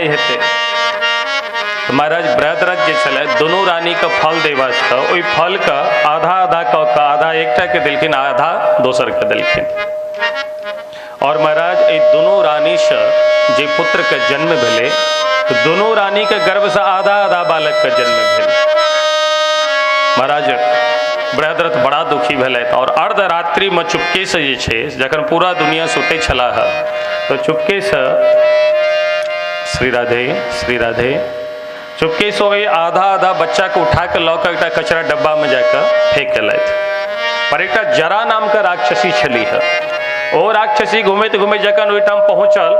पिटाई हेतै। तो महाराज बृहद्रथ जे छलै दुनू रानी के फल दै वास्ते ओहि फल के आधा आधा कऽ कऽ आधा एकटा के देलखिन, आधा दोसर के देलखिन। और महाराज एहि दुनू रानी से जे पुत्र के जन्म भेलै तो दुनू रानी के गर्भ से आधा आधा बालक के जन्म भेल। महाराज बृहद्रथ बड़ा दुखी भेलथि और अर्धरात्रि में चुपके से जे छै जखन पूरा दुनिया सुतै छलाह तो चुपके से श्री राधे श्री राधे चुपके से ओहि आधा आधा बच्चा के उठा के लऽ कऽ एकटा कचरा डब्बा में जाकऽ फेंक एलथि। पर एकटा जरा नाम के राक्षसी छलीह, ओ राक्षसी घुमैत घुमैत जखन ओहिठाम पहुँचल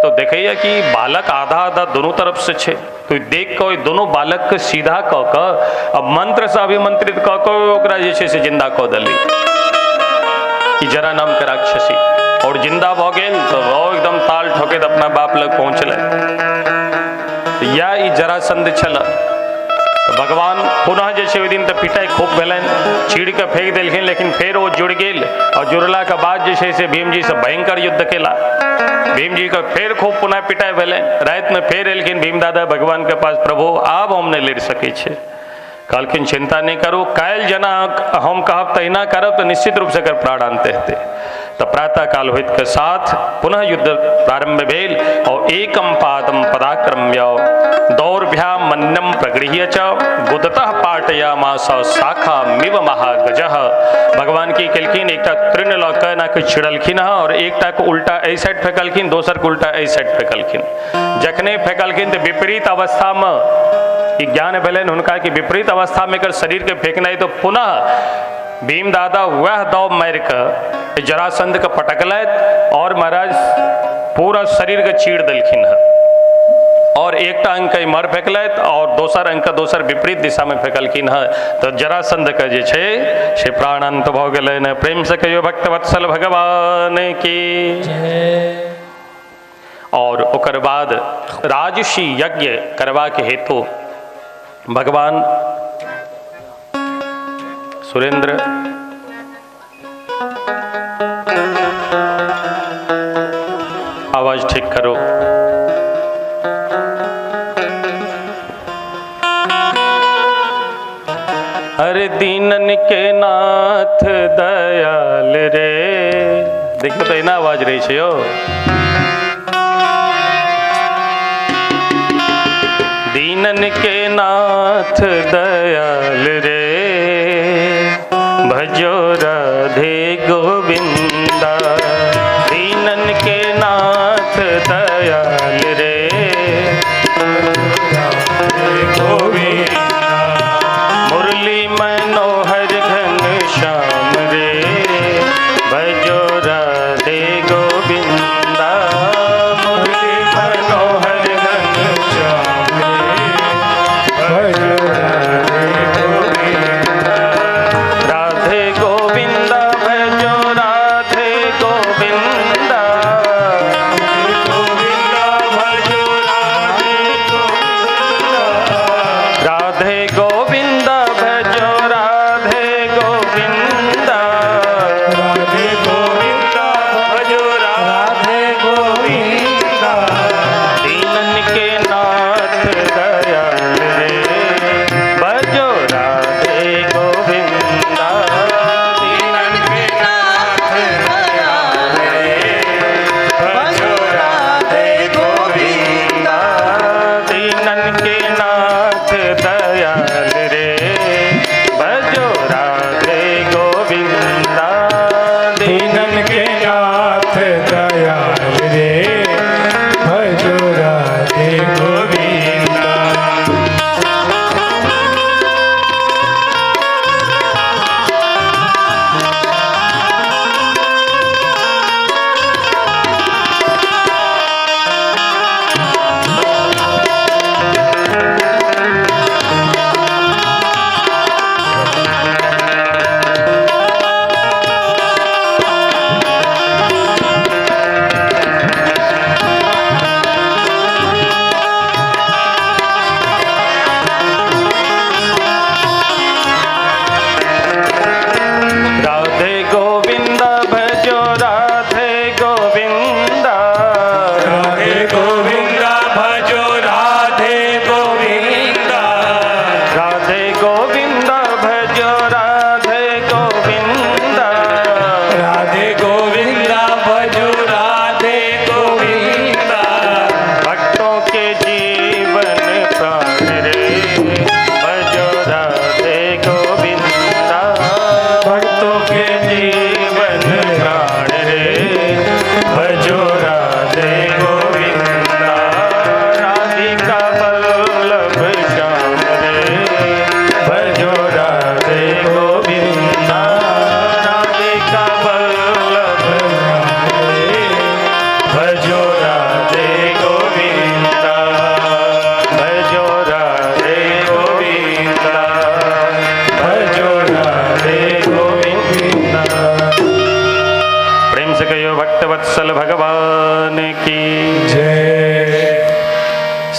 तो देखैया कि बालक आधा आधा दोनों तरफ से छै, तो देख कऽ ओहि दोनों बालक के सीधा कऽ कऽ आ मंत्र से अभिमंत्रित कऽ कऽ ओकरा जे छै से जिंदा कऽ देली कि जरा नाम के राक्षसी। और जिंदा भऽ गेल तो ओ एकदम ताल ठोकैत अपना बाप लग पहुँचलै। या ई जरासंध छल। तो भगवान पुनः जे छै ओहि दिन तऽ पिटाइ खूब भेलनि, चीर के फेंक देलखिन, लेकिन फेर ओ जुड़ि गेल और जुड़ला के बाद जे छै से भीमजी से भयंकर युद्ध केला। भीमजी के फेर खूब पुनः पिटाइ भेलनि। रातिमे फेर एलखिन भीम दादा भगवान के पास, प्रभु आब हम नहि लड़ि सकै छियै। कहलखिन चिंता नहि करू, काल्हि जेना हम कहब तहिना करब तऽ निश्चित रूपसँ एकर प्राणांत हेतै। तऽ प्रातः काल होइत के साथ पुनः युद्ध प्रारंभ भेल और एकम पादम पदाक्रम्य दौर्भ्याम मन्यम प्रगृह्य च गुदतः पाटयामास शाखामिव महागजः। भगवान की केलखिन एकटा तृण लऽ कऽ एना के छिड़लखिन हँ और एकटा के उल्टा एहि साइड फेकलखिन, दोसर के उल्टा एहि साइड फेकलखिन। जखने फेकलखिन तऽ विपरीत अवस्थामे ई ज्ञान भेलनि हुनका कि विपरीत अवस्था में एकर शरीर के फेकनाइ, तो पुनः भीम दादा वह दौ मारि कऽ जरासंध के पटकलथि और महाराज पूरा शरीर के चीर देलखिन हँ और एकटा अंग के इम्हर फेकलथि और दोसर अंग के दोसर विपरीत दिशा में फेकलखिन हँ। तऽ जरासंध के जे छै से प्राणांत भऽ गेलनि। प्रेम से कहियो भक्त वत्सल भगवान की। और ओकर बाद राजसी यज्ञ करबाक हेतु भगवान सुरेंद्र आवाज ठीक करो। अरे दीनन के नाथ दयाल रे, देखियो तो एना आवाज रही छै यो। दीनन के नाथ दयाल रे, भजो राधे गोविंदा। दीनन के नाथ दयाल रे, गोविंदा। मुरली मनोहर घन श्याम रे, भजो राधे गोविंदा। मुरली मनोहर घन श्याम रे, भजो राधे गोविंदा।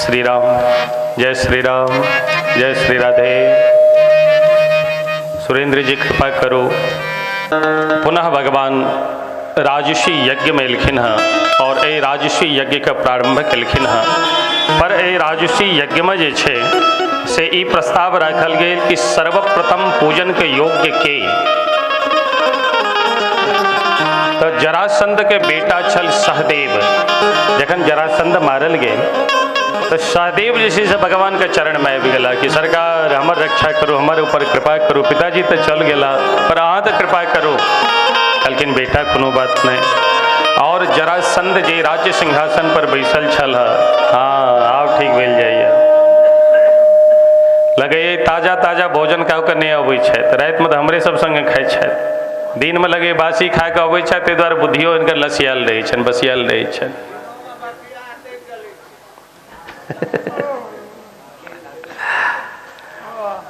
श्री राम, जय श्री राम, जय श्री राधे। सुरेंद्र जी कृपा करो। पुनः भगवान राजर्षि यज्ञ में एलखिन हँ और एहि राजर्षि यज्ञ के प्रारंभ केलखिन हँ। पर एहि राजर्षि यज्ञ में जे छै से ई प्रस्ताव राखल गेल कि सर्वप्रथम पूजन के योग्य के, तो जरासंध के बेटा छल सहदेव। जखन जरासंध मारल गेल तो सहदेव जे छै से भगवान के चरण में आबि गेला कि सरकार हमर रक्षा करू, हमर ऊपर कृपा करू। पिताजी तो चल गेला पर अहाँ तो कृपा करू। कहलखिन बेटा कोनो बात नहीं। और जरासंध जे राज्य सिंहासन पर बैसल छल, हाँ आब ठीक भेल जाइए, लगे ताजा ताजा भोजन खा के नहीं अबै छथि, रातिमे तऽ हमरे सब संगे खाइ छथि, दिनमे लगे बासी खा के अबै छथि, ताहि दुआरे बुद्धियो हिनकर लसियाल रहै छनि, बसियाल रहै छनि।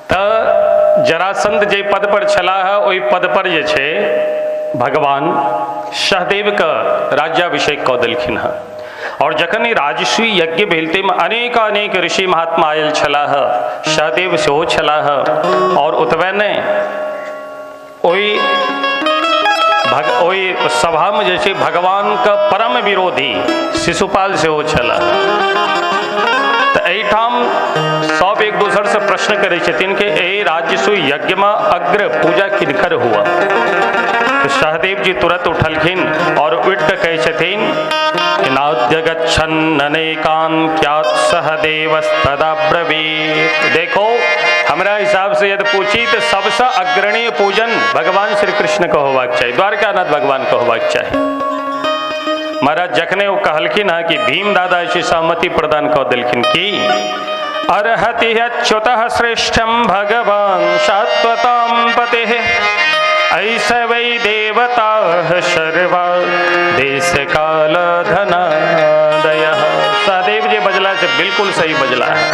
तऽ जरासंध जे पद पर छलाह ओहि पद पर जे छै भगवान सहदेव के राज्याभिषेक कऽ देलखिन हँ। और जखन ई राजर्षि यज्ञ भेल ताहिमे अनेक अनेक ऋषि महात्मा आयल छलाह, सहदेव सेहो छलाह। और ओतबे नहि, ओहि सभामे जे छै भगवानके परम विरोधी शिशुपाल सेहो छलाह। तऽ एहिठाम सब एक दोसरसँ प्रश्न करै छथिन कि एहि राजसूय यज्ञमे अग्र पूजा किनकर हुआ। तो सहदेव जी तुरंत उठलखिन और उठि कऽ कहै छथिन कि नाद्य गच्छन् अनेकान् क्यात् सहदेवस्तदा ब्रवीत्। देखो हमरा हिसाब से यदि पूछी तो सबसे अग्रणीय पूजन भगवान श्री कृष्ण के होबाक चाही, द्वारकानाथ भगवान के होबाक चाही। महाराज जखने वो कहलखिन हँ कि भीम दादा जे सहमति प्रदान कऽ देलखिन कि अर्हति अच्युतः श्रेष्ठं भगवान सात्वतां पतिः ऐसे वै देवता सर्वा देश काल धनादयः। सहदेव जे बजला से बिल्कुल सही बजला है।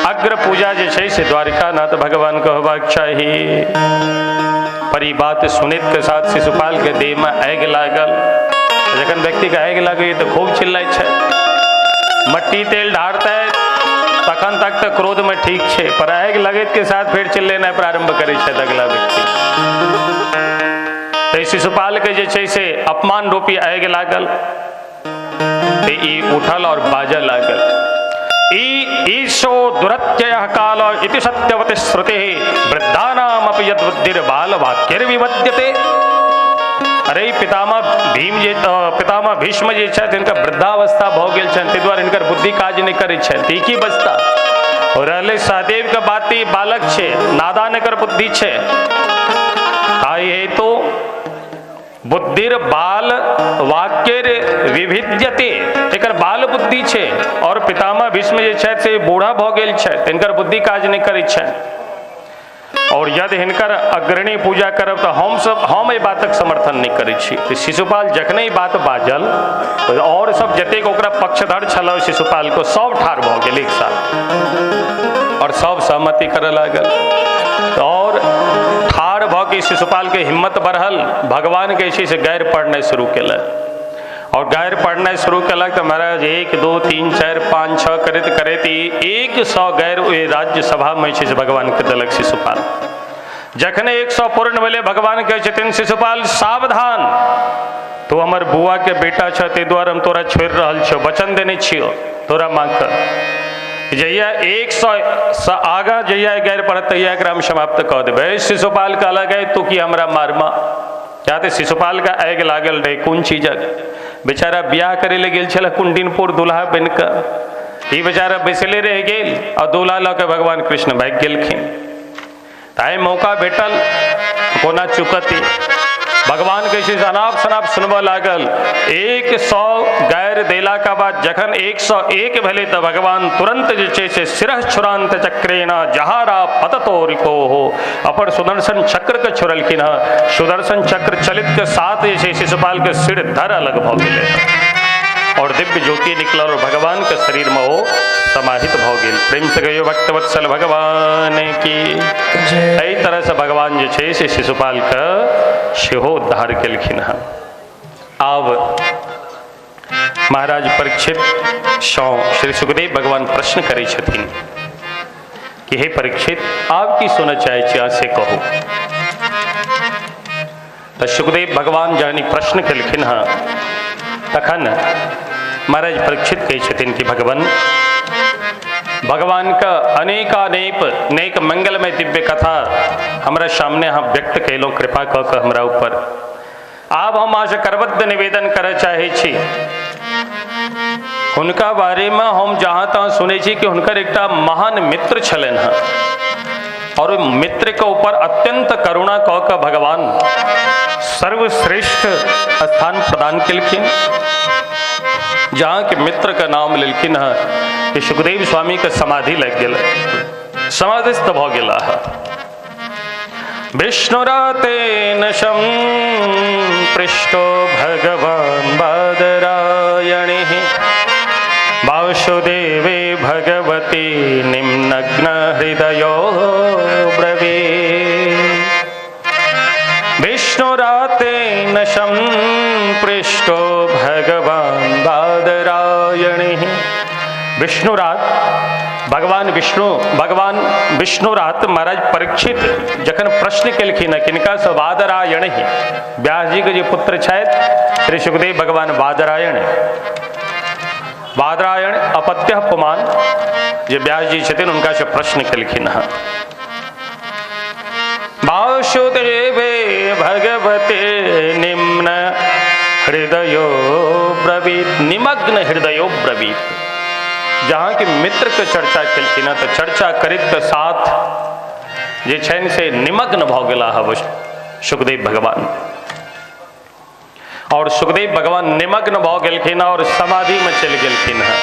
अग्र पूजा जे छै से द्वारिकानाथ भगवान के होबाक चाही। पर ई बात सुनैत के साथ शिशुपाल के देह में आगि लागल। जखन व्यक्ति के आगि लागै तऽ खूब चिल्लाइ छै, मट्टी तेल ढारतै तखन तक तऽ क्रोध में ठीक छै, पर आगि लगैत के साथ फेर चिल्लेनाइ प्रारंभ करै छथि अगला व्यक्ति। तऽ शिशुपाल के जे छै से अपमान रूपी आगि लागल, तऽ ई उठल और बाजऽ लागल, ई ईशो दुरत्ययः काल इति सत्यवती श्रुतिः वृद्धानामपि यद्बुद्धिर् बालवाक्यैर्विवद्यते। अरे पितामह भीम जे पितामह भीष्म जे छथि हिनकर वृद्धावस्था भऽ गेल छनि, ताहि दुआरे हिनकर बुद्धि काज नहि करै छनि, ई की बजता। रहलै सहदेव के बात, ई बालक छै, नादान एकर बुद्धि छै, ताहि हेतु बुद्धिर बाल वाक्य विभिद्यते, एकर बाल बुद्धि छै। और पितामह भीष्म जे छथि से बूढ़ा भऽ गेल छथि, हिनकर बुद्धि काज नहि करै छनि। और यदि हिनकर अग्रणी पूजा करब तऽ हम एहि बातक समर्थन नहि करै छी। तऽ शिशुपाल जखने ई बात बाजल और सब जतेक ओकरा पक्षधर छल शिशुपाल को सब ठाढ़ भऽ गेल एक साथ और सब सहमति करऽ लागल। और ठाढ़ भऽ के शिशुपाल के हिम्मत बढ़ल, भगवान के जे छै से गारि पढ़नाइ शुरू केलक। और गारि पढ़नाइ शुरू केलक तऽ महाराज 1 2 3 4 5 6 करैत करैत 100 गारि ओहि राज्यसभा में जे छै से भगवान के देलक शिशुपाल। जखने 100 पूर्ण भेलै भगवान कहै छथिन शिशुपाल सावधान, तू हमर बुआ के बेटा छह, ताहि दुआरे हम तोरा छोड़ि रहल छियौ, वचन देने छियौ तोरा माँके, जहिया 100 से आगाँ जहिया गारि पड़त तहिया एकरा हम समाप्त कऽ देबै। शिशुपाल कहलक तू की हमरा मारमा, क्या तऽ शिशुपाल के आगि लागल रहै कोन चीजक, बेचारा बियाह करै लए गेल छल कुंडिनपुर दुल्हा बनि कऽ, ई बेचारा बैसले रहि गेल और दुल्हा लऽ कऽ भगवान कृष्ण भागि गेलखिन। ताहि मौका भेटल कोना चुकती, भगवान के छै अनाप शनाप सुनबऽ लागल। 100 गारि देला के बाद जखन 101 भेलै तऽ भगवान तुरंत जे छै से सिरह छुरांत चक्रेण जहारा पततो रिपोहो, अपन सुदर्शन चक्र के छोड़लखिन हँ। सुदर्शन चक्र चलित के साथ जे छै शिशुपाल के सिर धर अलग भऽ गेलै और दिव्य ज्योति निकलल और भगवान के शरीर में ओ समाहित भऽ गेल। प्रेम से कहियो भक्तवत्सल भगवान की। एहि तरह से भगवान जे छै से शिशुपाल के सेहो उद्धार केलखिन हँ। आब महाराज परीक्षित सौ श्री सुखदेव भगवान प्रश्न करै छथिन कि हे परीक्षित, आब की सुनऽ चाहै छी, अहाँ से कहू। तऽ सुखदेव भगवान जहन ई प्रश्न केलखिन हँ तखन महाराज परीक्षित कहै छथिन कि भगवान, भगवान का अनेकानेक नेक मंगलमय दिव्य कथा हमरा सामने अहाँ व्यक्त कयलहुँ, कृपा कऽ कऽ हमरा ऊपर। आब हम अहाँसँ करबद्ध निवेदन करय चाहै छी। हुनका बारेमे हम जहाँ तहाँ सुनै छी कि हुनकर एकटा महान मित्र छलनि हँ और ओहि मित्रके ऊपर अत्यंत करुणा कऽ कऽ भगवान सर्वश्रेष्ठ स्थान प्रदान केलखिन। जहाँ के मित्र के नाम लेलखिन हँ कि सुखदेव स्वामी के समाधि लागि गेल, समाधिस्थ भऽ गेला हँ। विष्णुरातेन संपृष्टो भगवान बादरायणिः वासुदेवे भगवती निम्नग्न हृदयो ब्रवीत्। विष्णुरातेन संपृष्टो भगवान बादरायणिः। विष्णुरात भगवान विष्णु, भगवान विष्णुरात महाराज परीक्षित जखन प्रश्न केलखिन किनका से बादरायण ही, व्यास जी के जे पुत्र छथि श्री सुखदेव भगवान बादरायण, बादरायण अपत्य पुमान जे व्यास जी छथिन उनका से प्रश्न केलखिन हँ। वासुदेवे भगवते निम्न हृदयो ब्रवीत, निमग्न हृदयो ब्रवीत। जहाँ के मित्र के चर्चा केलखिन तो चर्चा करैत के साथ जे छनि से निमग्न भऽ गेला हँ सुखदेव भगवान। और सुखदेव भगवान निमग्न भऽ गेलखिन और समाधि में चलि गेलखिन हँ।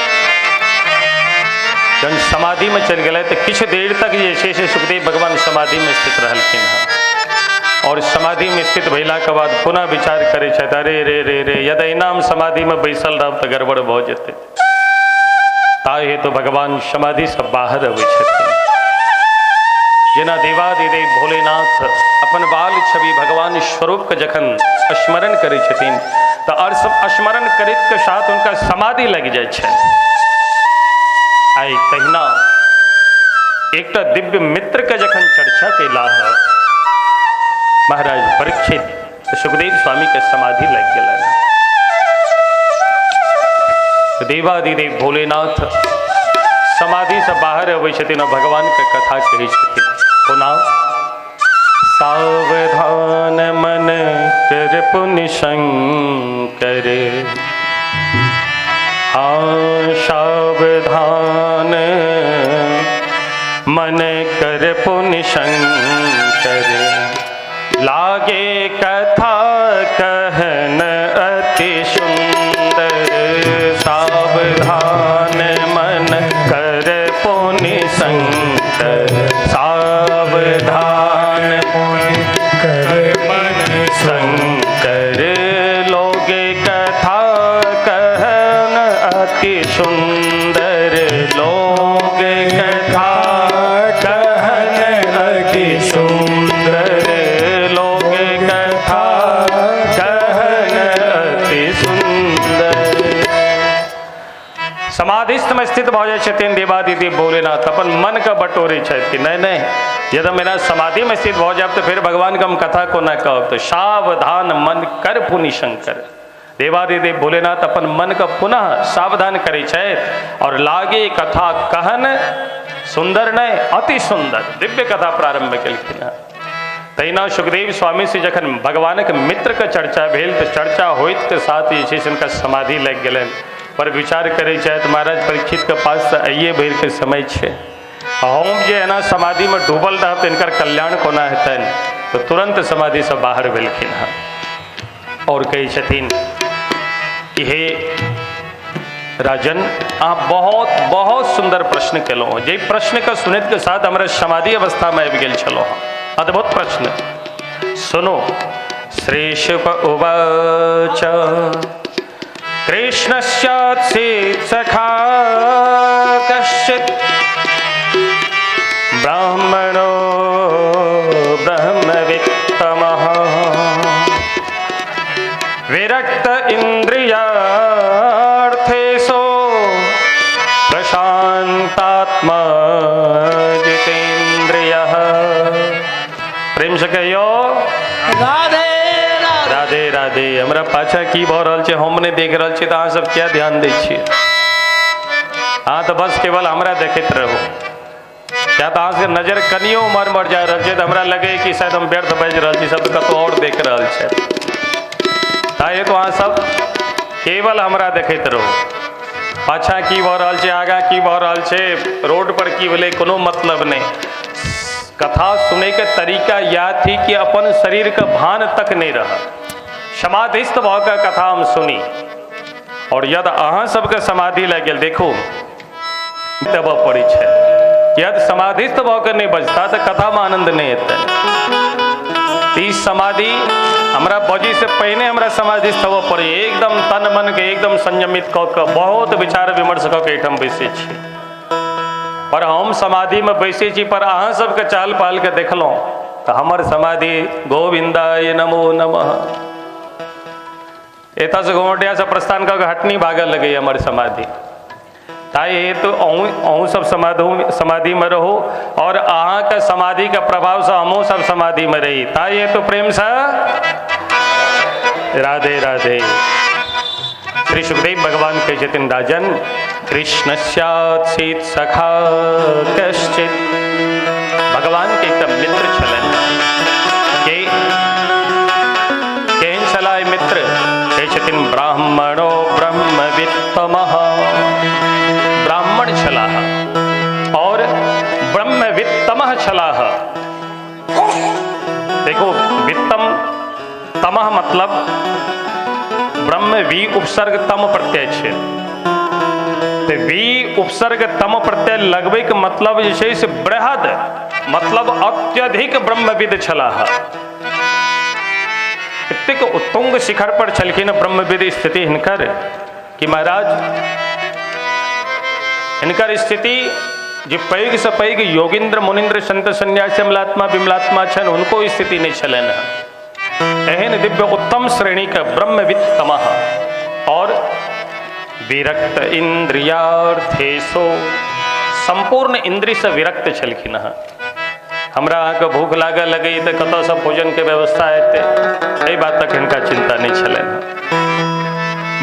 जहन समाधि में चलि गेलै तऽ किछु देर तक जे छै से सुखदेव भगवान समाधि में स्थित रहलखिन हँ। और समाधि में स्थित भेला के बाद पुनः विचार करै छथि, अरे रे रे रे, यदि एना हम समाधि में बैसल रहब तऽ गड़बड़ भऽ जेतै। ताहि हेतु भगवान समाधि से बाहर अबै छथिन। जेना देवादिदेव भोलेनाथ अपन बाल छवि भगवान स्वरूप के जखन स्मरण करै छथिन तऽ स्मरण करैत के साथ हुनका समाधि लागि जाइ छनि। आइ तहिना एकटा दिव्य मित्र के जखन चर्चा केला महाराज परीक्षित सुखदेव स्वामी के समाधि लागि गेलनि। देवादिदेव भोलेनाथ समाधि से बाहर अबै छथिन और भगवान के कथा कहै छथिन। कोना? सावधान मन कर पुनि शंकर, हाँ सावधान मन कर पुनि शंकर, लागे कथा कहन अति सुंदर। सावधान मन कर पुनि शंकर, सावधान मन कर मन शंकर, लोगे कथा कहन अति सुंदर। लोगे कथा कहन अति सुंदर, लोगे कथा कहन अति सुंदर। समाधिस्थ में स्थित भऽ जाइ छथिन देवादिदेव भोलेनाथ, अपन मन के बटोरे छथि कि नहीं नहीं, यदि हम एना समाधि में स्थित भऽ जायब तो फिर भगवान के हम कथा कोना कहब। तो सावधान मन कर पुनि शंकर, देवादिदेव भोलेनाथ अपन मन के पुनः सावधान करै छथि और लागे कथा कहन सुंदर नहीं अति सुंदर दिव्य कथा प्रारंभ केलखिन हँ। तहिना सुखदेव स्वामी से जखन भगवानक मित्र के चर्चा भेल तो चर्चा होइत के साथ जे छै से हुनका समाधि लागि गेलनि। पर विचार करै छथि महाराज परीक्षित के पास तऽ आइए भरि के समय छै, हम जे एना समाधि में डूबल रहब तऽ हिनकर कल्याण कोना हेतनि। तऽ तुरंत समाधि से बाहर भेलखिन हँ और कहै छथिन कि हे राजन, अहाँ बहुत बहुत सुंदर प्रश्न केलहुँ, जे प्रश्न के सुनैत के साथ हमरा समाधि अवस्था में आबि गेल छलहुँ हँ। अद्भुत प्रश्न। सुनो, श्री शुक उवाच कृष्णस्यासीत् सखा कश्चित् ब्राह्मणो ब्रह्मवित्तमः विरक्त इन्द्रियार्थेषु प्रशांतात्मा जितेन्द्रियः। प्रेम से कहियो राधे राधे राधे। हमरा पाछा की भऽ रहल छै हम नहि देख रहल छी, तऽ अहाँ सब किया ध्यान दै छियै? अहाँ तऽ बस केवल हमरा देखैत रहू। या तऽ अहाँ सबके नजर कनियो उम्हर उम्हर जा रहल छै तऽ हमरा लगै कि शायद हम व्यर्थ बाजि रहल छी, सब कतौ और देख रहल छै। ताहि हेतु अहाँ सब केवल हमरा देखैत रहू। पाछा की भऽ रहल छै, आगाँ की भऽ रहल छै, रोड पर की भेलै, कोनो मतलब नहि। कथा सुनैके तरीका इएह थी कि अपन शरीरके भान तक नहि रहल, समाधिस्थ भऽ कऽ कथा हम सुनी। और यदि अहाँ सबके समाधि लागि गेल, देखू देबऽ पड़ै छै, यदि समाधिस्थ भऽ कऽ नहि बजता तऽ कथामे आनन्द नहि एतै। ई समाधि हमरा बजैसँ पहिने हमरा समाधिस्थ होबऽ पड़ै, एकदम तन मन के एकदम संयमित कऽ कऽ बहुत विचार विमर्श कऽ के एहिठाम बैसै छी। पर हम समाधिमे बैसै छी, पर अहाँ सबके चाल पाल के देखलहुँ तऽ हमर समाधि गोविन्दाय नमो नमः। एतऽसँ गोमटियासँ प्रस्थान कऽ के हटनी भागऽ लगैए हमर समाधि। ताहि हेतु अहूँ सब समाधिमे रहू और अहाँके समाधिके प्रभावसँ हमहूँ सब समाधिमे रही। ताहि हेतु प्रेमसँ राधे राधे। श्री सुखदेव भगवान कहै छथिन, राजन कृष्ण स्यात् सखा कश्चित्। भगवान के एकटा मित्र छलनि। के केहन छलाह मित्र? कहै छथिन ब्राह्मणो ब्रह्मवित्तमः। ब्राह्मण छलाह और ब्रह्मवित्तमः छलाह। देखो वित्तम तमः मतलब ब्रह्म we उपसर्ग तम प्रत्यय छै, तऽ वी उपसर्ग तम प्रत्यय लगबै के मतलब जे छै से बृहद, मतलब अत्यधिक ब्रह्मविद छलाह। एतेक उत्तुंग शिखर पर छलखिन ब्रह्मविद स्थिति हिनकर कि महाराज हिनकर स्थिति जे पैघ से पैघ योगिंद्र मुनिंद्र संत सन्यासी अमलात्मा विमलात्मा छनि हुनको स्थिति नहि छलनि। एहन दिव्य उत्तम श्रेणी के ब्रह्मविद तमः और विरक्त इंद्रियार्थेशो, संपूर्ण इंद्रिय से विरक्त छलखिन हँ। हमरा अहाँके भूख लागऽ लगै तऽ कतऽसँ भोजनके व्यवस्था हेतै, एहि बातक हिनका चिंता नहि छलनि।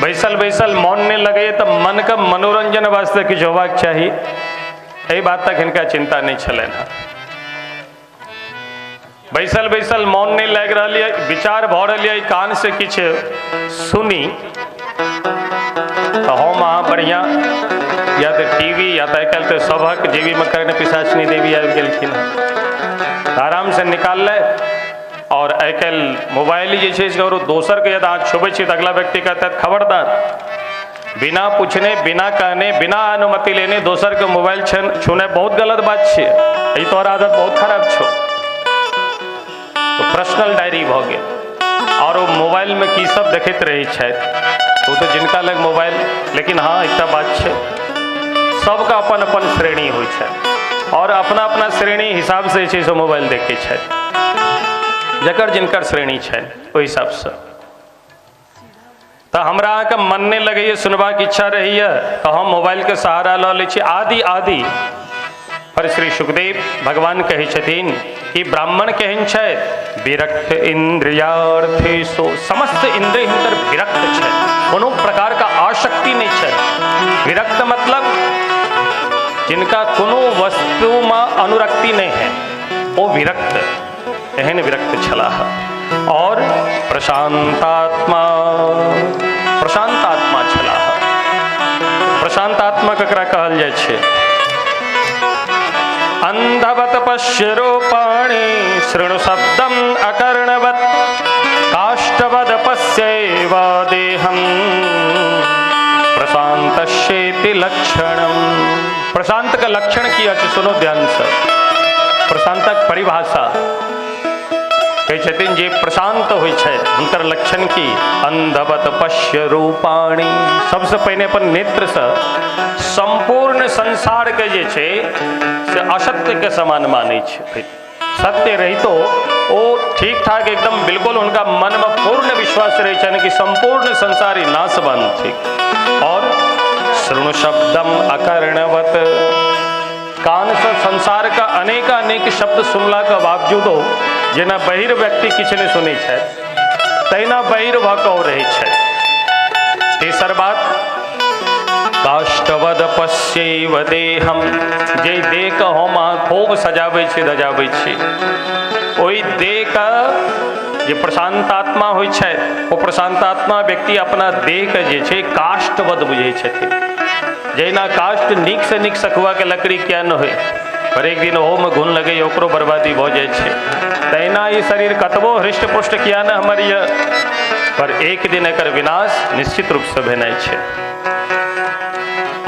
बैसल बैसल मन नहि लगैए तऽ मनके मनोरंजन वास्ते किछु होबाक चाही, एहि बातक हिनका चिंता नहि छलनि हँ। बैसल बैसल मन नहीं लागि रहल ये, विचार भऽ रहल ये, कान से किछु सुनी तऽ हम अहाँ बढ़िआँ या तऽ टीवी या तऽ आइ काल्हि तऽ सभक जेबीमे कर्ण पिशाचनी देवी आबि गेलखिन हँ, आरामसँ निकाललथि। और आइ काल्हि मोबाइल जे छै से दोसरके यदि अहाँ छुबै छी तऽ अगला व्यक्ति कहतै खबरदार, बिना पूछने बिना कहने बिना अनुमति लेने दोसरके मोबाइल छूनाइ बहुत गलत बात छै, ई तोहर आदत बहुत खराब छौ। तो पर्सनल डायरी भऽ गेल। और ओ मोबाइलमे की सब देखैत रहै छथि ओ तऽ जिनका लग मोबाइल, लेकिन हाँ एकटा बात छै, सबके अपन अपन श्रेणी होइ छै और अपना अपना श्रेणी हिसाबसँ जे छै से मोबाइल देखै छथि, जकर जिनकर श्रेणी छनि ओहि हिसाबसँ। तऽ हमरा अहाँके मन नहि लगैए, सुनबाक इच्छा रहैए तऽ हम मोबाइलके सहारा लऽ लै छी आदि आदि। पर श्री सुखदेव भगवान कहै छथिन कि ब्राह्मण केहन छथि? विरक्त इंद्रियार्थेषु, समस्त इंद्रिय हिनकर विरक्त छथि, कोनो प्रकार का आसक्ति नहि छनि। विरक्त मतलब जिनका कोनो वस्तुमे अनुरक्ति नहि है, ओ विरक्त, एहन विरक्त छलाह। और प्रशांतात्मा, प्रशांतात्मा छलाह। प्रशांतात्मा ककरा कहल जाइ छै? अंधवत पश्य रूपाणि शृणु शब्दम अकर्णवत् काष्ठवद पश्यैव देहं प्रशांतस्येति लक्षणम। प्रशांत का लक्षण की अछि सुनो ध्यान से। प्रशांतक परिभाषा कहै छथिन जे प्रशांत होइ छथि हुनकर लक्षण की? अंधवत पश्य रूपाणि, सबसे पहिने अपन नेत्र से संपूर्ण संसार के जे छै से असत्य के समान मानै छै। सत्य रहितो ओ ठीक ठाक एकदम बिल्कुल हुनका मन में पूर्ण विश्वास रहै छनि कि संपूर्ण संसार ही नाशवान थिक। और शृणु शब्दम अकर्णवत। कान से संसार का अनेक अनेक शब्द सुनला के बावजूदो जेना बहिर व्यक्ति किछु नहि सुनै छथि तहिना बहिर भऽ कऽ रहै छथि। तेसर बात, काष्ठवद पश्यैव देहम, जे देह के हम अहाँ खूब सजाबै छी धजाबै छी, ओहि देह के जे प्रशांत आत्मा होइ छै ओ प्रशांत आत्मा व्यक्ति अपना देह के जे छै काष्ठवद बुझै छथिन। जहिना काष्ठ नीक से नीक सखुआ के लकड़ी किया न होइ, पर एक दिन ओहोमे घुन लगैए, ओकरो बर्बादी भऽ जाइ छै, तहिना ई शरीर कतबो हृष्ट पुष्ट किया न हमर यऽ, पर एक दिन एकर विनाश निश्चित रूपसँ भेनाइ छै।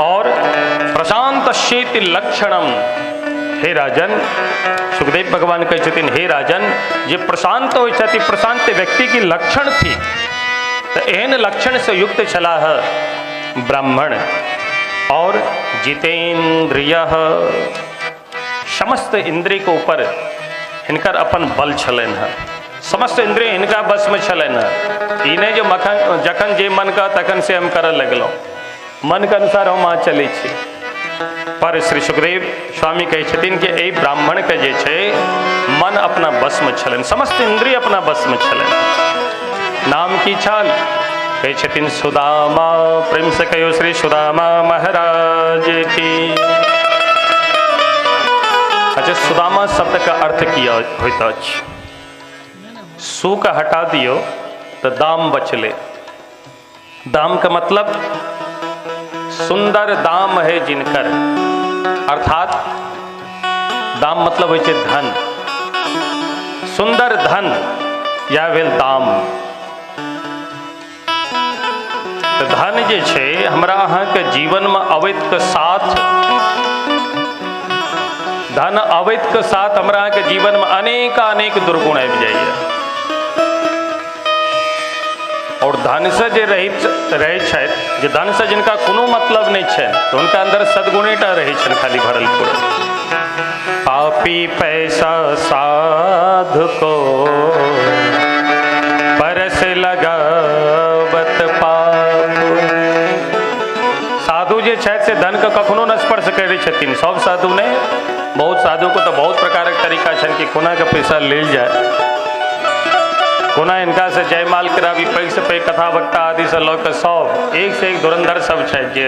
और प्रशांत शीत लक्षणम, हे राजन, सुखदेव भगवान कहै छथिन हे राजन, जे प्रशांत होइ छथि प्रशांत व्यक्ति की लक्षण थी, तऽ एहन लक्षण से युक्त छलाह ब्राह्मण। और जितेन्द्रिय, समस्त इंद्रिय के ऊपर हिनकर अपन बल छलनि हँ, समस्त इंद्रिय हिनका बसमे छलनि हँ। ई नहि जे मखन जखन जे मन कह तखन से हम करऽ लगलहुँ, मन के अनुसार हम अहाँ चलै छी। पर श्री सुखदेव स्वामी कहै छथिन कि एहि ब्राह्मण के जे छै मन अपना बसमे छलनि, समस्त इंद्रिय अपना बसमे छलनि। नाम की छल? कहै छथिन सुदामा। प्रेम से कहियो श्री सुदामा महाराज की। अच्छा, सुदामा शब्द का अर्थ की होइत अछि? सु के हटा दियौ तऽ दाम बचले। दाम के मतलब सुंदर दाम है जिनकर, अर्थात दाम मतलब होइ छै धन, सुंदर धन या भेल दाम। तऽ धन जे छै हमरा अहाँके जीवनमे अबैत के साथ, धन अबैत के साथ हमरा अहाँके जीवनमे अनेक अनेक दुर्गुण आबि जाइए। और धन से जे रहै छथि, जे धन से जिनका कोनो मतलब नहि छनि, तऽ हुनका अंदर सद्गुणेटा रहै छनि खाली भरल पूरल। पापी पैसा साधु को परस लगावत पाप। साधु जे छथि से धन के कखनो न स्पर्श करै छथिन। सब साधु नहि, बहुत साधु को तऽ बहुत प्रकारक तरीका छनि कि कोना के पैसा लेल जाय, कोना हिनका से जयमाल कराबी। पैघ से पैघ कथा वक्ता आदि से लऽ कऽ सब एक से एक धुरंधर सब छथि जे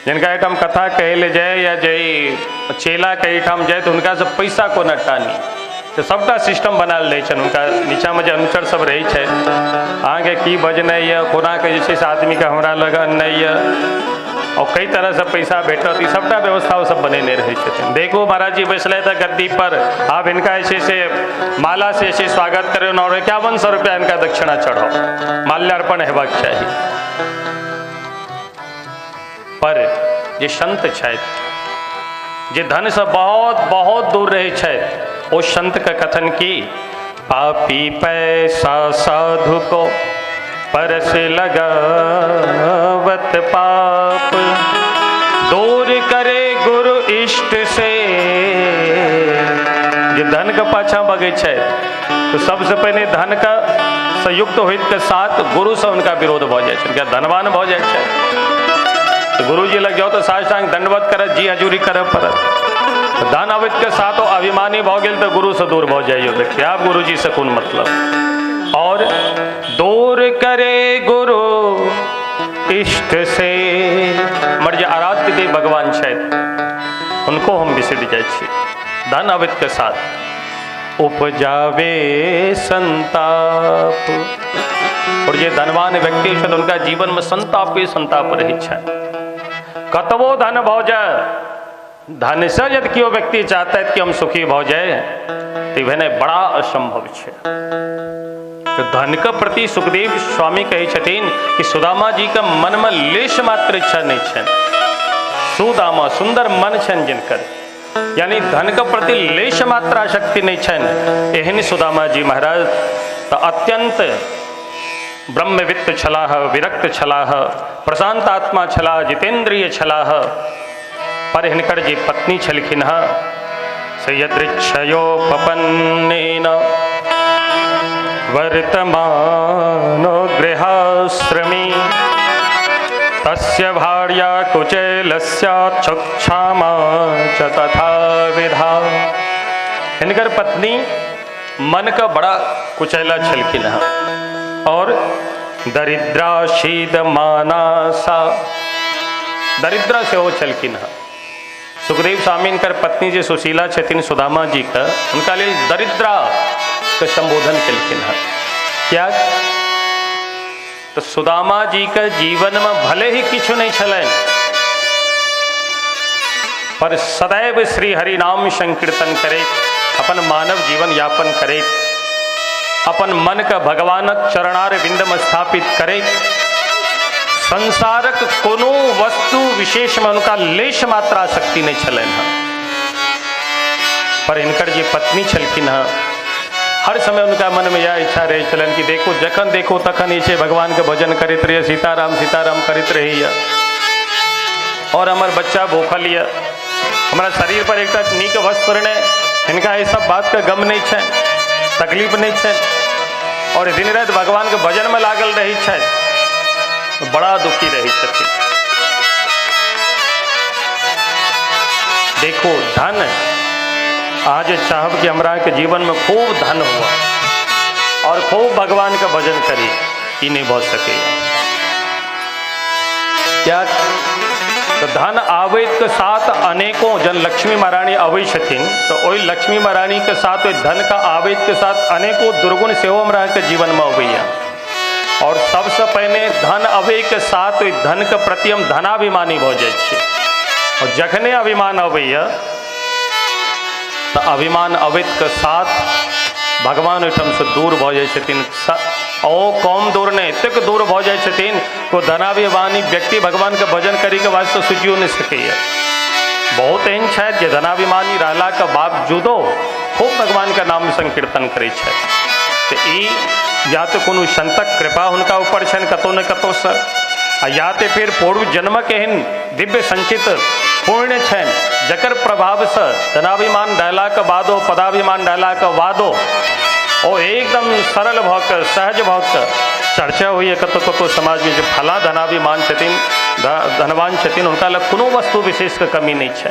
जिनका एहिठाम कथा कहै लए जाय या जे चेला के एहिठाम जाय तऽ हुनका से पैसा कोना टानी, तऽ सबटा सिस्टम बनायल रहै छनि। हुनका नीचाँमे जे अनुचर सब रहै छै, अहाँके की बजनाइ यऽ, कोना के जे छै से आदमीके हमरा लग अननाइ यऽ और कई तरह से पैसा भेटत, ई सबटा व्यवस्था ओ सब बनेने रहै छथिन। देखू महाराज जी बैसले तऽ गद्दी पर, आब हिनका जे छै से माला से जे छै स्वागत करियौ और 5100 रुपया हिनका दक्षिणा चढ़ाउ, माल्यार्पण हेबाक चाही। पर जे संत छथि, जे धन से बहुत बहुत दूर रहै छथि, ओ संत के कथन की, पापी पैसा साधु को परस लगावत पाप, दूर करे गुरु इष्ट से। जे धन के पाछा भगै छै तो सबसे पहिने धन का संयुक्त होइत के साथ गुरु से उनका विरोध भऽ जाइ छै, धनवान भऽ जाइ छै। तो गुरुजी लग जाओ तो साष्टांग दंडवत करत, जी हजूरी करऽ पड़त। धन अबैत के साथ ओ अभिमानी भऽ गेल तऽ गुरु से दूर भऽ जाइयो व्यक्ति, आब गुरुजी से कोन मतलब। और दूर करे गुरु इष्ट से, हमर जे आराध्य देव भगवान छथि हुनको हम बिसरि जाइ छी। धन अबैत के साथ उपजावे संताप, और जे धनवान व्यक्ति छथि हुनका जीवन में संतापे संताप रहै छनि। कतबो धन भऽ जाय, धन से यदि केओ व्यक्ति चाहता है कि हम सुखी भऽ जाय तऽ भेनाइ बड़ा असंभव छै। तो धन के प्रति सुखदेव स्वामी कहै छथिन कि सुदामा जी के मन में लेश मात्र इच्छा नहीं छनि। सुदामा सुंदर मन छनि जिनकर, यानी धन के प्रति लेश मात्र आसक्ति नहीं छनि। एहन सुदामा जी महाराज तो अत्यंत ब्रह्मवित्त छलाह, विरक्त छलाह, प्रशांत आत्मा छलाह, जितेंद्रिय छलाह। पर हिनकर जे पत्नी छलखिन हँ से यदृच्छयोपपन्नेन वर्तमानो गृहाश्रमी तस्य भार्या कुचेलस्य क्षमा च तथा विधा। हिनकर पत्नी मन का बड़ा कुचैला छलखिन हँ और दरिद्राशीद मानासा, दरिद्रा सेहो छलखिन हँ। सुखदेव स्वामी हिनकर पत्नी जे सुशीला छथिन सुदामा जी का, उनका लेल दरिद्रा के संबोधन केलखिन हँ। क्या तो सुदामा जी के जीवन में भले ही किछु नहीं छलनि, पर सदैव श्री हरि नाम संकीर्तन करे, अपन मानव जीवन यापन करे, अपन मन का भगवानक चरणार बिंद में स्थापित करे, संसारक कोनो वस्तु विशेष में उनका लेश मात्र आसक्ति नहीं छलनि हँ। पर हिनकर जे पत्नी छलखिन हँ, हर समय उनका मन में यह इच्छा रहे छलनि कि देखो जखन देखो तखन ई छै भगवान के भजन करैत रहिए, सीताराम सीताराम करैत रहिए, और हमर बच्चा भूखल यऽ, हमरा शरीर पर एकटा नीक वस्त्र नहि, हिनका ई सब बात के गम नहीं छै, तकलीफ नहीं छै, और दिन राति भगवान के भजन में लागल रही छै, बड़ा दुखी रही छथिन। देखो धन, आज चाहब कि हमरा के जीवन में खूब धन हुआ और खूब भगवान के भजन करी, ई नहीं भऽ सकैया। क्या तो धन आबैत के साथ अनेकों जन लक्ष्मी महारानी अबै छथिन तो ओहि लक्ष्मी महारानी के साथ ओहि धन का आबैत के साथ अनेकों दुर्गुण सेहो हमरा के जीवन में अबैया। और सबसे पहिने धन अबै के साथ ओहि धन के प्रति हम धनाभिमानी भऽ जाइ छी, और जखने अभिमान अबैया तो अभिमान अबैत के साथ भगवान ओहिठाम से दूर भऽ जाइ छथिन। ओ कम दूर नहीं, एतेक दूर भऽ जाइ छथिन को धनाभिमानी व्यक्ति भगवान के भजन करी के वास्ते सोचियो नहीं सकैया। बहुत एहन छथि जे धनाभिमानी रहला के बावजूदो खूब भगवान के नाम संकीर्तन करै छथि। तो ई या तो कोनो संतक कृपा हुनका ऊपर छनि कतौ ने कतौ से, आ या तो फिर पूर्व जन्मक एहन दिव्य संचित पुण्य छनि जकर प्रभाव से धनाभिमान रहला के बादो पदाभिमान रहला के बादो ओ एकदम सरल भऽ कऽ सहज भऽ कऽ चर्चा होइए कतौ कतौ समाजमे जे फला धनाभिमान छथिन, धनवान छथिन, हुनका लग कोनो वस्तु विशेषके कमी नहीं छै,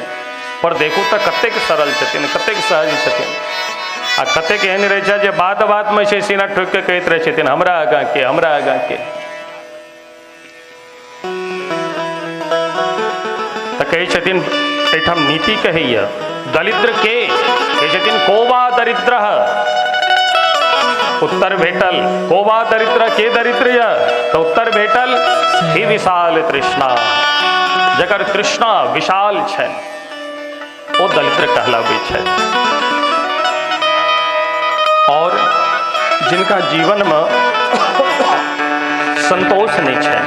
पर देखू तऽ कतेक सरल छथिन, कतेक सहज छथिन। आ कतेक एहन रहै छै जे बात बातमे छै सीना ठोकि कऽ कहैत रहै छथिन हमरा आगाँ के, हमरा आगाँ के। तऽ कहै छथिन एहिठाम नीति कहैया दरिद्र के, कहै छथिन को वा दरिद्र, उत्तर भेटल को वा दरिद्र, के दरिद्र यऽ, तऽ उत्तर भेटल ही विशाल तृष्णा, जकर तृष्णा विशाल छनि ओ दरिद्र कहलाबै छै। और जिनका जीवन में संतोष नहीं छै,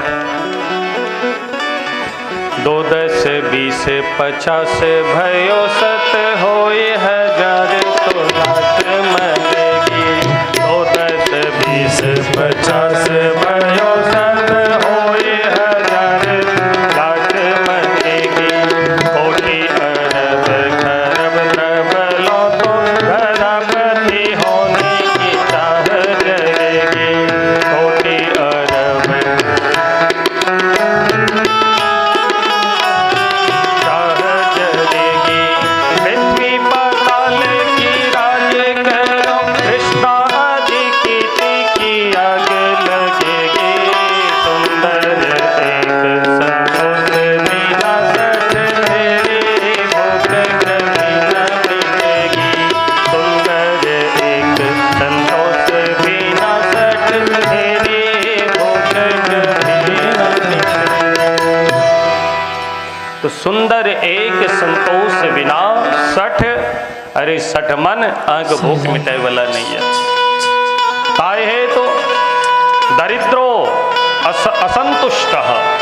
2 10 20 50 भयो सत होए हजार तो लाख मनेगी, 2 10 20 50 भयो सत होए हजार लाख मनेगी, कोटि अरब खरब प्रबलो तो धरापति होने की चाह जरेगी, कोटि अरब चाह जरेगी, पृथ्वी पाताल की राज करो कृष्णा अधिकी की आग लगेगी, सुंदर एक संतोष बिना सठ तेरी भूख कभी न मिटेगी, सुंदर एक संतोष बिना सठ तेरी भूख कभी न मिटेगी। तो सुंदर एक संतोष बिना सठ, अरे सठ मन आंख भूख मिटाए वाला नहीं है। ताय है तो दरिद्रो असंतुष्ट,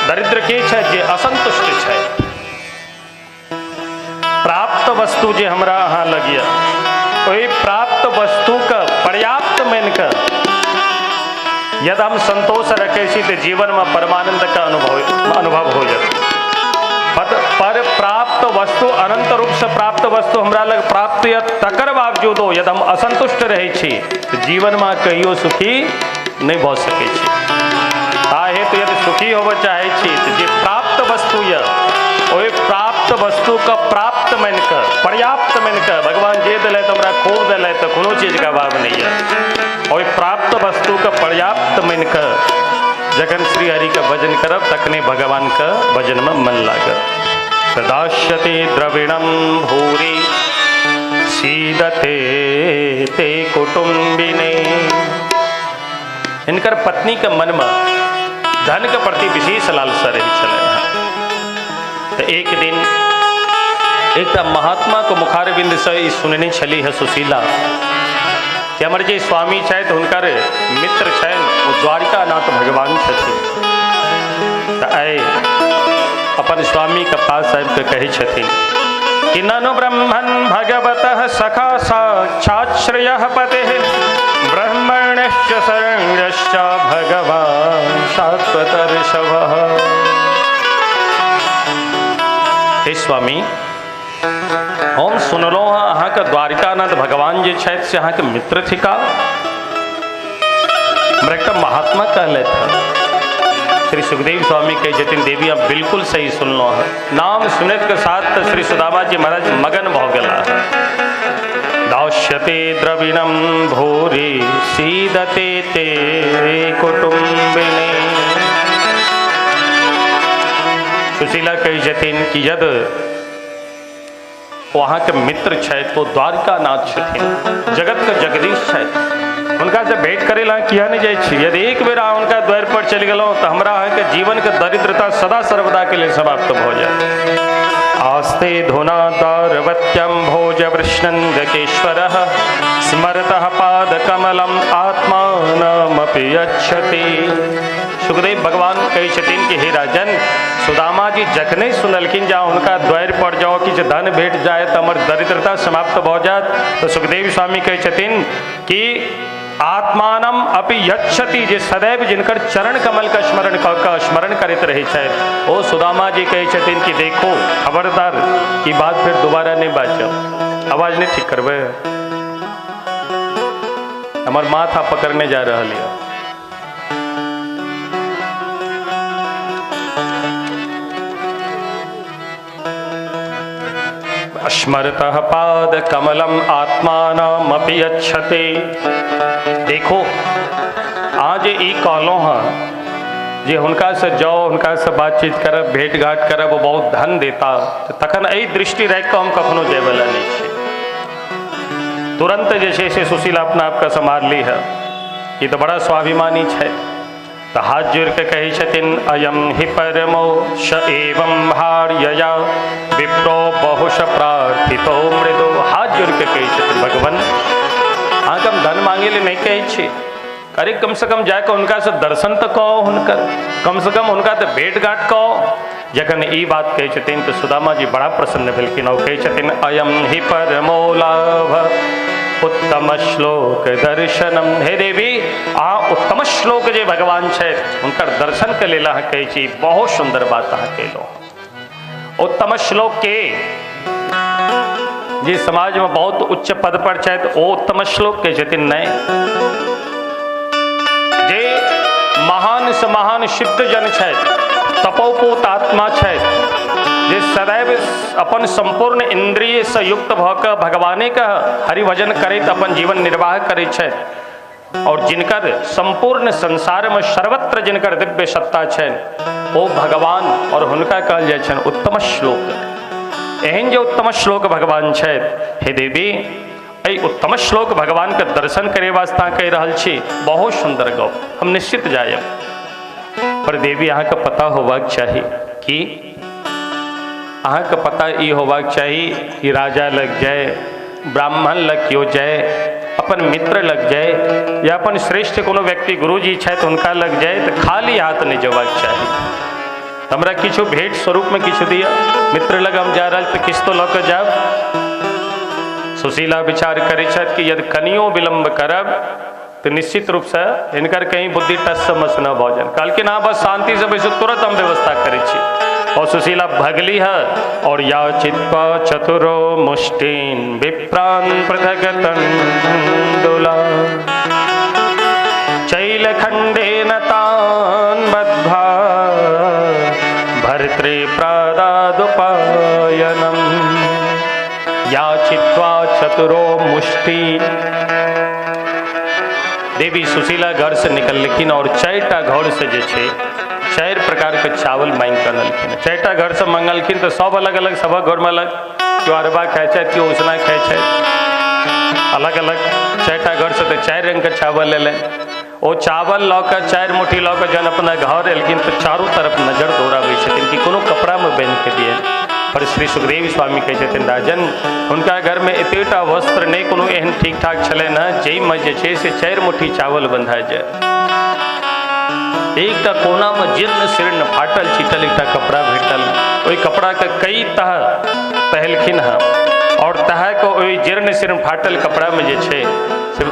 दरिद्र के छै जे असंतुष्ट छै। प्राप्त वस्तु जे हमरा अहाँ लगिया ओहि प्राप्त वस्तु के पर्याप्त मान के यदि हम संतोष रखे छी तो जीवन में परमानंद का अनुभव हो जात। पर प्राप्त वस्तु अनंत रूप से प्राप्त वस्तु हमरा लग प्राप्त यऽ तकर बावजूदो यदि हम असंतुष्ट रहै छी तो जीवन में कहियो सुखी नहीं भऽ सकै छी। ताहे तो यदि सुखी होबऽ चाहै छी तऽ जे प्राप्त वस्तु यऽ ओहि प्राप्त वस्तुके प्राप्त मानि कऽ, पर्याप्त मानि कऽ, भगवान जे देलथि हमरा खूब देलथि तऽ कोनो चीजके अभाव नहि यऽ। ओहि प्राप्त वस्तुके पर्याप्त मानि कऽ जखन श्री हरिके भजन करब तखने भगवानके भजनमे मन लागत। दास्यते द्रविणं भूरि सीदते ते कुटुम्बिने। हिनकर पत्नी के मन में धन के प्रति विशेष लालसा रही छलनि। तो एक दिन एक महात्मा के मुखारविंद से ई सुनने छली है सुशीला कि हमर जे स्वामी छथि हुनकर मित्र छनि ओ द्वारिकानाथ भगवान छथिन। तो आइ अपन स्वामी के पास आबि कऽ कहै छथिन कि ननु ब्रह्मन् भगवतः सखा साक्षात् श्रेयः पतिः ब्रह्मणश्च शरण्यश्च भगवान् शाश्वतर्षभः। हे स्वामी, हम सुनलहुँ हँ अहाँके द्वारिकानाथ भगवान जे छथि से अहाँके मित्र थिका। हमरा एकटा महात्मा कहलथि हँ। श्री सुखदेव स्वामी कहै छथिन देवी आप बिल्कुल सही सुनलहुँ हँ। नाम सुनैत के साथ तऽ श्री सुदामा जी महाराज मगन भऽ गेला। दास्यते द्रविणं भूरि सीदते ते कुटुम्बिने। सुशीला कहै छथिन कि यदि ओ अहाँके मित्र छथि तो द्वारिकानाथ छथिन, जगतके जगदीश छथि, हुनका से भेंट करे ला किया नहीं जाइ छी? यदि एक बेर अहाँ हुनका द्वार पर चलि गेलहुँ तऽ हमरा अहाँके जीवनके दरिद्रता सदा सर्वदा के लेल समाप्त भऽ जायत। आस्ते धुना दारवत्यं भोज वृष्णन्दकेश्वरः स्मरतः पादकमलम् आत्मानमपि यच्छति। सुखदेव भगवान कहै छथिन कि हे राजन, सुदामा जी जखने सुनलखिन जे हुनका द्वार पर जाओ किछु धन भेट जाय तऽ हमर दरिद्रता समाप्त भऽ जायत, तऽ सुखदेव स्वामी कहै छथिन कि आत्मानम अपि यच्छति, जे सदैव जिनकर चरण कमल के स्मरण कऽ कऽ स्मरण करैत रहै छथि। ओ सुदामा जी कहै छथिन कि देखो खबरदार, ई बात फेर दोबारा नहि बाजब। आवाज नहि ठीक करबै, हमर माथा पकड़ने जा रहल यऽ। स्मरतः पाद कमलम आत्मानमपि यच्छति। देखो आज ई कहलहुँ हँ जे हुनका से जाओ, हुनका से बातचीत करब, भेंट घाट करब, वो बहुत धन देता, तखन एहि दृष्टि राखि कऽ हम कखनो जायवला नहि छी। तुरंत जे छै से सुशीला अपना आपके सम्हारली है। ई तऽ बड़ा स्वाभिमानी छै। तऽ हाथ जोड़ि कऽ कहै छथिन अयम हि परमो स एवं भार्यया विप्रो बहुश प्रार्थितो मृदो। हाथ जोड़ि कऽ कहै छथिन भगवान अहाँके हम धन मांगे ले नहि कहै छी, अरे कम से कम जाके हुनका से दर्शन तऽ कहो, हुनकर कम से कम हुनका तऽ भेंट घाट कहो। जखन ई बात कहै छथिन तऽ सुदामा जी बड़ा प्रसन्न भेलखिन और कहै छथिन अयम हि परमो लाभ उत्तम श्लोक दर्शनम। हे देवी, अहाँ उत्तम श्लोक जे भगवान छथि हुनकर दर्शन के लेल अहाँ कहै छी, बहुत सुंदर बात अहाँ कयलहुँ। उत्तम श्लोक के जे समाज में बहुत उच्च पद पर छथि ओ उत्तम श्लोक कहै छथिन नहि, जे महान से महान सिद्ध जन छथि, तपोपूत आत्मा छथि, जे सदैव अपन संपूर्ण इंद्रिय से युक्त भऽ कऽ भगवाने के हरिभजन करैत अपन जीवन निर्वाह करैत छथि और जिनकर संपूर्ण संसार में सर्वत्र जिनकर दिव्य सत्ता छनि ओ भगवान, और हुनका कहल जाइ छनि उत्तम श्लोक। एहन जे उत्तम श्लोक भगवान छथि, हे देवी एहि उत्तम श्लोक भगवान के दर्शन करे वास्ते कहि रहल छी, बहुत सुंदर गप, हम निश्चित जायब। पर देवी अहाँके पता होबाक चाही कि अहाँके पता ई होबाक चाही कि राजा लग जाए, ब्राह्मण लग केओ जाए, अपन मित्र लग जाए या अपन श्रेष्ठ कोनो व्यक्ति गुरुजी छथि हुनका लग जाए तऽ खाली हाथ नहि जेबाक चाही। हमरा किछु भेंट स्वरूपमे किछु दिअ, मित्र लग हम जा रहल तऽ किछु तो लऽ कऽ जायब। सुशीला विचार करै छथि कि यदि कनियो विलम्ब करब तऽ निश्चित रूपसँ हिनकर कहीं बुद्धि टस से मस न भऽ जाए। कहलखिन हाँ बस शांति से बैसू, तुरंत हम व्यवस्था करै छी। और सुशीला भगली है और याचित्वा चतुरो मुष्टिन विप्रान पृथक तंडुला चैलखंडेन तान चित्वा चतुरो मुष्टि। देवी सुशीला घर से निकललखिन और 4टा घर से जे छै 4 प्रकार के चावल मांगि कऽ अनलखिन। 4टा घर से मंगलखिन तऽ सब अलग अलग, सबक घर में अलग, केओ अरबा खाइ छै, केओ उसना खाइ छै, अलग अलग। 4टा घर से तऽ 4 रंग के चावल लेलनि। ओ चावल लऽ कऽ 4 मुट्ठी लऽ कऽ जहन अपना घर एलखिन तऽ चारू तरफ नजर दौड़ाबै छथिन कि कोनो कपड़ामे बान्हि कऽ दियनि। पर श्री सुखदेव स्वामी कहै छथिन राजन हुनका घरमे एतेटा वस्त्र नहि कोनो एहन ठीक ठाक छलनि हँ जाहिमे जे छै से 4 मुट्ठी चावल बन्धा जाय। एकटा कोनामे जीर्ण शीर्ण फाटल चिटल एकटा कपड़ा भेटल, ओहि कपड़ाके कई तह पहलखिन हँ और तहके ओहि जीर्ण शीर्ण फाटल कपड़ामे जे छै से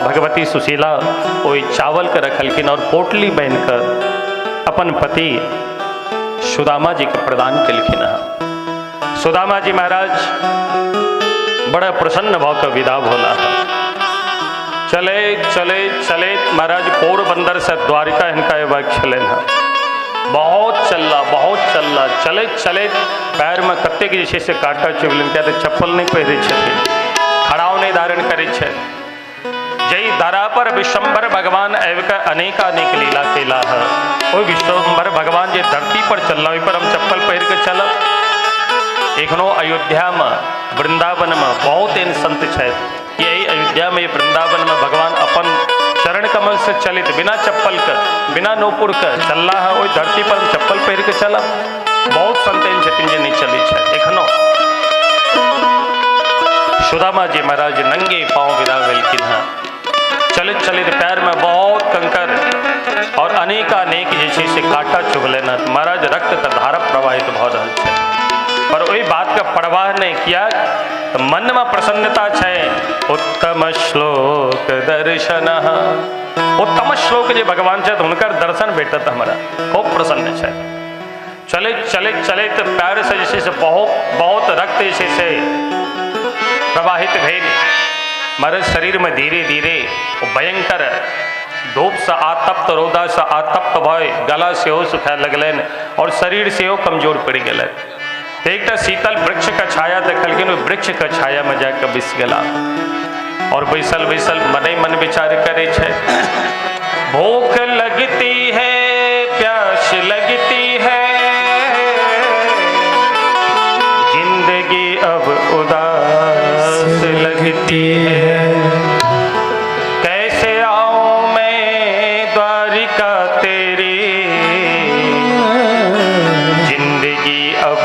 भगवती सुशीला ओहि चावलके रखलखिन और पोटली बान्हि कऽ अपन पति सुदामा जीके प्रदान केलखिन हँ। सुदामा जी महाराज बड़ा प्रसन्न भऽ कऽ विदा भोला। चलैत चलैत चलैत महाराज पोरबंदर से द्वारिका हिनका अयबाक छलनि हँ। बहुत चलला बहुत चलला, चलैत चलैत पैरमे कतेक जे छै से काँटा चुभलनि, किया तऽ चप्पल नहि पहिरै छथिन, खड़ाव नहि धारण करै छथि। जाहि धरा पर विश्वम्भर भगवान आबि कऽ अनेकानेक लीला केला है, ओहि विश्वम्भर भगवान जे धरती पर चलला ओहि पर हम चप्पल पहिर कऽ चलब। एखनो अयोध्यामे वृंदावनमे बहुत एहन संत छथि कि एहि अयोध्यामे वृंदावनमे भगवान अपन चरण कमल से चलित बिना चप्पल के बिना नूपुर के चलला है, ओहि धरती पर हम चप्पल पहिर के चलब। बहुत संत एहन छथिन जे नहि चलै छथि एखनो। सुदामा जी महाराज नंगे पाँव विदा भेलखिन हँ। चलैत चलैत पैरमे बहुत कंकर और अनेकानेक जे छै से काँटा चुभलनि हँ। महाराज रक्तके धारा प्रवाहित भऽ रहल छै, पर ओहि बातके परवाह नहि, किया तऽ मनमे प्रसन्नता छै। उत्तम श्लोक दर्शन, उत्तम श्लोक जे भगवान छथि हुनकर दर्शन भेटत हमरा, खूब प्रसन्न छै। चलैत चलैत चलैत पैरसँ जे छै से बहुत बहुत रक्त जे छै से प्रवाहित भेल। महाराज शरीरमे धीरे धीरे भयंकर धूपसँ आतप्त, रौदासँ आतप्त भऽ गला सेहो सुखाय लगलनि और शरीर सेहो कमजोर पड़ि गेलनि। एकटा शीतल वृक्षके छाया देखलखिन, ओहि वृक्षके छायामे जाकऽ बैस गेला और बैसल बैसल मने मन विचार करै छै। भूख लगती है प्यास लगती है, जिंदगी अब उदास लगती है, कैसे आऊं मैं द्वारिका तेरी, जिंदगी अब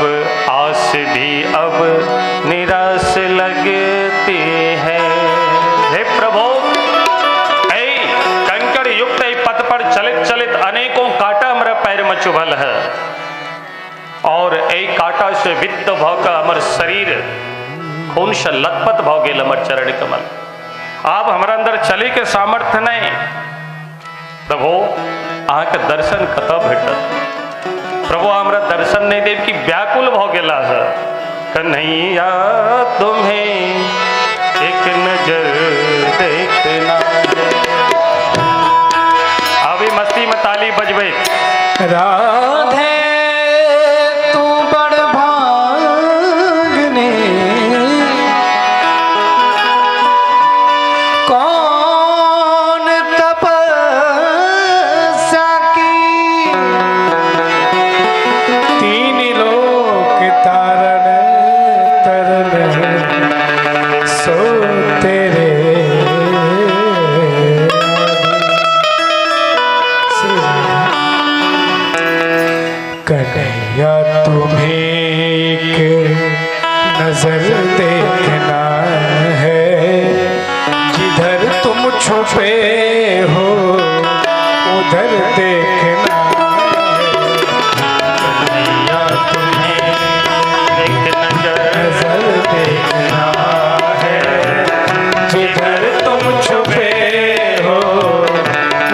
आस भी अब निराश लगती है। हे प्रभु, ऐ कंकड़ युक्त पथ पर चलित चलित अनेकों कांटा हमरा पैर में चुभल है और एहि कांटा से विद्ध भऽ कऽ हमर शरीर खून से लथपथ भऽ गेल हमर चरण कमल। आब हमरा अंदर चले के सामर्थ्य नहीं। प्रभु अहाँके दर्शन कतऽ भेटत? प्रभु हमरा दर्शन नहीं देव कि व्याकुल भऽ गेला है। कन्हैया तुम्हें एक नजर देखना है। अभी मस्ती में ताली बजबै। राधे तू बड़ भागने, कौन तपस्या की, तीन लोक तारन तरन सो तेरे। कन्हैया तुम्हें एक नजर देखना है, जिधर तुम छुपे हो उधर देखना है। कन्हैया तुम्हें एक नजर नजर देखना है, जिधर तुम छुपे हो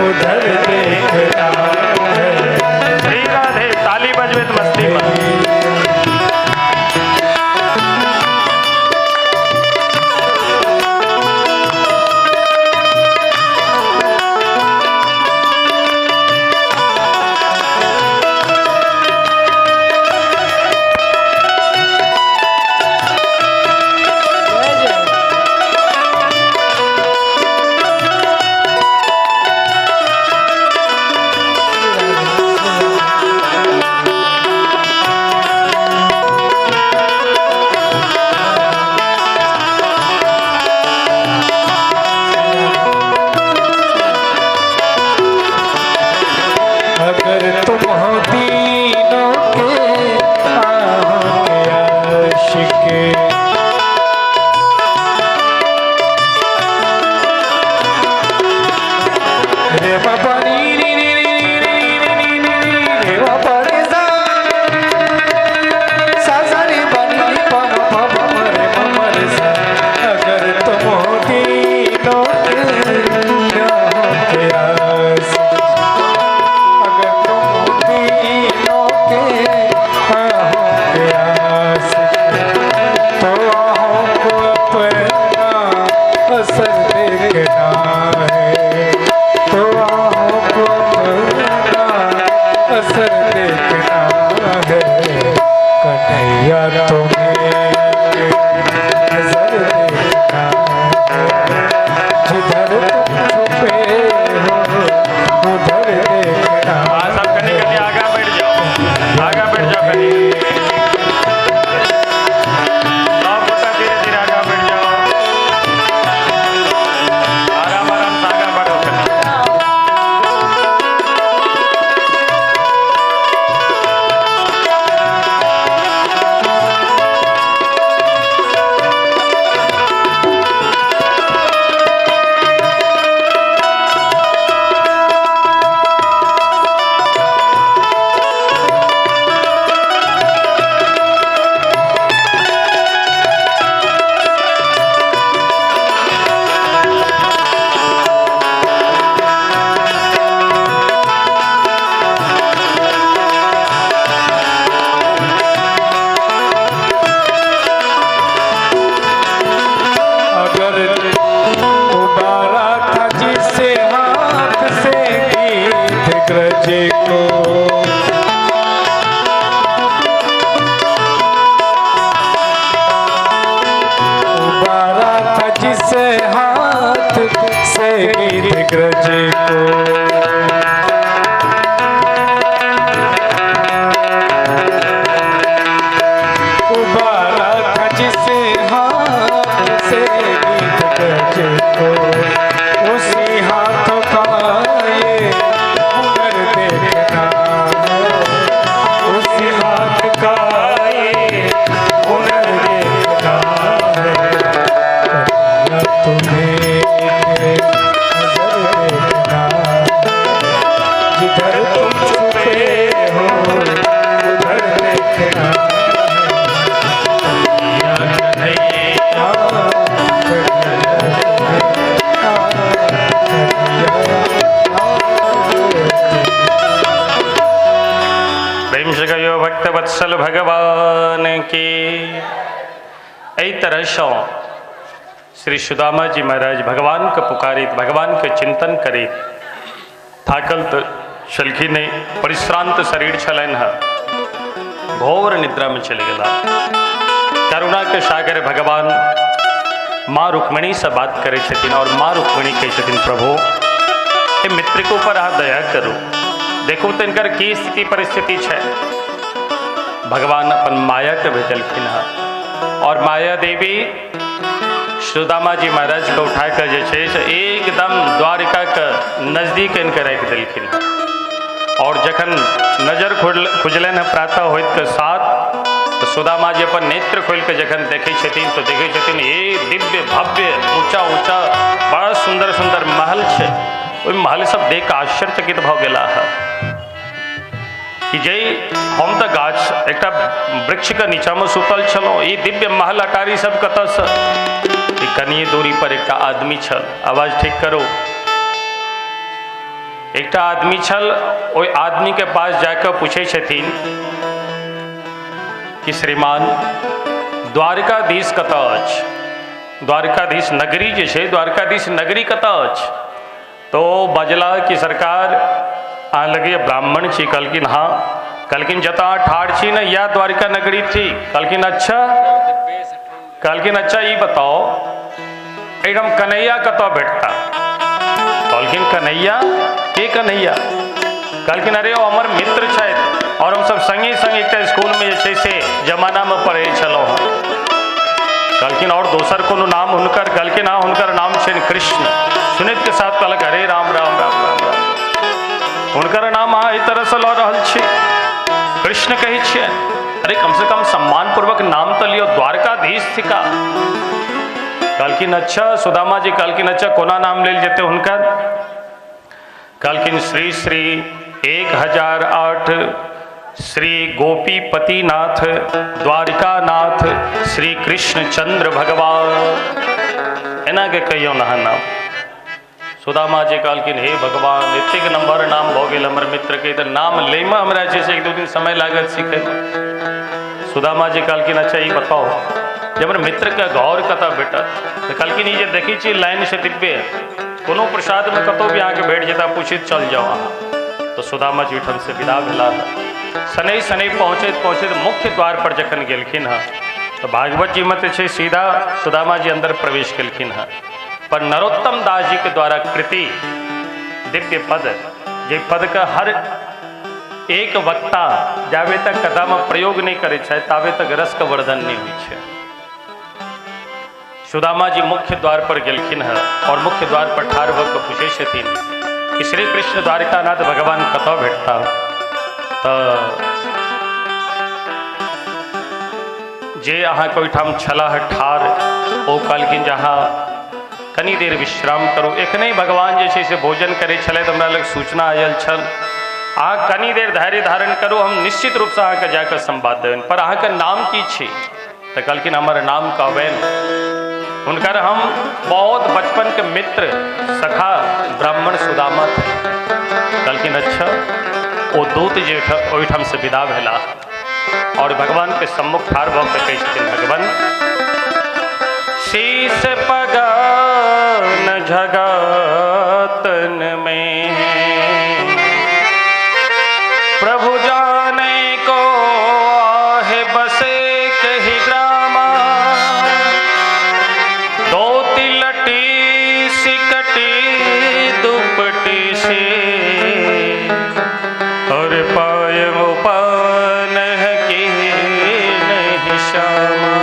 उधर देखना है। श्री राधे ताली बजबैत मस्ती में। के रे बाबा नी नी नी नी नी नी नी रे बाबा रे सा सा सा रे बा नी पा पा पा रे मा रे सा। अगर तुम होती तो क्या होते आस, अगर तुम होती तो क्या होते आस, तो आहों को अपना असर देखना है, तो आहों को अपना असर देखना है। कन्हैया तुम्हें नजर देखना है, जिधर तुम छुपे हो उधर देखना। सब कनी कनी आगा बैठ जाओ, आगा बैठ जाओ कनी। सब गोटा धीरे धीरे आगा बैठ जाओ, आराम आराम से आगा बढ़ो कनी। अगर उबारा था जिसे हाथ से गीत ग्रज को, उबारा था जिसे हाथ से गीत ग्रज को, उबारा था जिसे हाथ से गीत ग्रज को, उसी हाथ का ये हुनर देखना है, उसी हाथ का ये हुनर देखना है। कन्हैया तुम्हें नजर देखना है, जिधर तुम छुपे हो उधर देखना है। प्रेम से कहियो भक्त वत्सल भगवान की। एहि तरह सँ श्री सुदामा जी महाराज भगवान के पुकारित, भगवान के चिंतन करित थाकल तो छलखिन नहीं, परिश्रांत शरीर छलनि हँ, घोर निद्रा में चलि गेला। करुणा के सागर भगवान माँ रुक्मिणी से बात करै छथिन और माँ रुक्मिणी कहै छथिन, प्रभु ए मित्र के ऊपर अहाँ दया करू, देखू तो इनकर की स्थिति परिस्थिति छै। भगवान अपन माया के भेजलखिन हँ और माया देवी सुदामा जी महाराज के उठा के जे छै से एकदम द्वारिका के नजदीक इनके राखि देलखिन हँ। और जखन नजर खुजलनि हँ प्रातः होइत के साथ, तो सुदामा जी अपन नेत्र खोलि के जखन देखै छथिन तो देखै छथिन ये दिव्य भव्य ऊँचा ऊँचा बड़ा सुंदर सुंदर महल छै। ओहि महल सब देख के आश्चर्यचकित भऽ गेला हँ कि जे हम तऽ गाछ एकटा वृक्ष के नीचा में सुतल छलहुँ, ई दिव्य महल अटारी सब कतऽसँ। कनिए दूरी पर एकटा आदमी छल, आवाज ठीक करो, एकटा आदमी छल। ओहि आदमी के पास जाकर पूछै छथिन कि श्रीमान द्वारकाधीश कतऽ अछि, द्वारकाधीश नगरी जे छै, द्वारकाधीश नगरी कतऽ अछि। तो बजला कि सरकार अहाँ लगैए ब्राह्मण छी। कहलखिन हाँ। कहलखिन जतऽ अहाँ ठाढ़ छी ने इएह द्वारिका नगरी थी। कहलखिन अच्छा। कहलखिन अच्छा ई बताओ एहिठाम कन्हैया कतऽ भेटता। कहलखिन कन्हैया के कन्हैया? कहलखिन अरे ओ हमर मित्र छथि और हमसब संगे संग एकटा स्कूलमे जे छै से जमानामे पढ़ै छलहुँ हँ। कहलखिन और दोसर कोनो नाम हुनकर? कहलखिन हाँ, हुनकर नाम छनि कृष्ण। सुनैत के साथ कहलक अरे राम राम राम राम राम, हुनकर नाम अहाँ एहि तरहसँ लऽ रहल छी, कृष्ण कहै छियै। अरे कम से कम सम्मान पूर्वक नाम तो लियो, द्वारकाधीश थिका। कहलखिन अच्छा। सुदामा जी कहलखिन अच्छा, कोना नाम लेल जेतै हुनकर? कहलखिन श्री श्री 1008 श्री गोपीपतिनाथ द्वारिकानाथ श्री कृष्ण चंद्र भगवान, एना के कहियो ना नाम। सुदामा जी कहलखिन हे भगवान, एतेक नंबर नाम भऽ गेल हमर मित्र के, तऽ नाम लैमे हमरा जे छै 1-2 दिन समय लागत सीखैमे। सुदामा जी कहलखिन अच्छा ई बताओ जे हमर मित्र के घर कतऽ भेटत? तऽ कहलखिन ई जे देखै छी लाइन से दिव्य कोनो प्रसादमे कतहु भी अहाँके भेट जेता, पूछैत चल जाओ अहाँ। तो सुदामा जी ओहिठाम से विदा भेला। शनै शनै पहुँचैत पहुँचैत मुख्य द्वार पर जखन गेलखिन हँ तऽ भागवत जी में तऽ छै सीधा सुदामा जी अंदर प्रवेश केलखिन हँ, पर नरोत्तम दास जी के द्वारा कृति दिव्य पद, जे पद के हर एक वक्ता जाबे तक कथा में प्रयोग नहीं करे छै ताबे तक रस के वर्धन नहीं होइ छै। सुदामा जी मुख्य द्वार पर गेलखिन हँ और मुख्य द्वार पर ठाढ़ भऽ कऽ पूछै छथिन कि श्री कृष्ण द्वारिकानाथ भगवान कतऽ भेटता? तऽ जे अहाँके ओहिठाम छलाह ठाढ़ ओ कहलखिन जे अहाँ कनी देर विश्राम करू, एखने भगवान जे छै से भोजन करै छलथि, हमरा लग सूचना आयल छल, अहाँ कनी देर धैर्य धारण करू, हम निश्चित रूपसँ अहाँके जाकऽ संवाद देबनि, पर अहाँके नाम की छी? तऽ कहलखिन हमर नाम कहबनि हुनकर हम बहुत बचपन के मित्र सखा ब्राह्मण सुदामा थे। कहलखिन अच्छा। ओ दूत जे ओहिठाम से विदा भेला और भगवान के सम्मुख ठाढ़ भऽ कऽ कहै छथिन भगवान शीश पगन जगतन में प्रभु जाने को आहे बसे कही ग्रामा, दो तिलटी सिकटी दुपटी से और पाय उपान की नहीं श्यामा,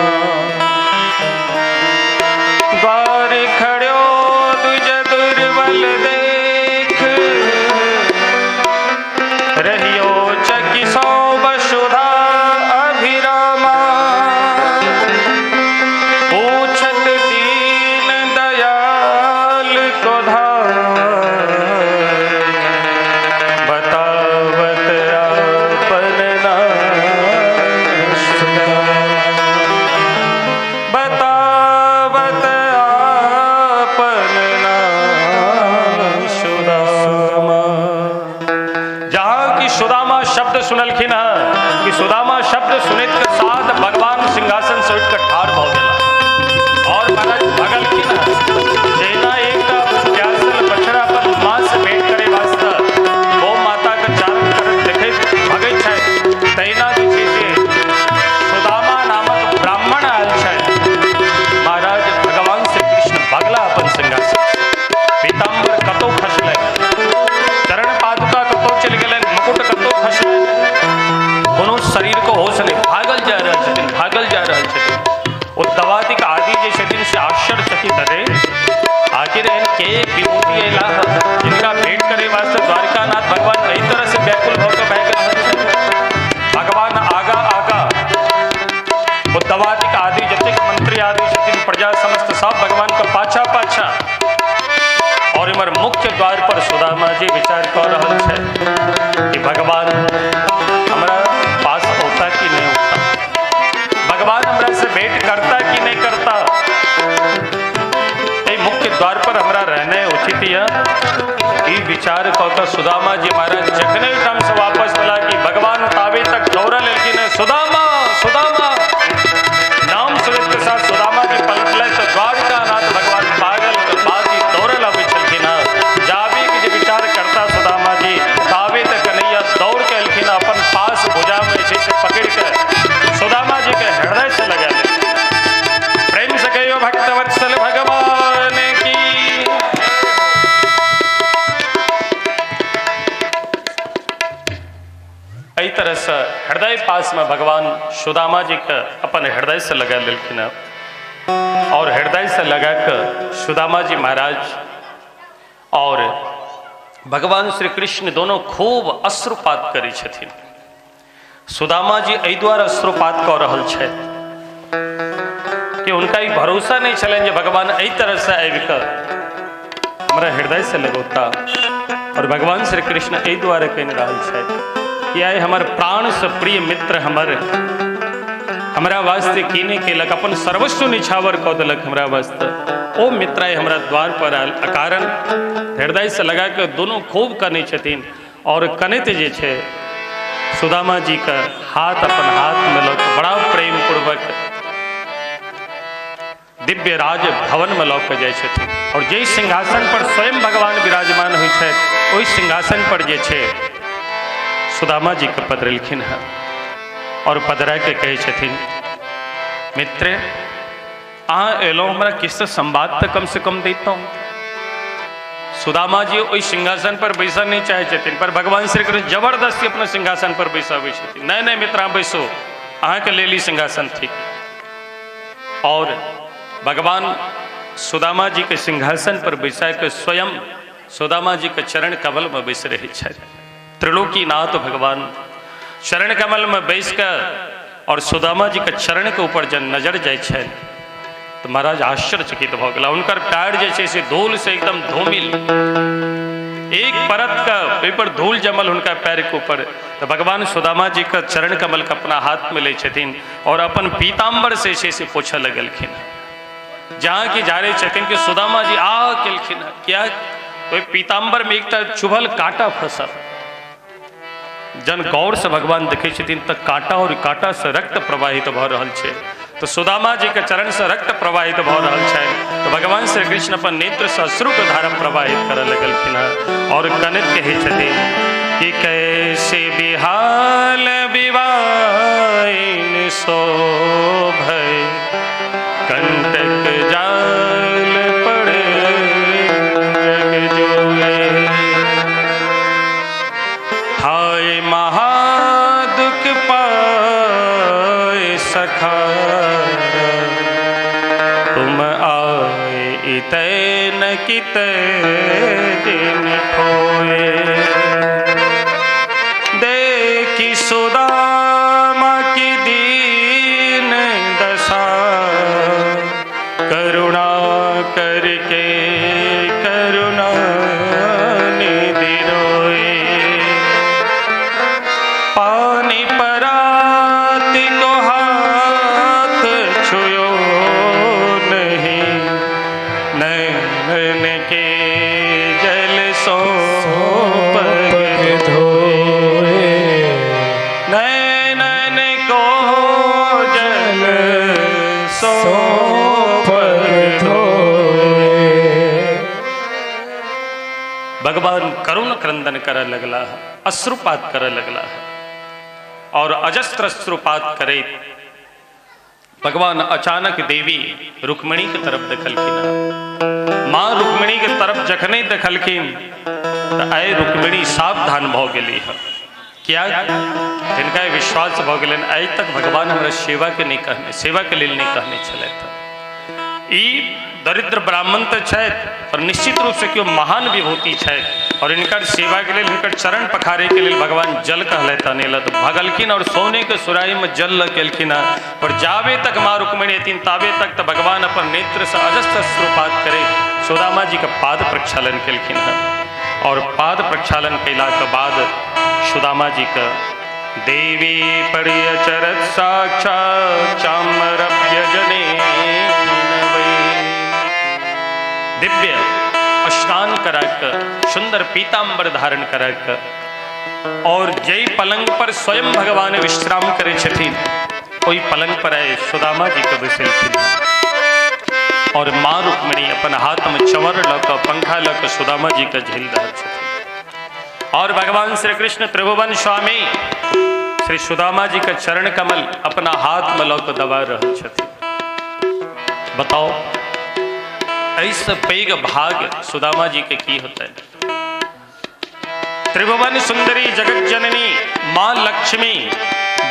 द्वार खड़ो द्विज दुर्बल देख रहियो चकिसो वसुधा अभिरामा, पूछत दीन दयाल को धाम बतावत आपन नाम सुदामा, बतावत आपन नाम सुदामा। जहाँ की सुदामा शब्द सुनलखिन हँ कि सुदामा शब्द सुनैत के साथ भगवान सिंहासन से उठि कऽ ठाढ़ भऽ गेला और महाराज भगलखिन हँ जहिना एकटा प्यासल बछड़ा अपन माँ से भेंट करे वास्ते गौ माता के चारण करैत देखैत भगैत छथि, तहिना जे छै से सुदामा नामक ब्राह्मण आयल छथि। महाराज भगवान श्री कृष्ण भगला अपन सिंहासन, पीताम्बर कतौ खसलनि, चरण पादुका कतौ चलि गेलनि, मुकुट कतौ खसलनि, कोनो शरीर को होश नहि, भागल जा रहल छथिन, भागल जा रहल छथिन। ओ दवादिक आदि जे छथिन से आश्चर्यचकित, अरे आखिर एहन के विभूति अयलाह जिनका भेंट करे वास्ते द्वारिकानाथ भगवान एहि तरह से व्याकुल भऽ कऽ भागि रहल छथि। भगवान आगा आगा, ओ दवादिक आदि जतेक मंत्री आदि छथिन, प्रजा समस्त सब भगवान के पाछा पाछा। और इमर मुख्य द्वार पर सुदामा जी विचार कऽ रहल छथि कि भगवान हमरा पास औता कि नहीं औता, भगवान हमरा से भेंट करता कि नहीं करता, एहि मुख्य द्वार पर हमरा रहने उचित यऽ। ई विचार कऽ कऽ सुदामा जी महाराज जखने ओहिठाम से वापस भेला कि भगवान ताबे तक दौड़ल एलखिन हँ, सुदामा सुदामा नाम सुनैत के साथ सुदामा जी पलटलै तऽ द्वारिकानाथ भगवान पागल बाजी दौड़ल अबै छलखिन हँ। जाबे के जे विचार करता सुदामा जी ताबे तक कन्हैया दौड़ के एलखिन, अपन पास भुजा में जे छै से पकड़ि कऽ सुदामा जी के हृदय से लगा लेलखिन। प्रेम से कहियो भक्तवत्सल भगवान की। एहि तरह से हृदय पास में भगवान सुदामा जी के अपन हृदय से लगा लेलखिन और हृदय से लगा के सुदामा जी महाराज और भगवान श्री कृष्ण दोनों खूब अश्रुपात करै छथिन। सुदामा जी एहि दुआरे अश्रुपात कऽ रहल छथि कि हुनका ई भरोसा नहीं छलनि जे भगवान एहि तरह से आबि कऽ हमरा हृदय से लगौता। और भगवान श्री कृष्ण एहि दुआरे कहि रहल छथि कि आइ हमर प्राण से प्रिय मित्र हमर हमरा वास्ते की नहि केलक, अपन सर्वस्व निछावर कऽ देलक हमरा वास्ते। ओ मित्र आइ हमरा द्वार पर आयल अकारण हृदय से लगा के दोनों खूब कनै छथिन। और कनैत जे छै सुदामा जी के हाथ अपन हाथ में लऽ कऽ बड़ा प्रेम पूर्वक दिव्य राज भवन में लऽ कऽ जाइ छथिन। और जाहि सिंहासन पर स्वयं भगवान विराजमान होइ छथि ओहि सिंहासन पर जे छै सुदामा जी के पधरेलखिन हँ। और पधरा के कहै छथिन, मित्र अहाँ एलहुँ हमरा किछु तऽ संवाद तऽ कम से कम दैतहुँ। सुदामा जी ओहि सिंहासन पर बैसऽ नहीं चाहै छथिन, पर भगवान श्री कृष्ण जबरदस्ती अपना सिंहासन पर बैसाबै छथिन। नहीं नहीं मित्र अहाँ बैसो, अहाँके लेल ई सिंहासन ठीक। और भगवान सुदामा जी के सिंहासन पर बैसा के स्वयं सुदामा जी के चरण कमल में बैस रहे छथि। त्रिलोकीनाथ भगवान चरण कमल में बैस के और सुदामा जी के चरण के ऊपर जब नजर जाइ छनि तो महाराज आश्चर्यचकित भऽ गेला। हुनकर पैर जे छै से धूल से एकदम धूमिल, एक परत का ओहि पर धूल जमल हुनका पैर के ऊपर। तो भगवान सुदामा जी के चरण कमल के अपना हाथ में लै छथिन और अपन पीताम्बर से छै से पोछऽ लगलखिन। जहाँ की जा रहे छथिन कि सुदामा जी आ केलखिन, क्या ओहि पीताम्बर में एकटा चुभल कांटा फंसल। जन गौर से भगवान देखै छथिन तऽ कांटा और कांटा से रक्त प्रवाहित भऽ रहल छै। तो सुदामा जी के चरण से रक्त प्रवाहित भऽ रहल छै। तो भगवान श्री कृष्ण अपन नेत्र से अश्रु के धारा प्रवाहित करऽ लगलखिन हँ। और कनैत कहै छथिन कि कैसे बिहाल विवाइन शोभय, कंटक जाल पड़े जग जोए। हाय महादुख पाए सखा, तुम आए इतै न कितै दिन खोए। देखी सुदामा की दीन दशा, करुणा करके करुणा निधि रोए। पानी परात को हाथ छुयो नहीं, नैनन के जल सो पग धोए। नैनन को जल सो पग धोए। भगवान करुण क्रंदन करऽ लगला, अश्रुपात करऽ लगला और अजस्त्र अश्रुपात करे भगवान अचानक देवी रुक्मिणी के तरफ देखलखिन। माँ रुक्मिणी के तरफ जखने देखलखिन तो आइ रुक्मिणी सावधान भऽ गेली। क्या हिनका विश्वास भऽ गेलनि आइ तक भगवान हमरा सेवा के नहीं कहने, सेवा के लेल नहीं कहने छलथि। ई दरिद्र ब्राह्मण तो छथि पर निश्चित रूप से केओ महान विभूति छथि और इनकर सेवा के लेल, हिनकर चरण पखारे के लेल भगवान जल कहलथि आनै लए। तो भगलखिन और सोने के सुराही में जल लऽ के एलखिन हँ। और जाबे तक माँ रुक्मिणी एथिन ताबे तक तो भगवान अपन नेत्र से अजस्त्र अश्रुपात करे सुदामा जी के पाद प्रक्षालन केलखिन हँ। और पाद प्रक्षालन कैला के बाद सुदामा जी के देवी परिचरत साक्षात चामरव्यजने दिव्य स्नान कराक सुंदर पीताम्बर धारण कराक और जय पलंग पर स्वयं भगवान विश्राम करे छथिन ओहि पलंग पर आए सुदामा जी के बैसेलखिन। और माँ रुक्मिणी अपन हाथ में चंवर लऽ कऽ पंखा लऽ कऽ सुदामा जी के झेल रहल छथिन। और भगवान श्री कृष्ण त्रिभुवन स्वामी श्री सुदामा जी के चरण कमल अपना हाथ में लऽ कऽ दबा रहल छथिन। बताओ ऐसे पैघ भाग सुदामा जी के की होता है। त्रिभुवन सुंदरी जगत जननी माँ लक्ष्मी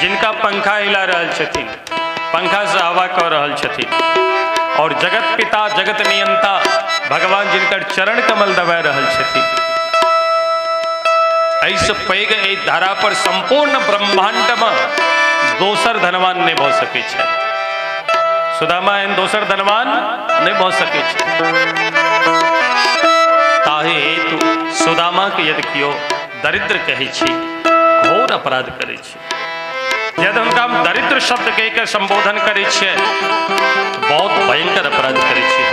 जिनका पंखा हिला रहल छथिन, पंखा से हवा कऽ रहल छथिन, और जगत पिता जगत नियंता भगवान जिनकर चरण कमल दबा रहल छथिन। एहिसँ पैघ एहि धरा पर संपूर्ण ब्रह्मांडमे दोसर धनवान नहि भऽ सकै छै। सुदामा एहन दोसर धनवान नहि भऽ सकै छै। ताहि हेतु सुदामा के यदि केओ दरिद्र कहै छी, घोर अपराध करै छी। यदि हुनका हम दरिद्र शब्द कहि के संबोधन करै छियै, बहुत भयंकर अपराध करै छी।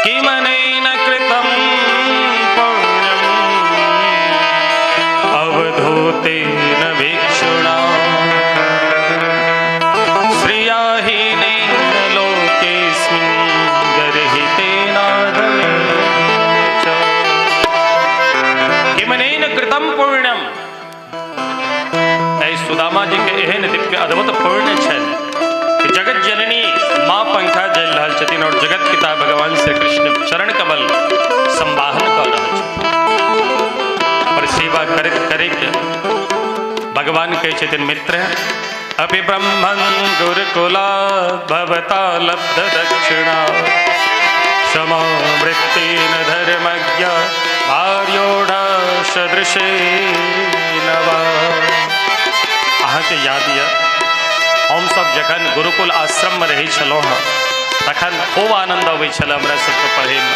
किमनेन कृतं पुण्यम् अवधूतेन भिक्षुणा श्रियाहीनेन लोकेऽस्मिन् गर्हितेनाधमेन च। किमनेन कृतं पुण्यम्, एहि सुदामा जी के एहन दिव्य अद्भुत पुण्य छनि कि जगत जननी माँ पंखा जलि रहल छथिन और जगत पिता भगवान श्री कृष्ण चरण कमल संवाहन कऽ रहल छथिन। पर सेवा करैत करैत भगवान कहै छथिन, मित्र अपि ब्रह्मन् गुरुकुला भवता लब्ध दक्षिणा समवृत्तेन धर्मज्ञ भार्योढ़ा सदृशेन वा। अहाँके याद यऽ, हमसब जखन गुरुकुल आश्रममे रहै छलहुँ हँ तखन खूब आनन्द अबै छल हमरा सबके पढ़ैमे,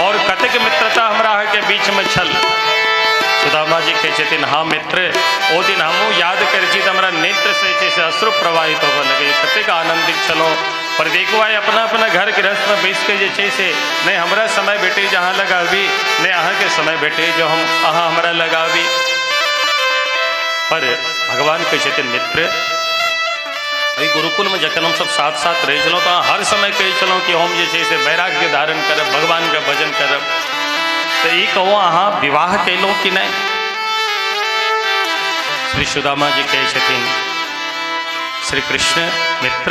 और कतेक मित्रता हमरा अहाँके बीचमे छल। सुदामा जी कहै छथिन, हाँ मित्र, ओ दिन हमहूँ याद करै छी तऽ हमरा नेत्र से जे छै से अश्रु प्रवाहित होबऽ लगैए, कतेक आनन्दित छलहुँ। पर देखू आइ अपना अपना घर गृहस्थमे बैसिके जे छै से नहि हमरा समय भेटै जे अहाँ लग आबी, नहि अहाँके समय भेटै जे हम अहाँ हमरा लग आबी। पर भगवान कहै छथिन, मित्र एहि गुरुकुलमे जखन हमसब साथ साथ रहै छलहुँ तऽ अहाँ हर समय कहै छलहुँ कि हम जे छै से वैराग्य धारण करब, भगवानके भजन करब। तऽ ई कहू अहाँ विवाह कयलहुँ कि नहि? श्री सुदामा जी कहै छथिन, श्री कृष्ण मित्र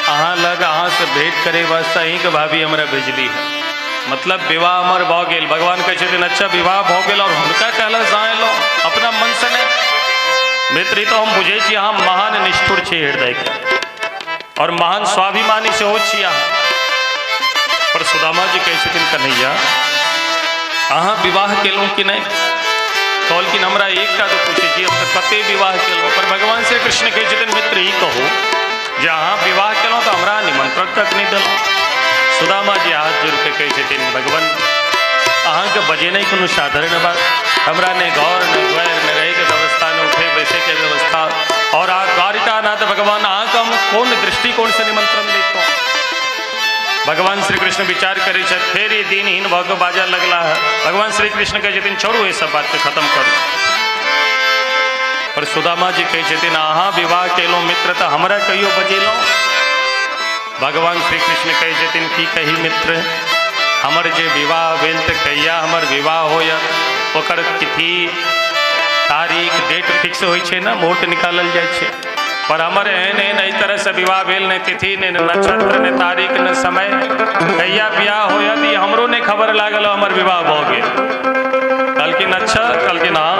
अहाँ लग अहाँसँ भेंट करे वास्ते अहीँके भाभी हमरा भेजली है, मतलब विवाह हमर भऽ गेल। भगवान कहै छथिन, अच्छा विवाह भऽ गेल और हुनका कहला से अहाँ एलहुँ अपना मन से नहि? मित्र ई तऽ हम बुझै छी अहाँ महान निष्ठुर छी हृदयके और महान स्वाभिमानी सेहो छी अहाँ। पर सुदामा जी कहै छथिन, कन्हैया अहाँ विवाह केलहुँ कि नहि? कहलखिन, हमरा एकटा तऽ पूछै छी, हम तऽ कते विवाह केलहुँ। पर भगवान श्री कृष्ण कहै छथिन, मित्र ई कहू जे अहाँ विवाह केलहुँ तऽ हमरा निमंत्रण तक नहि देलहुँ। सुदामा जी हाथ जोड़ि कऽ कहै छथिन, भगवान अहाँके बजेनाइ कोनो साधारण बात, हमरा नहि घर नहि द्वारि नहि रहैके व्यवस्था नहि उठे बैसैके व्यवस्था, और अहाँ द्वारिकानाथ भगवान अहाँके हम कोन दृष्टिकोणसँ निमंत्रण दैतहुँ? भगवान श्री कृष्ण विचार करै छथि, फेर ई दिनहीन भऽ कऽ बाजऽ लगला है। भगवान श्री कृष्ण कहै छथिन, छोड़ू ई सब बातके खत्म करू। पर सुदामा जी कहै छथिन, अहाँ विवाह केलहुँ मित्र तऽ हमरा कहियो बजेलहुँ? भगवान श्री कृष्ण कहै छथिन, की कही मित्र, हमर जे विवाह भेल तऽ कहिया हमर विवाह होयत ओकर तिथि तारीख डेट फिक्स होइ छै ने, मुहूर्त निकालल जाइ छै। पर हमर एहन एहन एहि तरहसँ विवाह भेल, नहि तिथि नहि नक्षत्र नहि तारीख नहि समय, कहिया बियाह होयत ई हमरो नहि खबर लागल, हमर विवाह भऽ गेल। कहलखिन अच्छा, कहलखिन हाँ।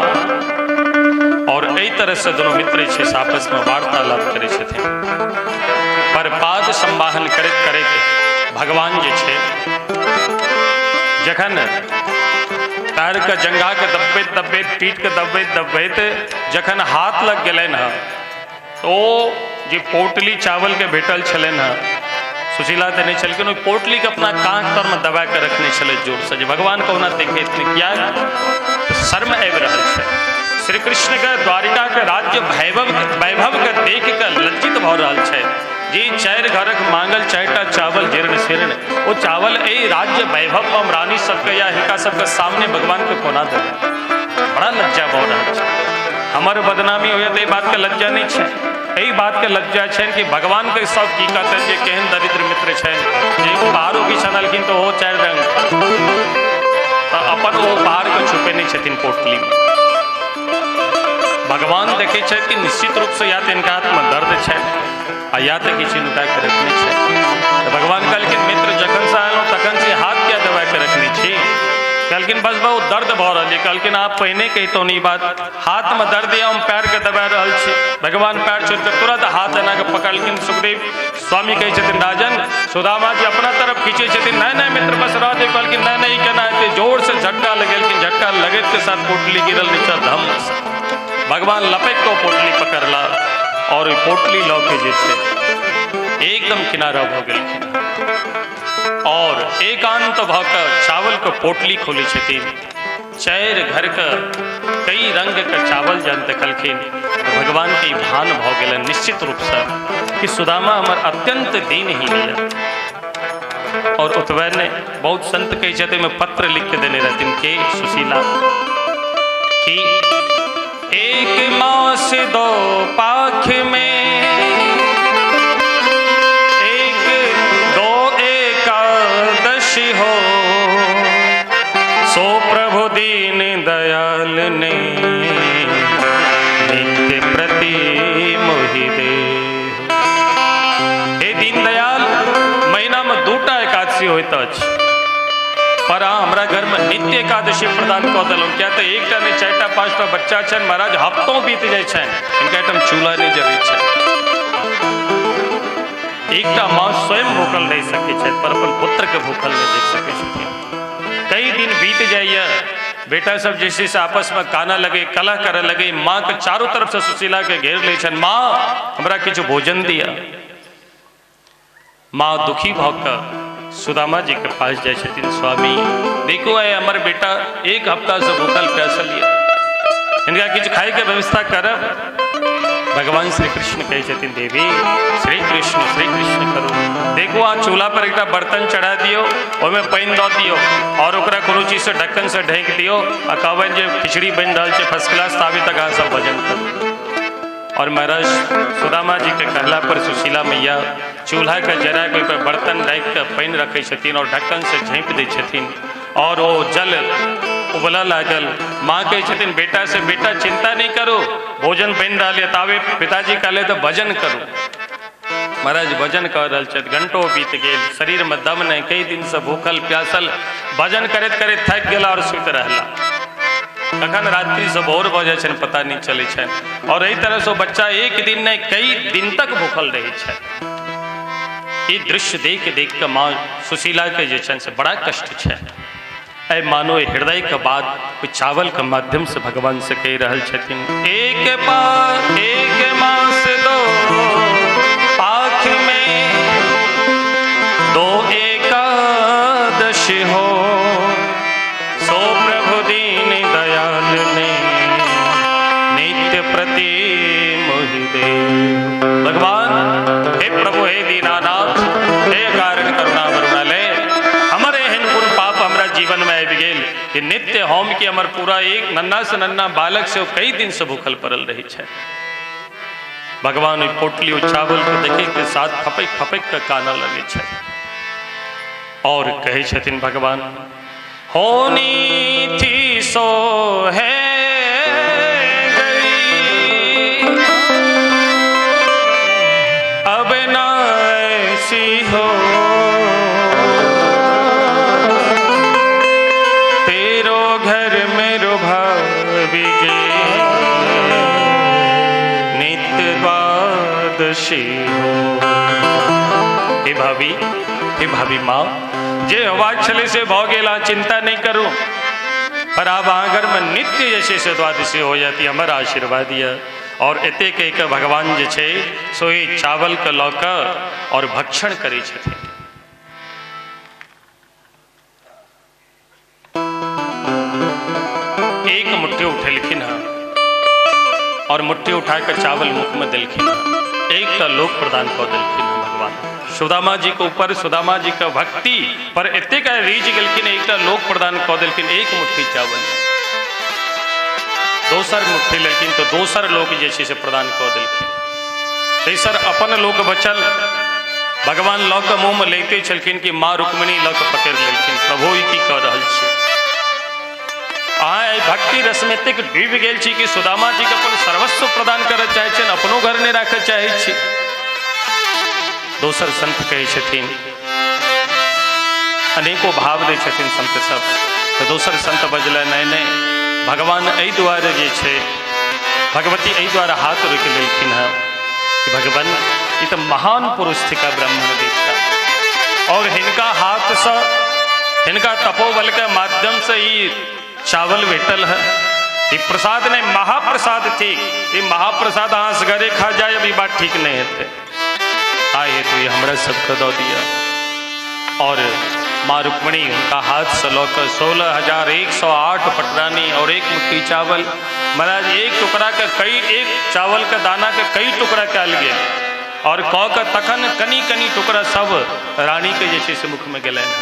और एहि तरहसँ दुनू मित्र छै से आपसमे वार्तालाप करै छथिन। पर पाद संवाहन करैत करैत भगवान जे छै जखन पैरके जंघाके दबबैत दबबैत पीठके दबबैत दबबैत जखन हाथ लग गेलनि हँ, तो ओ जे पोटली चावलके भेटल छलनि हँ, सुशीला देने छलखिन, ओहि पोटलीके अपना काँख तरमे दबा कऽ रखने छलै जोरसँ, जे भगवान कहुना देखैत नहि, किया शर्म आबि रहल छै। श्री कृष्ण के द्वारिका के राज्य वैभव के देख के लज्जित भऽ रहल छै जी चारि घरक मांगल चारिटा चावल जीर्ण शीर्ण, ओ चावल एहि राज्य वैभव हम रानी सबके या हिनका सबके सामने भगवान के कोना देबै, बड़ा लज्जा भऽ रहल छै। हमर बदनामी होयत एहि बातके लज्जा नहि छै, एहि बातके लज्जा छनि कि भगवानके सब की कहतनि जे केहन दरिद्र मित्र छनि जे उपहारो किछु अनलखिन तऽ ओहो चारि रंग, तऽ अपन ओ उपहारके छुपेने छथिन पोटलीमे। भगवान देखै छथि कि निश्चित रूपसँ या तऽ हिनका हाथमे दर्द छनि आ या तऽ किछु नुका के रखने छै। तऽ भगवान कहलखिन, मित्र जखनसँ आयलहुँ तखन से हाथ किया दबा के रखने छी? कहलखिन बस बहुत दर्द भऽ रहल यऽ। कहलखिन आप पहिने कहितहुँ ई बात, हाथमे दर्द यऽ, हम पैरके दबा रहल छी। भगवान पैर छोड़ि कऽ तुरंत हाथ एना कऽ पकड़लखिन। सुखदेव स्वामी कहै छथिन राजन, सुदामा जी अपना तरफ खींचै छथिन, नहीं नहीं मित्र बस रह दे। कहलखिन नहीं नहीं केना हेतै। जोर से झटका लगेलखिन, झटका लगैत के साथ पोटली गिरल नीचा धम। भगवान लपटि कऽ पोटली पकड़ला और ओहि पोटली लऽ के जे छै एकदम किनारा भऽ गेलखिन और एकांत भऽ कऽ चावल के पोटली खोलै छथिन। चारि घर के कई रंग के चावल जहन देखलखिन तऽ भगवान के ई भान भऽ गेलनि निश्चित रूपसँ कि सुदामा हमर अत्यंत दीनहीन यऽ। और ओतबे नहि, बहुत संत कहै छथि ओहिमे पत्र लिख के देने रहथिन के सुशीला कि एक मास दो पाख में एक दो एकादशी हो, सो प्रभु दीन दयाल ने नित्य प्रति मोहि दे। हे दीन दयाल, महीना में दूटा एकादशी होइत अछि, पर अहाँ हमरा घर में नित्य एकादशी प्रदान कऽ देलहुँ। किया तऽ एकटा नहि चारिटा पाँचटा बच्चा छनि महाराज, हफ्तों बीत जाइ छनि, हिनका एहिठाम चूल्हा नहि जरै छनि। एकटा माँ स्वयं भूखल रहि सकै छथि पर अपन पुत्र के भूखल नहि देख सकै छथिन। कई दिन बीत जाइए, बेटा सब जे छै से आपस में कानऽ लगे, कलह करऽ लगे, माँ के चारू तरफ से सुशीला के घेर लै छनि, माँ हमरा किछु भोजन दिअ। माँ दुखी भऽ कऽ सुदामा जी के पास जाइ छथिन, स्वामी देखू आइ हमर बेटा एक हफ्ता से भूखल प्यासल यऽ, हिनका किछु खाइके व्यवस्था करब। भगवान श्री कृष्ण कहै छथिन देवी श्री कृष्ण श्री कृष्ण करू, देखू अहाँ चूल्हा पर एकटा बर्तन चढ़ा दियौ, ओहिमे पानि दऽ दियौ और ओकरा कोनो चीजसँ ढक्कनसँ ढकि दियौ आ कहबनि जे खिचड़ी बनि रहल छै फर्स्ट क्लास, ताबे तक अहाँ सब भजन करू। और महाराज सुदामा जी के कहला पर सुशीला मैया चूल्हा के जरा के ओहिपर बर्तन राखि कऽ पानि रखै छथिन और ढक्कन से झाँपि दै छथिन और ओ जल उबलऽ लागल। माँ कहै छथिन बेटा से, बेटा चिंता नहीं करू, भोजन बनि रहल यऽ, ताबे पिताजी कहले तऽ भजन करू। महाराज भजन कऽ रहल छथि, घंटों बीत गेल, शरीर में दम नहीं, कई दिन से भूखल प्यासल, भजन करैत करैत थाकि गेला और सुति रहला। कखन रात्रि से भोर भऽ जाइ छनि पता नहीं चलै छनि। और एहि तरह से बच्चा एक दिन नहीं कई दिन तक भूखल रहै छनि। ई दृश्य देख देख कऽ माँ सुशीला के जे छनि से बड़ा कष्ट छै। एहि मानो हृदय के बाद ओहि चावल के माध्यम से भगवान से कहि रहल छथिन, एक एक मास दो पाख में दो एकादशी हो, सो प्रभु दीन दयाल ने नित्य प्रति मोहि दे। भगवान हे प्रभु हे दीनानाथ हे कारण करुणा वरुणालय, हमर एहन कोन पाप हमरा जीवन में आबि गेल कि नित्य हम कि हमर पूरा एक नन्ना से नन्ना बालक से कई दिन से भूखल पड़ल रही छै। भगवान ओहि पोटली चावल के देखे के साथ फपकि फपकि के कानऽ लगै छै और कहै छथिन भगवान, होनी थी सो है गई, अब ना ऐसी हो, तेरो घर मेरो भाभी जी नित्य द्वादशी हो। हे भाभी, हे भाभी माँ, जे होबाक छलै से भऽ गेल, अहाँ चिंता नहीं करू, पर आब अहाँ घरमे नित्य जे छै से द्वादशी हो जाती, हमर आशीर्वाद यऽ। और एते कहि कऽ भगवान जे छै से ओहि चावलके लऽ कऽ और भक्षण करै छथिन। एक मुट्ठी उठेलखिन हँ और मुट्ठी उठा कऽ चावल मुखमे देलखिन हँ, एकटा लोक प्रदान कऽ देलखिन हँ भगवान। सुदामा जी के ऊपर सुदामा जी के भक्ति पर एतेक रीझ गेलखिन, एकटा लोक प्रदान कऽ देलखिन एक मुट्ठी चावल। दोसर मुट्ठी लेलखिन तो दोसर लोक जे छै से प्रदान कऽ देलखिन। तेसर अपन लोक बचल, भगवान लऽ कऽ मुँहमे लैते छलखिन कि माँ रुक्मिणी लऽ कऽ पकड़ि लेलखिन, प्रभु ई की कऽ रहल छी अहाँ, एहि भक्ति रसमे एतेक डूबि गेल छी कि सुदामा जी के अपन सर्वस्व प्रदान करऽ चाहै छियनि, अपनो घर नहि राखऽ चाहै छी। दोसर संत कहै छथिन, अनेको भाव दै छथिन संत सब। तऽ दोसर संत बजला नहि नहि, भगवान एहि दुआरे जे छै, भगवती एहि दुआरे हाथ रोकि लेलखिन हँ कि भगवान ई तऽ महान पुरुष थिका ब्राह्मण देवता, और हिनका हाथसँ, हिनका तपोबल के माध्यम से ई चावल भेटल है। ई प्रसाद नहीं महाप्रसाद थी, ई महाप्रसाद अहाँ सगरे खा जाए ई बात ठीक नहीं हेतै। आइ हेतु ई हमरा सबके दऽ दिअ। और माँ रुक्मिणी हुनका हाथसँ लऽ कऽ 16,108 पटरानी और एक मुट्ठी चावल, महाराज एक टुकड़ा के कई, एक चावल के दाना के कई टुकड़ा कयल गेल और कऽ के तखन कनि कनि टुकड़ा सब रानी के जे छै से मुख में गेलनि हँ।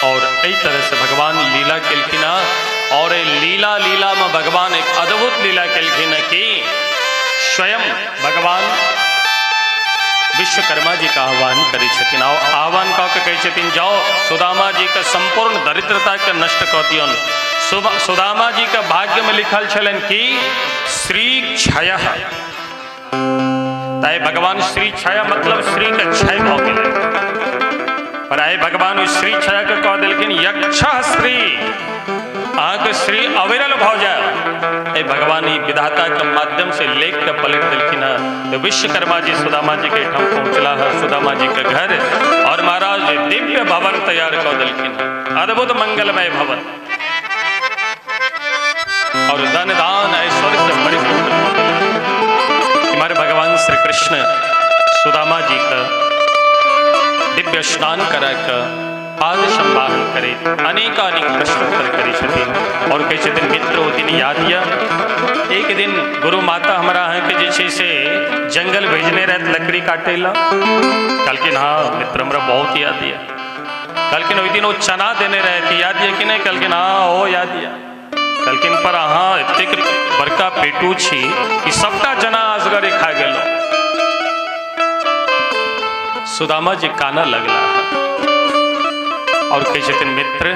और एहि तरह से भगवान लीला केलखिन हँ। और एहि लीला लीला में भगवान एक अद्भुत लीला केलखिन हँ कि स्वयं भगवान विश्वकर्मा जी के आह्वान करै छथिन। आह्वान कऽ के कहै छथिन जाओ सुदामा जी के संपूर्ण दरिद्रता के नष्ट कऽ दियौन। सुदामा जी के भाग्य में लिखल छलनि कि श्री क्षय, ताहि भगवान श्री क्षय मतलब श्री के क्षय भऽ गेलै, पर आइ भगवान ओहि श्री क्षय के कह देलखिन यक्ष श्री, अहाँके श्री अविरल भऽ जाय। एहि भगवान ई विधाता के माध्यम से लेख के पलटि देलखिन हँ। तो विश्वकर्मा जी सुदामा जी के एहिठाम पहुँचला है, सुदामा जी के घर, और महाराज दिव्य भवन तैयार कऽ देलखिन हँ, अद्भुत मंगलमय भवन, और धन दान ऐश्वर्य से परिपूर्ण भऽ गेल। हमारे भगवान श्री कृष्ण सुदामा जी का दिव्य स्नान करा के पाद संवाहन करे अनेकानेक प्रश्नोत्तर करै छथिन और कहै छथिन मित्र ओ दिन याद यऽ, एक दिन गुरु माता हमरा अहाँके जे छै से जंगल भेजने रहथि लकड़ी काटै लए। कहलखिन हाँ मित्र हमरा बहुत याद यऽ। कहलखिन ओहि दिन ओ चना देने रहथि, याद यऽ कि नहि? कहलखिन हाँ ओ याद यऽ। कहलखिन पर अहाँ एतेक बड़का पेटू छी कि सबटा चना असगरे खा गेलहुँ। सुदामा जी कानऽ लगला और कहै छथिन मित्र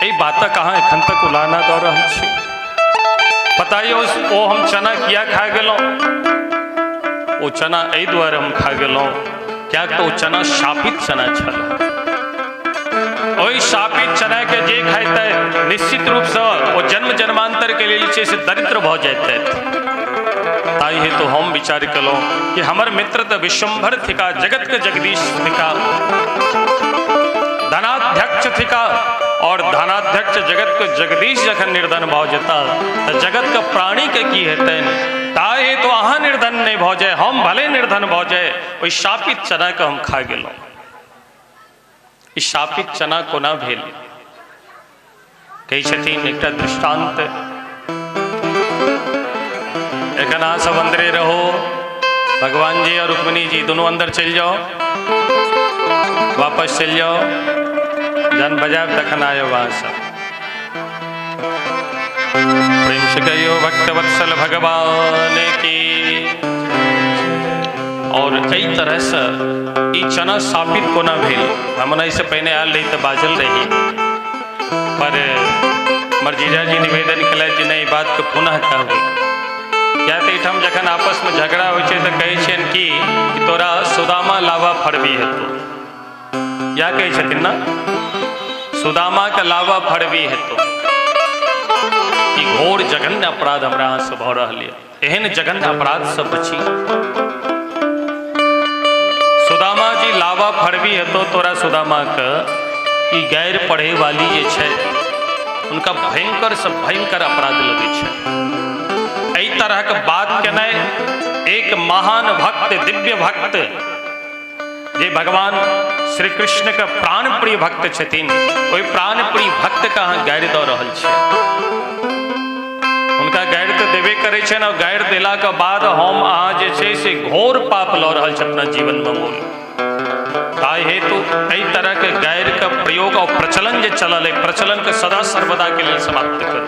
एहि बातक अहाँ एखन तक उलाहना दऽ रहल छी, पता यऽ ओ हम चना किया खा गेलहुँ? ओ चना एहि दुआरे हम खा गेलहुँ किएक तऽ ओ चना शापित चना छल। ओहि शापित चना के जे खाइतै निश्चित रूपसँ ओ जन्म जन्मांतर के लेल छै से दरिद्र भऽ जैतै। ताहि हेतु हम विचार केलहुँ कि हमर मित्र तऽ विश्वम्भर थिका, जगत के जगदीश थिका, धनाध्यक्ष थिका, और धनाध्यक्ष जगत के जगदीश जखन निर्धन भऽ जेता तऽ जगत के प्राणी के की हेतनि? ताहि हेतु अहाँ निर्धन नहि भऽ जाय, हम भले निर्धन भऽ जाय, ओहि शापित चना के हम खा गेलहुँ। ई शापित चना कोना भेल? कहै छथिन एकटा दृष्टांत, एखन अहाँ सब अंदरे रहो, भगवान जी और रुक्मिणी जी दोनों अंदर चलि जाओ, वापस चलि जाओ, जहन बजायब तखन आयब अहाँ सब। प्रेम से कहियो भक्तवत्सल भगवान की। और एहि तरह से ई चना शापित कोना भेल? हम एहिसँ पहिने आयल रही तऽ बाजल रही, पर हमर जीजाजी निवेदन केलथि जे नहि ई बातके पुनः कहबै, किया तऽ एहिठाम जखन आपसमे झगड़ा होइ छै तऽ कहै छियनि कि तोरा सुदामा लावा फड़बी हेतौ, इएह कहै छथिन ने, सुदामाके लावा फड़बी हेतौ। ई घोर जघन्य अपराध हमरा अहाँसँ भऽ रहल यऽ, एहन जघन्य अपराधसँ बची। सुदामा जी लावा फड़बी हेतौ तोरा सुदामा के, ई गैर पढ़े वाली जे छै उनका भयंकर से भयंकर अपराध लगै छै। एहि तरहक बात केनाइ एक महान भक्त, दिव्य भक्त जे भगवान श्री कृष्ण के प्राण प्रिय भक्त छथिन, ओहि प्राण प्रिय भक्त के अहाँ गारि दऽ रहल छियै। हुनका गारि तऽ देबे करै छनि, और गारि देला के बाद हम अहाँ जे छै से घोर पाप लऽ रहल छी अपना जीवन में मोल। ताहि हेतु एहि तरह के गारि के प्रयोग और प्रचलन जे चलल है, प्रचलन के सदा सर्वदा के लेल समाप्त करू।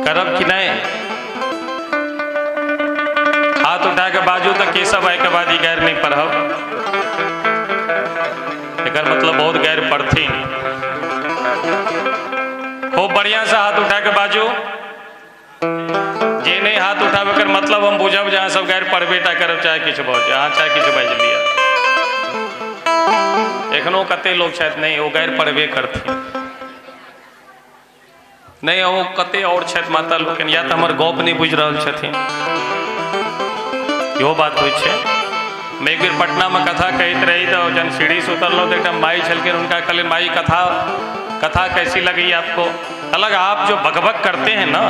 करब कि नहीं? हाथ उठा के बाजू तो केशव भाई के बाद गैर नहीं पढ़ब, एकर मतलब बहुत गैर पढ़थिन। खूब बढ़िया से हाथ उठा के बाजू, जे नहीं हाथ उठावे कर मतलब हम बुझब जे अहाँ सब गैर पढ़बे टा करब, चाहे किछु भऽ जाय, अहाँ चाहे किछु बाजि लिअ। एखनो कते लोक छथि नहि ओ गारि पढ़बे करथिन, नहि ओ कते और छथि माता लोकनि या तऽ हमर गप नहि बुझि रहल छथिन, इहो बात होइ छै। हम एक बेर पटनामे कथा कहैत रही तऽ जहन सीढ़ीसँ उतरलहुँ तऽ एकटा माई छलखिन, हुनका कहलियनि माई कथा कथा कैसी लगी आपको? अलग आप जो बकबक करते हैं ना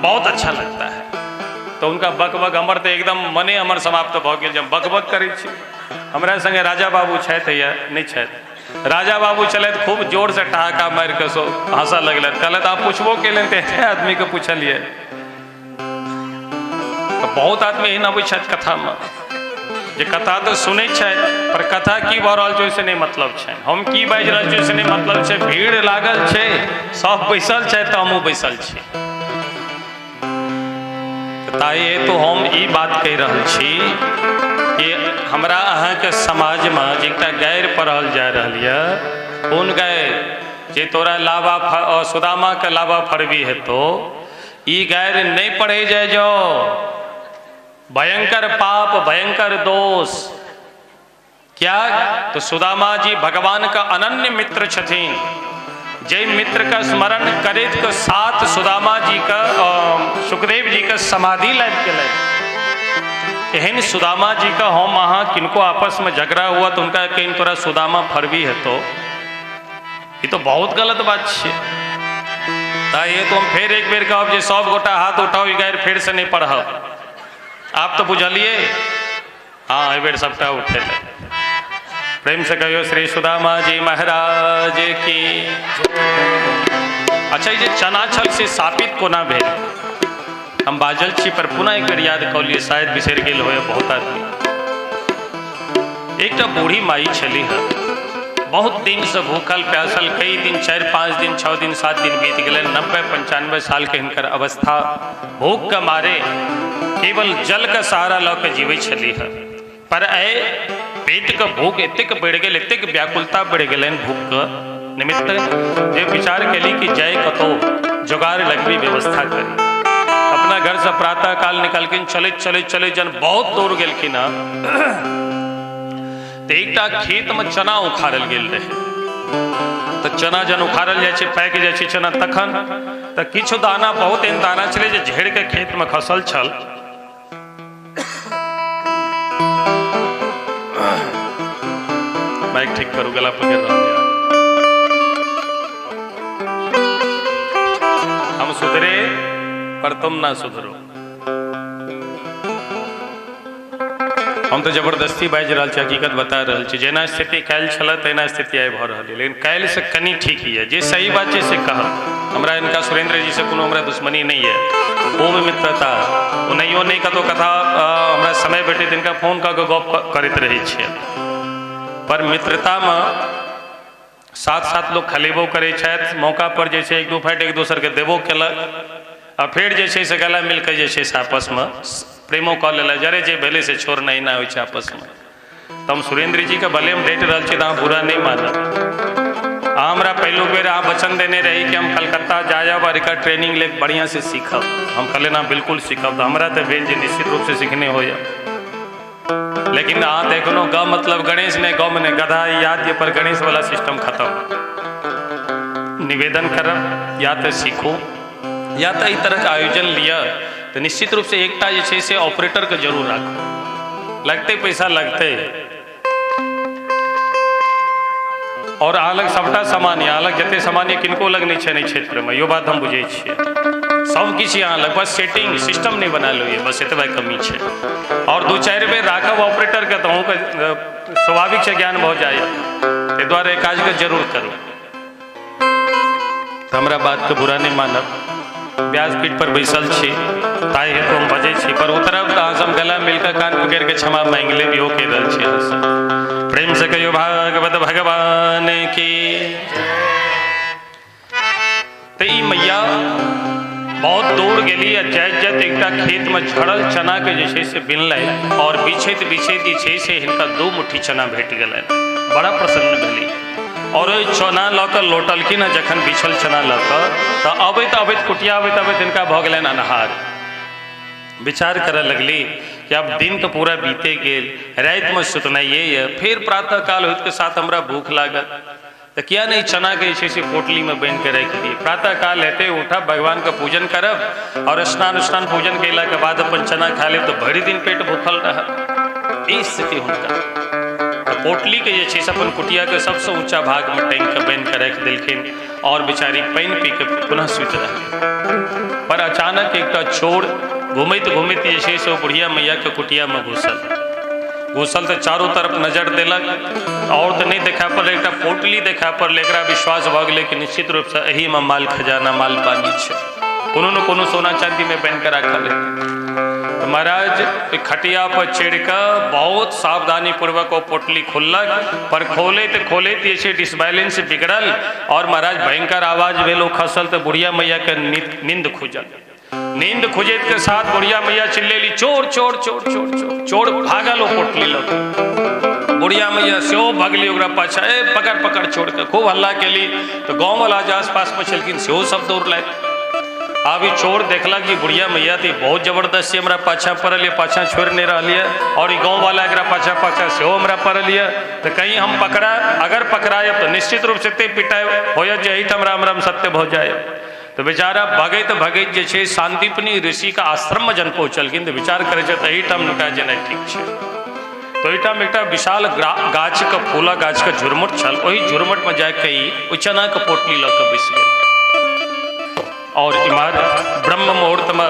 बहुत अच्छा लगता है। तो उनका बकबक हमर तऽ एकदम मने हमर समाप्त भऽ गेल जब बकबक करै छी। हमरा संगे राजा बाबू छथि या नहि छथि, राजा बाबू छलथि खूब जोरसँ ठहाका मारि कऽ सो हँसऽ लगलथि, कहलथि आप पुछबो केलनि तऽ एहने आदमीके पुछलियै। तऽ बहुत आदमी एहन अबै छथि कथामे जे कथा तऽ सुनै छथि पर कथा की भऽ रहल छै ओहिसँ नहि मतलब छै, हम की बाजि रहल छी ओहिसँ नहि मतलब छै, भीड़ लागल छै सब बैसल छथि तऽ हमहूँ बैसल छी। ताहि हेतु हम ई बात कहि रहल छी कि हमरा अहाँके समाजमे जे एकटा गारि पढ़ल जा रहल यऽ, कोन गारि? जे तोरा लावा सुदामाके लावा फरबी हेतौ, ई गारि नहि पढ़ै जाय जाओ, भयंकर पाप भयंकर दोष। क्या? तो सुदामा जी भगवान का अनन्य मित्र छथिन, जे मित्र का स्मरण करैत के साथ सुदामा जी का सुखदेव जी का समाधि लागि गेलै। एहन सुदामा जी का हम अहाँ किनको आपस में झगड़ा हुआ तो उनका कहीं तोरा सुदामा फरबी हेतौ, ई तो बहुत गलत बात छै। ताहि हेतु हम फेर एक बेर कहब जे सब गोटा हाथ उठाउ, ई गारि फेर से नहि पढ़ब। आप तो बुझलिए, हाँ एहि बेर सबटा उठेलै। प्रेम से कहियो श्री सुदामा जी महाराज की। अच्छा ई जे चना छल से सापित कोना भेल? हम बाजल छी पर पुनः एक बेर याद कऽ लिअ, शायद बिसरि गेल होय बहुत आदमी। एकटा बूढ़ी माई छलीह, बहुत दिनसँ भूखल प्यासल, कई दिन 4-5 दिन 6 दिन 7 दिन बीत गेलनि, 90-95 साल के हिनकर अवस्था, भूख के मारे केवल जल के सहारा लऽ के जीबै छलीह। पर एहि पेटके भूख एतेक बढ़ि गेल, एतेक व्याकुलता बढ़ि गेलनि भूखके निमित्त जे विचार केली कि जाय कतहु जोगाड़ लगबी व्यवस्था करी। अपना घरसँ प्रातः काल निकलखिन, चलैत चलैत चलैत जहन बहुत दूर गेलखिन हँ तऽ एकटा खेतमे चना उखाड़ल गेल रहै। तऽ चना जहन उखाड़ल जाइ छै, पाकि जाइ छै चना, तखन तऽ किछु दाना, बहुत एहन दाना छलै जे झड़ि कऽ खेतमे खसल छल। माइक ठीक करू, गला पकड़ रहल यऽ। हम सुधरे पर तुम ना सुधरो। हम तऽ जबरदस्ती बाजि रहल छी, हकीकत बता रहल छी। जेना स्थिति काल्हि छल तहिना स्थिति आइ भऽ रहल यऽ, लेकिन काल्हिसँ कनि ठीक यऽ। जे सही बात छै से कहब। हमरा हिनका सुरेंद्र जी से कोनो हमरा दुश्मनी नहि यऽ, खूब मित्रता, ओनाहियो नहि कतहु कथा हमरा समय भेटैत हिनका फोन कऽ कऽ गप करैत रहै छियै। पर मित्रतामे साथ साथ लोक खलेबो करै छथि, मौका पर जे छै 1-2 फाइट एक दोसरके देबो केलक, आ फेर जे छै से गला मिलके जे छै से आपसमे प्रेमो कऽ लेलक, जरे जे भेलै से छोड़ नहि ना होइ छै आपसमे। तऽ हम सुरेंद्र जीके भले हम डटि रहल छी तऽ अहाँ बुरा नहि मानब। अहाँ हमरा पहिलुक बेर अहाँ वचन देने रही कि हम कलकत्ता जायब और एकर ट्रेनिंग ले बढ़िआँ से सीखब। हम कहलियै ना बिल्कुल सीखब। तऽ हमरा तऽ भेल जे निश्चित रूपसँ सीखने होइए, लेकिन अहाँ तऽ एखनो ग मतलब गणेश नहि, ग मने गधा याद ये, पर गणेश वाला सिस्टम खत्म। निवेदन करब या तऽ सीखू या तऽ एहि तरहके आयोजन लिअ तऽ निश्चित रूपसँ एकटा जे छै से ऑपरेटरके जरूर राखू। लगतै पैसा लगतै, और अहाँ लग सबटा सामान यऽ, अहाँ लग जते सामान यऽ किनको लग नहि छै एहि क्षेत्रमे, इहो बात हम बुझै छियै। सब किछु अहाँ लग, बस सेटिंग सिस्टम नहि बनायल होइए, बस एतबे कमी छै। और 2-4 बेर राखब ऑपरेटरके तऽ अहूँके स्वाभाविक छै ज्ञान भऽ जाइए। ताहि दुआरे एहि काजके जरूर करू। तऽ हमरा बातके बुरा नहि मानब, व्यासपीठ पर बैसल छी ताहि हेतु हम बजै छी, पर उतरब तऽ अहाँसँ हम गला मिलकऽ कान पकड़ि कऽ क्षमा मांगि लेब, इहो कहि रहल छी अहाँसँ। प्रेम से कहियो भागवत भगवान की। तऽ ई मैया बहुत दूर गेली आ जाइत जाइत एकटा खेतमे झड़ल चनाके जे छै से बिनलनि और बिछैत बिछैत जे छै से हिनका 2 मुट्ठी चना भेट गेलनि। बड़ा प्रसन्न भेली और ओहि चना लऽ कऽ लौटलखिन। जखन बिछल चना लऽ कऽ तऽ अबैत अबैत कुटिया अबैत अबैत हिनका भऽ गेलनि अन्हार। विचार करऽ लगली कि कि आब दिन तऽ पूरा बीते गेल, रातिमे सुतनाइए यऽ, फेर प्रातः काल होइके साथ हमरा भूख लागत, तऽ किया नहि चनाके जे छै से पोटलीमे बान्हिके राखि दियै। प्रातः काल हेतै उठब, भगवानके पूजन करब और स्नान उस्नान पूजन कयलाके बाद अपन चना खा लेब तऽ भरि दिन पेट भूखल रहत। ई स्थिति हुनका। तऽ पोटलीके जे छै से अपन कुटियाके सबसँ ऊँचा भागमे टाँगिके बान्हिके राखि देलखिन और बेचारी पानि पी कऽ पुनः सुति रहलै। पर अचानक एकटा चोर घुमैत घुमैत जे छै से ओ बुढ़िया मैयाके कुटियामे घुसल। घुसल तऽ चारू तरफ नजर देलक और तऽ नहि देखा पड़ल, एकटा पोटली देखा पड़ल। एकरा विश्वास भऽ गेलै कि निश्चित रूपसँ एहिमे माल खजाना माल पानी छै, कोनो ने कोनो सोना चाँदीमे बान्हि कऽ राखल हेतै। तऽ महाराज ओहि खटिया पर चढ़ि कऽ बहुत सावधानी पूर्वक ओ पोटली खोललक, पर खोलैत खोलैत जे छै डिसबैलेंस बिगड़ल और महाराज भयंकर आवाज भेल। ओ खसल तऽ बुढ़िया मैयाके नींद खुजल। नींद खुजैत के साथ बुढ़िया मैया चिल्लेली, चोर चोर चोर चोर चोर चोर। भागल ओ पोटली लऽ कऽ, बुढ़िया मैया सेहो भगली ओकरा पाछा, ए पकड़ पकड़ चोर के। खूब हल्ला केली तऽ गाँववला जे आसपासमे छलखिन सेहो सब दौड़लथि। आब ई चोर देखलक कि बुढ़िया मैया तऽ बहुत जबरदस्त हमरा पाछा पड़ल यऽ, पाछा छोड़ि नहि रहल यऽ और ई गाँववाला एकरा पाछा पाछा सेहो हमरा पड़ल यऽ, तऽ कहीं हम पकड़ा, अगर पकड़ायब तऽ निश्चित रूपसँ एते पिटाइ होयत जे एहिठाम राम राम सत्य भऽ जाय। तऽ बेचारा भगैत भगैत जे छै शान्तिपनी ऋषिके आश्रममे जहन पहुँचलखिन तऽ विचार करै छथि एहिठाम नुका जेनाइ ठीक छै। तऽ ओहिठाम एकटा विशाल गाछके फूलक गाछके झुरमुट छल, ओहि झुरमुटमे जाके ई ओहि चनाके पोटली लऽ कऽ बैसि गेल। और इम्हर ब्रह्म मुहूर्तमे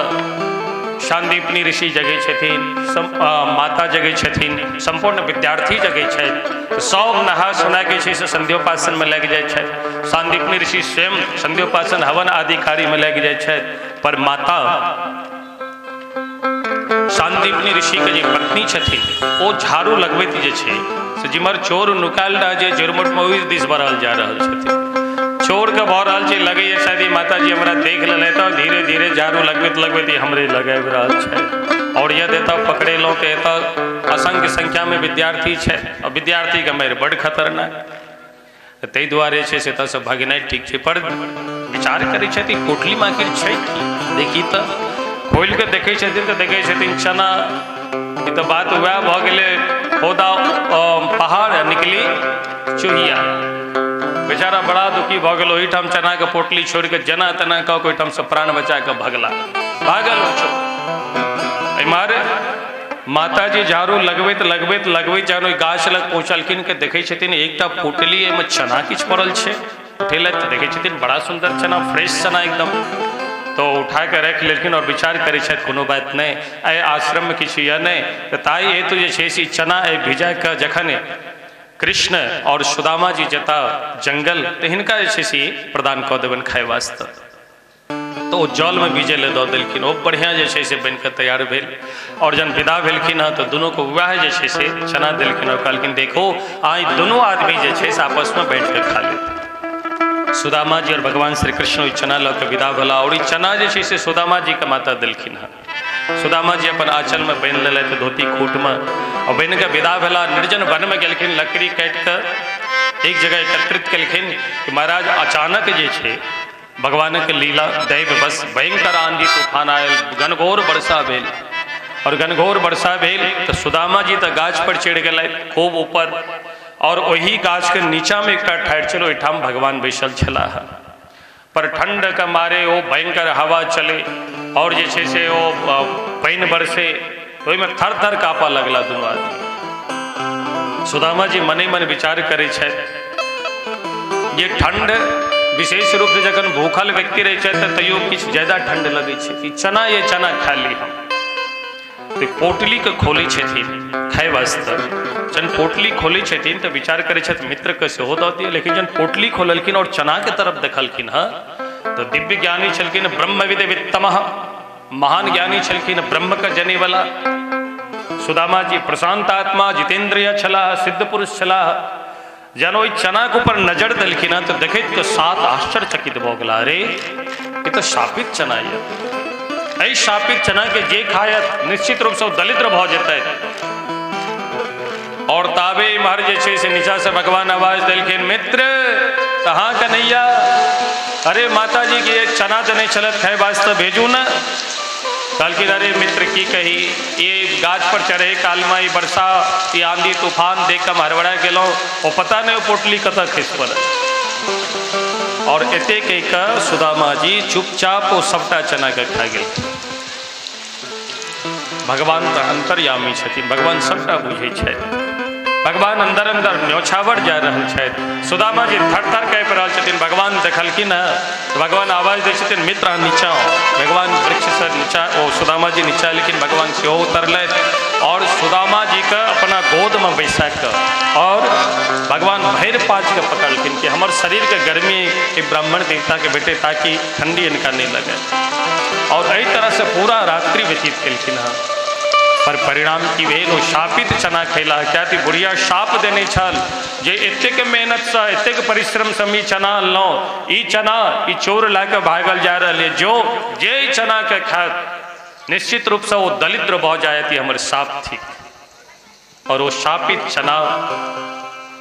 शान्तिपनी ऋषि जगै छथिन, माता जगै छथिन, सम्पूर्ण विद्यार्थी जगै छथि, सब नहा सुना के छै से संध्योपासनमे लागि जाइ छथि। शान्तिपनी ऋषि स्वयं संध्योपासन हवन आदि कार्यमे लागि जाइ छथि। पर माता शान्तिपनी ऋषिके जे पत्नी छथिन ओ झाड़ू लगबैत जे छै से जिम्हर चोर नुकायल रह जे झुरमुटमे ओहि दिस बढ़ल जा रहल छथिन। चोरके भऽ रहल छै लगैए शायद ई माताजी हमरा देख लेलथि तऽ धीरे धीरे झाड़ू लगबैत लगबैत ई हमरे लगाबि रहल छै। और यदि एतऽ पकड़ेलहुँ तऽ एतऽ असंख्य संख्यामे विद्यार्थी छै और विद्यार्थीके मारि बड्ड खतरनाक, ताहि दुआरे छै से एतऽसँ भगनाइ ठीक छै। पर विचार करै छथि कोठलीमे आखिर छै की, देखी तऽ खोलि कऽ देखै छथिन तऽ देखै छथिन चना। ई तऽ बात वएह भऽ गेलै, खोदा पहाड़ निकली चूहिया। बेचारा बड़ा दुखी भऽ गेल, ओहिठाम चनाके पोटली छोड़ि कऽ जेना तेना कऽ कऽ ओहिठामसँ प्राण बचा कऽ भगला, भागल ओ चोर। एम्हर माताजी झाड़ू लगबैत लगबैत लगबैत जहन ओहि गाछ लग पहुँचलखिन के देखै छथिन एकटा पोटली एहिमे चना किछु पड़ल छै। उठेलथि तऽ देखै छथिन बड़ा सुन्दर चना, फ्रेश चना एकदम। तो उठा कऽ राखि लेलखिन और विचार करै छथि कोनो बात नहि, एहि आश्रममे किछु यऽ नहि, तऽ ताहि हेतु जे छै से चना एहि भिजा कऽ जखन कृष्ण और सुदामा जी जता जंगल तऽ हिनका जे छै से प्रदान कऽ देबनि खाय वास्ते। तऽ ओ जलमे भिजै लए दऽ देलखिन, ओ बढ़िआँ जे छै से बनि कऽ तैयार भेल। और जहन विदा भेलखिन हँ तऽ दुनूके वएह जे छै से चना देलखिन और कहलखिन देखो आइ दुनू आदमी जे छै से आपसमे बैठ कऽ खा लेत। सुदामा जी और भगवान श्री कृष्ण ओहि चना लऽ कऽ विदा भेला और ई चना जे छै से सुदामा जीके माता देलखिन हँ। सुदामा जी अपन आँचलमे बान्हि लेलथि धोती खूटमे और बान्हि कऽ विदा भेला। निर्जन वनमे गेलखिन, लकड़ी काटि कऽ एक जगह एकत्रित केलखिन कि महाराज अचानक जे छै भगवानक लीला दैव बस भयंकर आंधी तूफान आयल, घनघोर वर्षा भेल और घनघोर वर्षा भेल तऽ सुदामा जी तऽ गाछ पर चढ़ि गेलथि खूब ऊपर और ओही गाछके नीचाँमे एकटा ठाढ़ि छल, ओहिठाम भगवान बैसल छलाह। पर ठण्डके मारे ओ भयंकर हवा चले और जे छै से ओ पानि बरसे, ओहिमे थर थर काँपऽ लगला दुनू आदमी। सुदामा जी मने मन विचार करै छथि जे ठण्ड विशेष रूपसँ जखन भूखल व्यक्ति रहै छथि तऽ तैयो किछु ज्यादा ठण्ड लगै छै कि चना ये चना खा ली हम। तऽ पोटलीके खोलै छथिन खाय वास्ते, जहन पोटली खोलै छथिन तऽ विचार करै छथि मित्रके सेहो दऽ दिअ, लेकिन जहन पोटली खोललखिन और चनाके तरफ देखलखिन हँ तऽ दिव्य ज्ञानी छलखिन, ब्रह्मविद वित्तमः, महान ज्ञानी छलखिन, ब्रह्मके जनेवला सुदामा जी प्रशांत आत्मा जितेन्द्रिय छलाह, सिद्ध पुरुष छलाह। जहन ओहि चनाके ऊपर नजर देलखिन हँ तऽ देखैत के साथ आश्चर्यचकित भऽ गेला, अरे ई तऽ शापित चना यऽ, एहि शापित चना के जे खायत निश्चित रूपसँ दरिद्र भऽ जेतै। और ताबे इम्हर जे छै से नीचा से भगवान आवाज देलखिन, मित्र कहाँ कन्हैया, अरे माता जी के एक चना देने छलथि खाय वास्ते, भेजू ने। कहलखिन अरे मित्र की कही, ये गाछ पर चढ़े काल में ई वर्षा ई आंधी तूफान देख कऽ हम हड़बड़ा गेलहुँ, ओ पता नहीं ओ पोटली कतऽ खसि पड़ल। और एते कहि कऽ सुदामा जी चुपचाप ओ सबटा चना के खा गेलखिन। भगवान तऽ अंतर्यामी छथिन, भगवान सबटा बुझै छथि। भगवान अंदर अंदर न्योछावर जा रहल छथि। सुदामा जी थर थर काँपि रहल छथिन। भगवान देखलखिन हँ, भगवान आवाज दै छथिन, मित्र अहाँ नीचा आउ। भगवान वृक्षसँ नीचा, ओ सुदामा जी नीचा एलखिन, भगवान सेहो उतरलथि और सुदामा जी के अपना गोदमे बैसा कऽ और भगवान भरि पाँचके पकड़लखिन कि हमर शरीरके गर्मी एक ब्राह्मण देवताके भेटे ताकि ठंडी इनका नहीं लगे। और एहि तरहसँ पूरा रात्रि व्यतीत केलखिन हँ। पर परिणाम की भेल? ओ शापित चना खैला। क्या कि बुढ़िया शाप देने छल जे एतेक मेहनतसँ एतेक परिश्रमसँ हम ई चना अनलहुँ, ई चना ई चोर लए कऽ भागल जा रहल यऽ, जो जे ई चनाके खायत निश्चित रूपसँ ओ दरिद्र भऽ जायत, ई हमर शाप थिक। और ओ शापित चना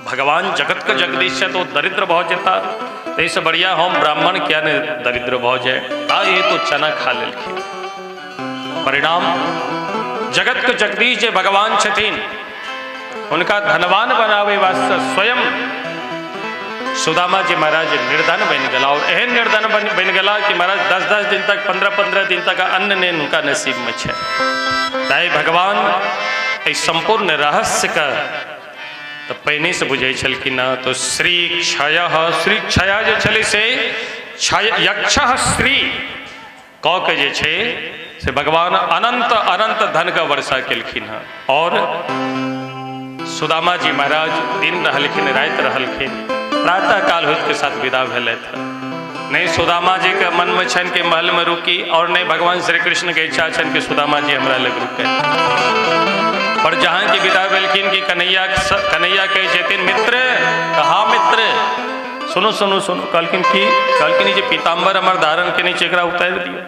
भगवान जगत के जगदीश छथि, ओ दरिद्र भऽ जेता, ताहिसँ बढ़िया हम ब्राह्मण किया नहि दरिद्र भऽ जाय। ता ये तो चना खा लेलखिन। परिणाम जगत के जगदीश जे भगवान छथिन हुनका धनवान बनावे वास्ते स्वयं सुदामा जी महाराज निर्धन बनि गेला। और एहन निर्धन बनि गेला कि महाराज 10-10 दिन तक 15-15 दिन तक अन्न नहि हुनका नसीब में छै। ताहि भगवान एहि संपूर्ण रहस्य के तऽ पहिने से बुझै छलखिन हँ। तो श्री क्षय, श्री क्षय जे छलै से क्षय यक्ष श्री कऽ के जे छै से भगवान अनंत अनंत धन के वर्षा केलखिन हँ। और सुदामा जी महाराज दिन रहलखिन राति रहलखिन, प्रातः काल होइत के साथ विदा भेलथि। नहीं सुदामा जी के मन में छनि कि महल में रुकी, और नहीं भगवान श्री कृष्ण के इच्छा छनि कि सुदामा जी हमरा लग रुके। पर जहाँ की विदा भेलखिन कि कन्हैया कन्हैया कहै छथिन मित्र, तऽ हाँ मित्र सुनू सुनू सुनू। कहलखिन की? कहलखिन जे पीताम्बर हमर धारण केने छै एकरा उतारि दियौ,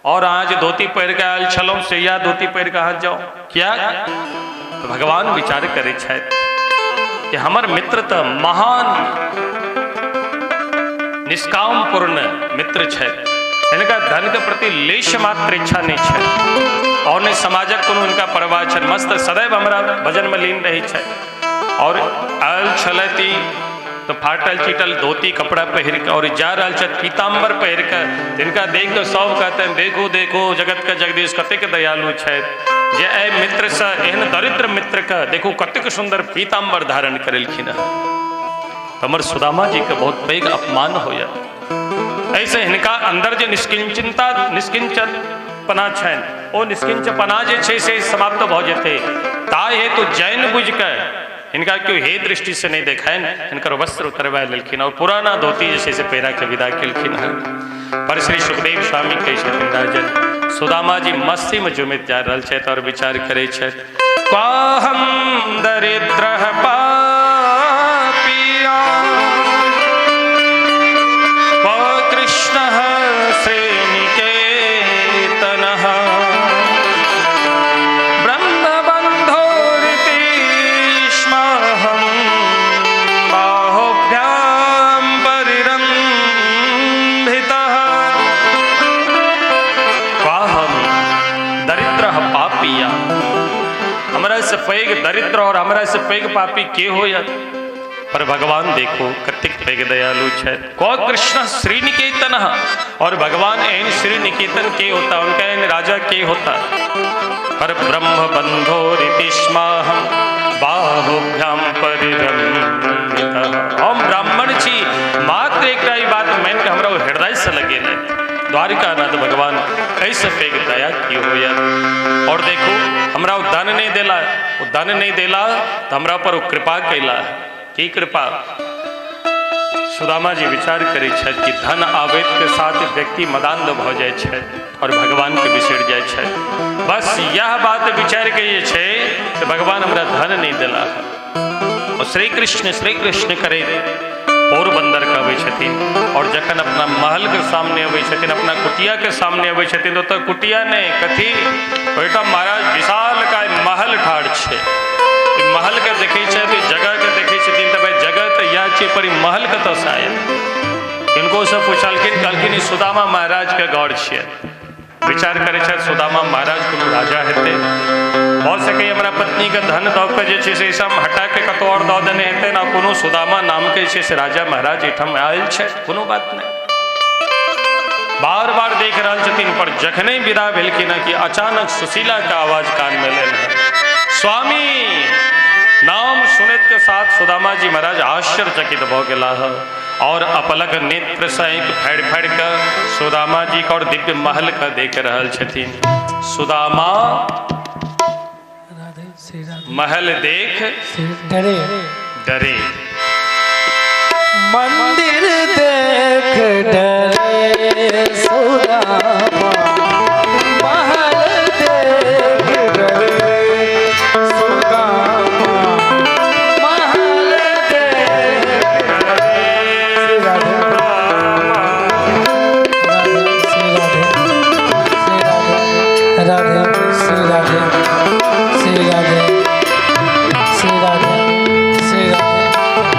और अहाँ जे धोती पहिर कऽ आयल छलहुँ से इएह धोती पहिर कऽ अहाँ जाउ। किया? तऽ भगवान विचार करै छथि कि हमर मित्र तऽ महान निष्काम पूर्ण मित्र छथि, हिनका धन के प्रति लेश मात्र इच्छा नहीं छनि और नहि समाजक कोनो हिनका परवाह छनि, मस्त सदैव हमरा भजन में लीन रहै छथि। और आयल छलथि तऽ फाटल चिटल धोती कपड़ा पहिर कऽ और जा रहल छथि पीताम्बर पहिर कऽ, जिनका देख कऽ सब कहतनि देखू देखू जगत के जगदीश कतेक दयालु छथि जे एहि मित्रसँ एहन दरिद्र मित्रके देखू कतेक सुन्दर पीताम्बर धारण करेलखिन हँ। हमर सुदामा जी के बहुत पैघ अपमान होयत। एहिसँ हिनका अंदर जे निष्किंचनता निष्किंचनपना छनि ओ निष्किंचपना जे छै से समाप्त भऽ जेतै। ताहि हेतु जैन बुझि कऽ हिनका केओ हे दृष्टि से नहीं देखनि, हिनकर वस्त्र उतरवा लेलखिन और पुराना धोती जे छै से पहिरा के विदा केलखिन हँ। पर श्री सुखदेव स्वामी कहै छथिन राजन सुदामा जी मस्ती में जुमित जा रहल छथि और विचार करै छथि, क्वाहम दरिद्र पापिया क्व कृष्ण श्रीनिकेतनः ब्रह्मबन्धोरितीष्माहं बाहुभ्यां परिरम्भितः। क्वाहम दरिद्रः पापिया, हमरा से पैघ दरिद्र और हमरा से पैघ पापी के होयत? पर भगवान देखो कतेक पैघ दयालु छथि। क्व कृष्ण श्रीनिकेतन, और भगवान एहन श्रीनिकेतन के होता, उनका एहन राजा के होता। पर ब्रह्म बंधोरितिष्माहं बाहुभ्यां परिरम्भितः। हम ब्राह्मण छी, मात्र एकटा ई बात मानि कऽ हमरा ओ हृदय से लगेलथि। द्वारिकानाथ भगवान एहिसँ पैघ दया की होयत? और देखू हमरा ओ धन नहीं देला, ओ धन नहीं देला तऽ हमरा पर ओ कृपा कैला। की कृपा? सुदामा जी विचार करै छथि कि धन आबैत के साथ व्यक्ति मदान्ध भऽ जाइ छथि और भगवान के बिसरि जाइ छथि। बस यह बात विचार के जे छै से भगवान हमरा धन नहीं देला। और श्री कृष्ण श्री कृष्ण करैत पोरबंदर के अबै छथिन और जखन अपना महल के सामने अबै छथिन, अपना कुटिया के सामने अबै छथिन, तऽ ओतऽ कुटिया नहि कथी, ओहिठाम महाराज विशाल का महल ठाढ़ छै। ई महल के देखै छथि, जगह के देखै छथिन तऽ भाई जगह तऽ इएह छै, पर ई महल कतऽसँ आयल? किनको से पुछलखिन, कहलखिन ई सुदामा महाराज के घर छियै। विचार करै छथि सुदामा महाराज कोनो राजा हेतै, भऽ सकैए हमरा पत्नीके धन दऽ कऽ जे छै से एहिठाम हटा के कतहु आओर दऽ देने हेतै ने, कोनो सुदामा नामके जे छै से राजा महाराज एहिठाम आयल छै, कोनो बात नहि। बार बार देख रहल छथिन, पर जखने विदा भेलखिन कि अचानक सुशीला के आवाज कान में एलनि हँ, स्वामी नाम सुनैत के साथ सुदामा जी महाराज आश्चर्यचकित भऽ गेलाह और अपलक नेत्र से आँखि फाड़ि फाड़ि कऽ सुदामा जी के और दिव्य महल के देख रहल छथिन। सुदामा राधे श्री राधे महल देख श्री डरे डरे, मंदिर देख डरे सुदामा, महल देख डरे सुदामा, महल देख डरे श्री राधे राधे श्री राधे श्री राधे राधे श्री राधे श्री राधे श्री राधे।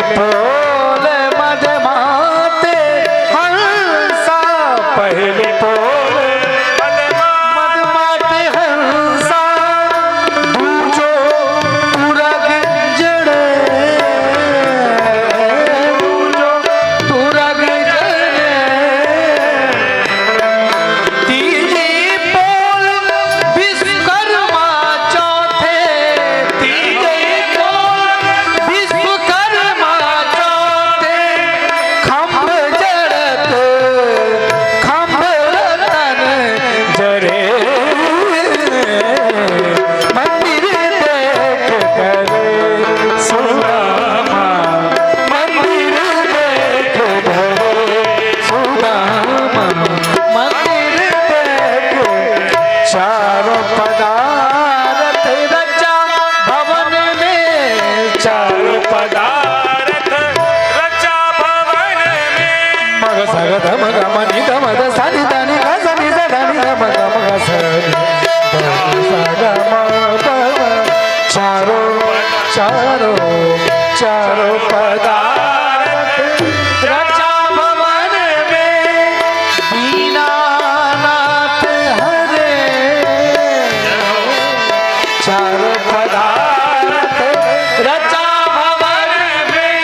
पोल मदमाते हंसा, पहली पोल मदमाते हंसा, दूजो तुरग जड़े, दूजो तुरग जड़े, तीजी पोल विश्वकर्मा चौथे, तीजी पोल विश्वकर्मा चौथे, खंभ जड़त खंभ रतन जरे, मंदिर देख करे सुदामा, मंदिर देख करे सुदामा, मंदिर देख चारों पदार्थ रचा भवन में, चारों पदार्थ रचा भवन में, मग सग ध मग म नि ध म ध सा नि ध नि ग सा नि ध ध नि ध म ग म ग स नि ध सा ग म प म, चारों चारों चारों पदार्थ रचा भवन में, दीनानाथ हरे, चारों पदार्थ रचा भवन में,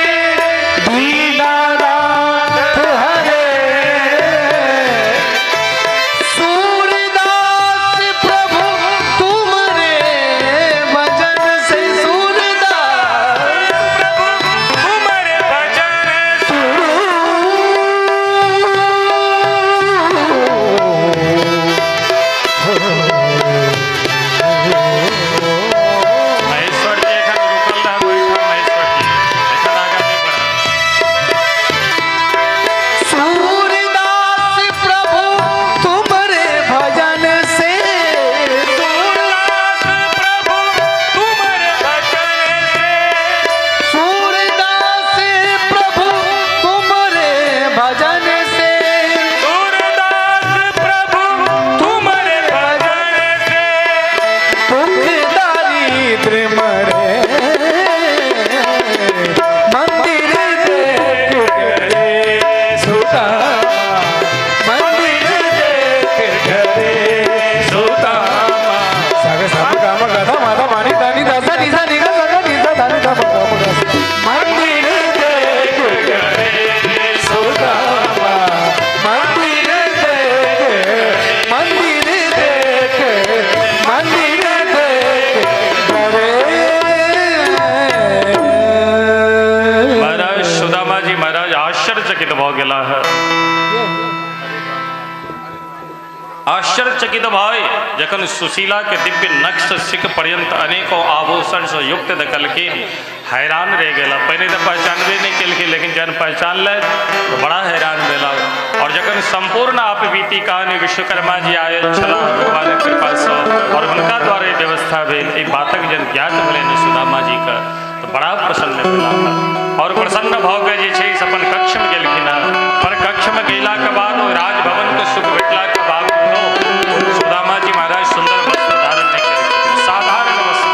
दीनानाथ हरे, सूरदास प्रभु तुमरे भजन से, सूरदास प्रभु तुम्हारे भजन से, महेश्वर जी एखन रुकल रहब ओहिठाम, महेश्वर जी एखन आगाँ नहि बढ़ब। सूरदास प्रभु तुमरे भजन से, सूरदास प्रभु तुम्हारे भजन से, सूरदास प्रभु तुमरे भजन से, सूरदास प्रभु तुम्हारे भजन से, दुख दारिद्र मरे, मंदिर देख करे सुदामा, मंदिर देख करे सुदामा, सग सम ग म ग ध म ध म नि ध नि ध स नि स नि ग स ग नि ध ध नि ध म ग म ग स, मंदिर देख करे सुदामा, मंदिर देख, मंदिर देख, मंदिर देख करे। महाराज सुदामा जी महाराज आश्चर्यचकित भऽ गेला है। आश्चर्यचकित भय जखन सुशीला के दिव्य नक्श सिख पर्यंत अनेकों आभूषण से युक्त देखलखिन, हैरान रह गेला। पहिने तऽ पहचानबे नहि केलखिन, लेकिन जहन पहचान ले तो बड़ा हैरान भेला। और जखन संपूर्ण आपबीती कहानी विश्वकर्मा जी आयल छलाह भगवानक कृपा से और हुनका द्वारा व्यवस्था भेल, एहि बातक जहन ज्ञात भेलनि सुदामा जी के तो बड़ा प्रसन्न भेला। और प्रसन्न भऽ के जे छै से अपन कक्ष में गेलखिन हँ। पर कक्ष में गेला के बाद ओ राजभवन के सुख भेटला के बावजूदो सुदामा जी महाराज सुंदर वस्त्र धारण नहि करै छथिन, साधारण वस्त्र,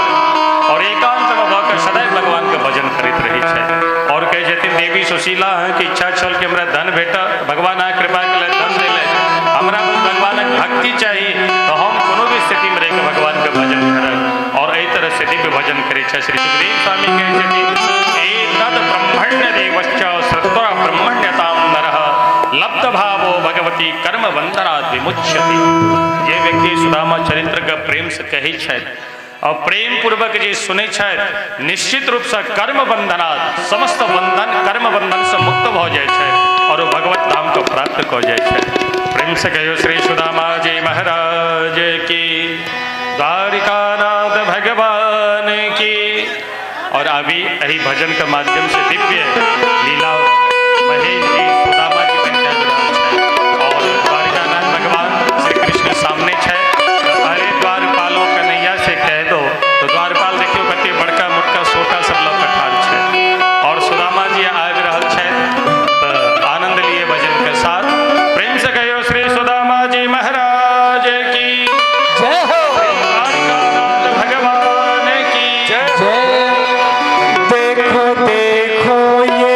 और एकांत में भऽ के सदैव भगवान के भजन करैत रहै छथि। और कहै छथिन देवी सुशीला अहाँके इच्छा छल कि हमरा धन भेटत, भगवान अहाँ कृपा केलथि धन देलथि, हमरा बस भगवानक भक्ति चाही, तऽ हम कोनो भी स्थितिमे रहि कऽ भगवानके भजन करब। और एहि तरह से दिव्य भजन करै छथि। श्री सुखदेव स्वामी कहै छथिन एतद् ब्रह्मण्य देवश्च श्रुत्वा ब्रह्मण्यतां नरः लब्ध भावो भगवती कर्म बंधनात् विमुच्यते। जे व्यक्ति सुदामा चरित्र के प्रेम से कहै छथि और प्रेम पूर्वक जे सुनै छथि, निश्चित रूप से कर्म बंधनात् समस्त बंधन कर्म बंधन से मुक्त भऽ जाइ छथि और ओ भगवत धाम के प्राप्त कऽ जाइ छथि। प्रेम से कहियो श्री सुदामा जी महाराज की, द्वारिकानाथ भगवान की। और अभी यही भजन के माध्यम से दिव्य लीला महेश जी सुदामा जी बन के आबि रहल छथि और द्वारिकानाथ भगवान श्री कृष्ण सामने छथि। अरे द्वारपालों कन्हैया से कह दो, तो द्वारपाल देखियो कते बड़का मोटका सोटा सब लऽ कऽ ठाढ़ छै और सुदामा जी आबि रहल छथि। तऽ आनंद लिए भजन के साथ प्रेम से कहियो श्री सुदामा जी महाराज की जय हो, द्वारिकानाथ भगवान की जय। देखो देखो ये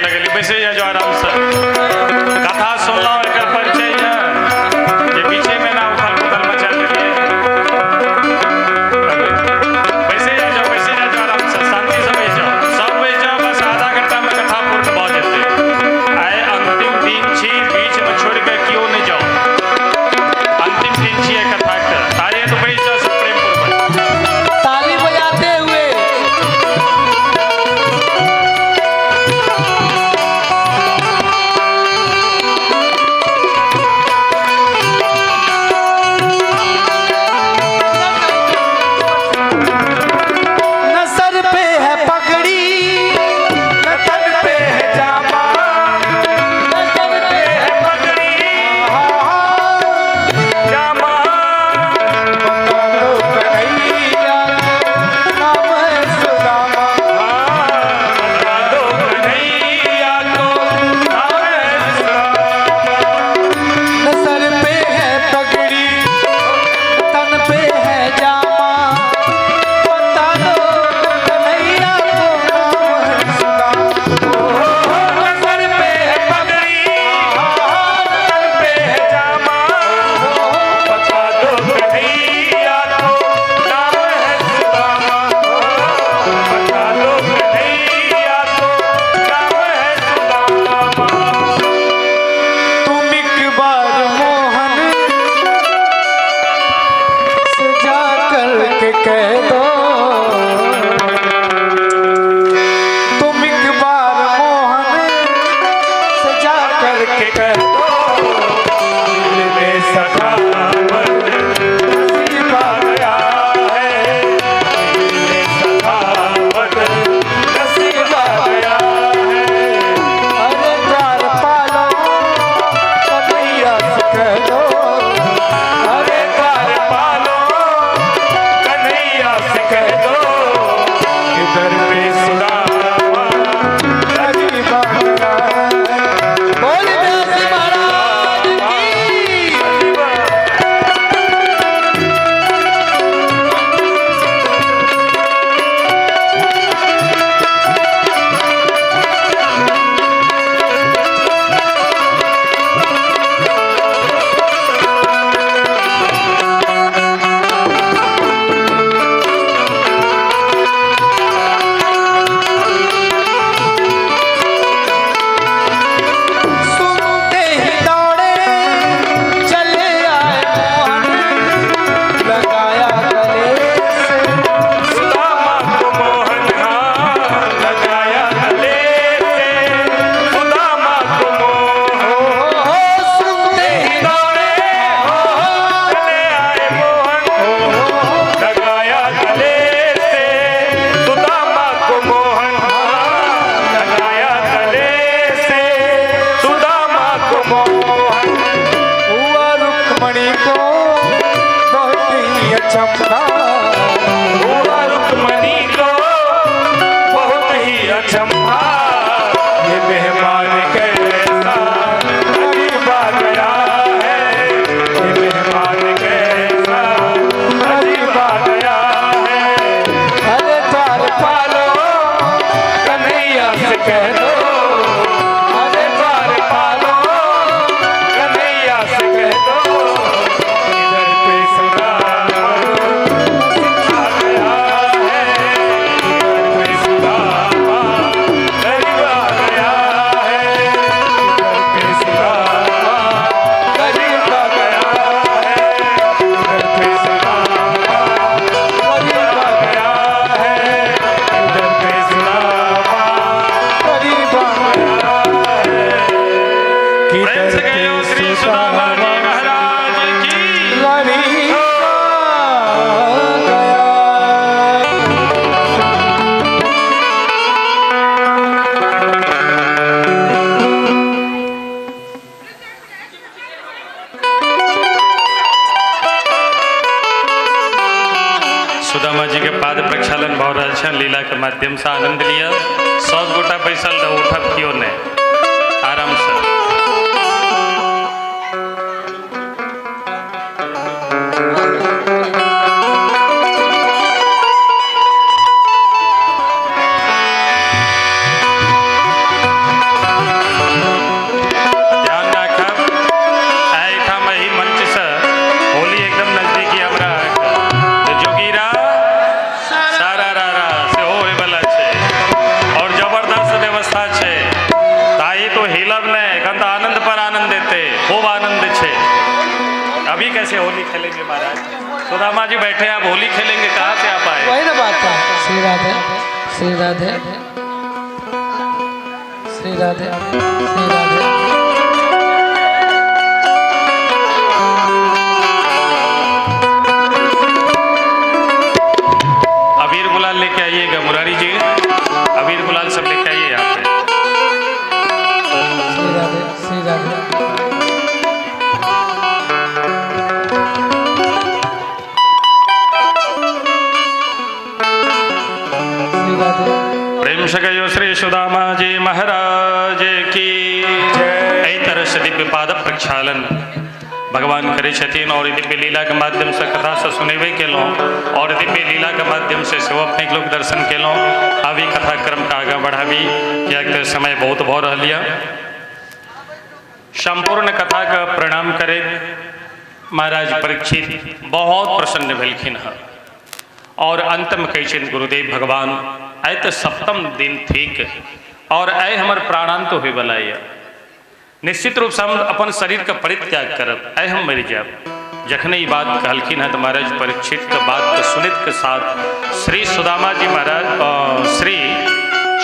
लगेली, बैसे जाओ आराम से। कथा सुनलहुँ एकर परिचय यऽ जे बीचे में ना उथल पुथल मचा देलियै। बैसे जाओ, बैसे जाओ आराम से, शांति से बैस जाओ, सब बैस जाओ। बस आधा घंटा में कथा पूर्ण भऽ जेतै। आइ अंतिम दिन छी, बीच में छोड़ि कऽ केओ नहि जाओ। अंतिम दिन छी कथा के, तारे तो बैस जाओ सब प्रेम पूर्वक। ताली बजाते हुए न सर पे है पगड़ी, न तन पे है जामा, न सर पे है पगड़ी जामा। बता दो कन्हैया नाम है सुदामा। बता दो कन्हैया को नाम है सुदामा। न सर पे है पगड़ी, तन पे है जामा। बता दो कन्हैया को नाम है सुदामा। न सर पे है पगड़ी, तन पे है जामा। बता दो कन्हैया को नाम है सुदामा। बता दो कन्हैया को नाम है सुदामा। तुम एक बार मोहन से जा कर के कह दो, तुम एक बार मोहन से जा कर के कह दो, दिल में सखावत नसीब आ गया है। दिल में सखावत नसीब आ गया है। अरे द्वार पालो कन्हैया से कह दो, अरे द्वार पालो कन्हैया से कह दो, इधर पे सुदामा नसीब आ गया है। बोल व्यास महाराज की। सुनते ही दौड़े चले आए मोहन, लगाया गले से सुदामा को मोहन हाँ लगाया गले से। सुदामा को मोहन हो। सुनते ही दौड़े चले आए मोहन, लगाया गले से। सुदामा को मोहन लगाया गले से। सुदामा को मोहन। हुआ रुक्मणी को बहुत ही अचंभा, हुआ रुक्मणी को बहुत ही अचंभा। ये मेहमान कैसा अजीब आ गया है। ये मेहमान कैसा अजीब आ गया है। अरे द्वार पालो कन्हैया से कह दो, अरे द्वार पालो कन्हैया से कह दो, इधर पे सुदामा आ गया है। इधर पे सुदामा गरीब आ गया है। इधर पे सुदामा गरीब आ गया है। इधर पे सुदामा गरीब आ गया है। इधर पे सुदामा गरीब आ गया है। प्रेम से कहियो श्री सुदामा जी महाराज की। गरीब आ गया। सुदामा जी के पाद प्रक्षालन भऽ रहल छनि, लीला के माध्यम से आनंद लिअ। सब गोटा बैसल रहू, उठब केओ नहि, आराम से। खूब आनंद छे। अभी कैसे होली खेलेंगे महाराज? सुदामा जी बैठे हैं, आप होली खेलेंगे, कहाँ से आप आए? वही ना बात था। श्री राधे श्री राधे श्री राधे श्री राधे। अबीर गुलाल लेके आइएगा मुरारी जी, अबीर गुलाल सब लेके आइए यहाँ पे। श्री राधे श्री राधे। प्रेम से कहियो श्री सुदामा जी महाराज की जय। एहि तरह से दिव्य पाद प्रक्षालन भगवान करै छथिन और दिव्य लीला के माध्यम से कथा से सुनेबे केलहुँ और दिव्य लीला के माध्यम से सेहो अपने लोग दर्शन केलहुँ। अभी कथा क्रम के आगाँ बढ़ाबी कियाकि तऽ समय बहुत भऽ रहल यऽ। संपूर्ण कथा के प्रणाम करे महाराज परीक्षित बहुत प्रसन्न भेलखिन हँ और अंत में कहै छथिन गुरुदेव भगवान आइ तऽ सप्तम दिन थिक और आइ हमर प्राणांत होयवला यऽ, निश्चित रूपसँ हम अपन शरीरके परित्याग करब, आइ हम मरि जायब। जखने ई बात कहलखिन हँ तऽ महाराज परीक्षितके बातके सुनैत के साथ श्री सुदामा जी महाराज श्री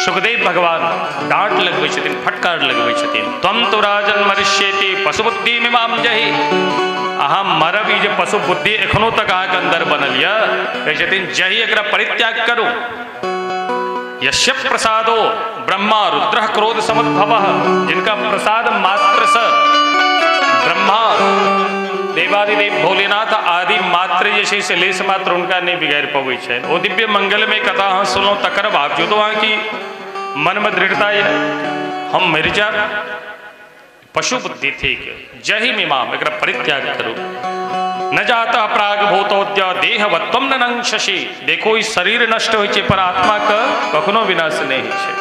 सुखदेव भगवान डांट लगबै छथिन, फटकार लगबै छथिन। त्वं तो राजन मरिष्येति पशुबुद्धि मिमाम जहि, अहाँ मरब ई जे पशु बुद्धि एखनो तक अहाँके अंदर बनल यऽ, कहै छथिन जहि एकरा परित्याग करू। यस्य प्रसादो ब्रह्मा रुद्र क्रोध समुद्भव, जिनका प्रसाद मात्र से ब्रह्मा देवादिदेव भोलेनाथ आदि मात्र जे छै से लेश मात्र हुनका नहि बिगाड़ि पबै छनि। ओ दिव्य मंगलमय कथा अहाँ सुनलहुँ तकर बावजूदो अहाँकी मनमे दृढ़ता यऽ हम मरि जायब, पशु बुद्धि थिक, जहि मिमाम एकरा परित्याग करू। न जाता प्राग भूतोद्य देहवत्वम न नंशसि, देखो ई शरीर नष्ट होइ छै पर आत्मा के कखनो विनाश नहि होइ छै।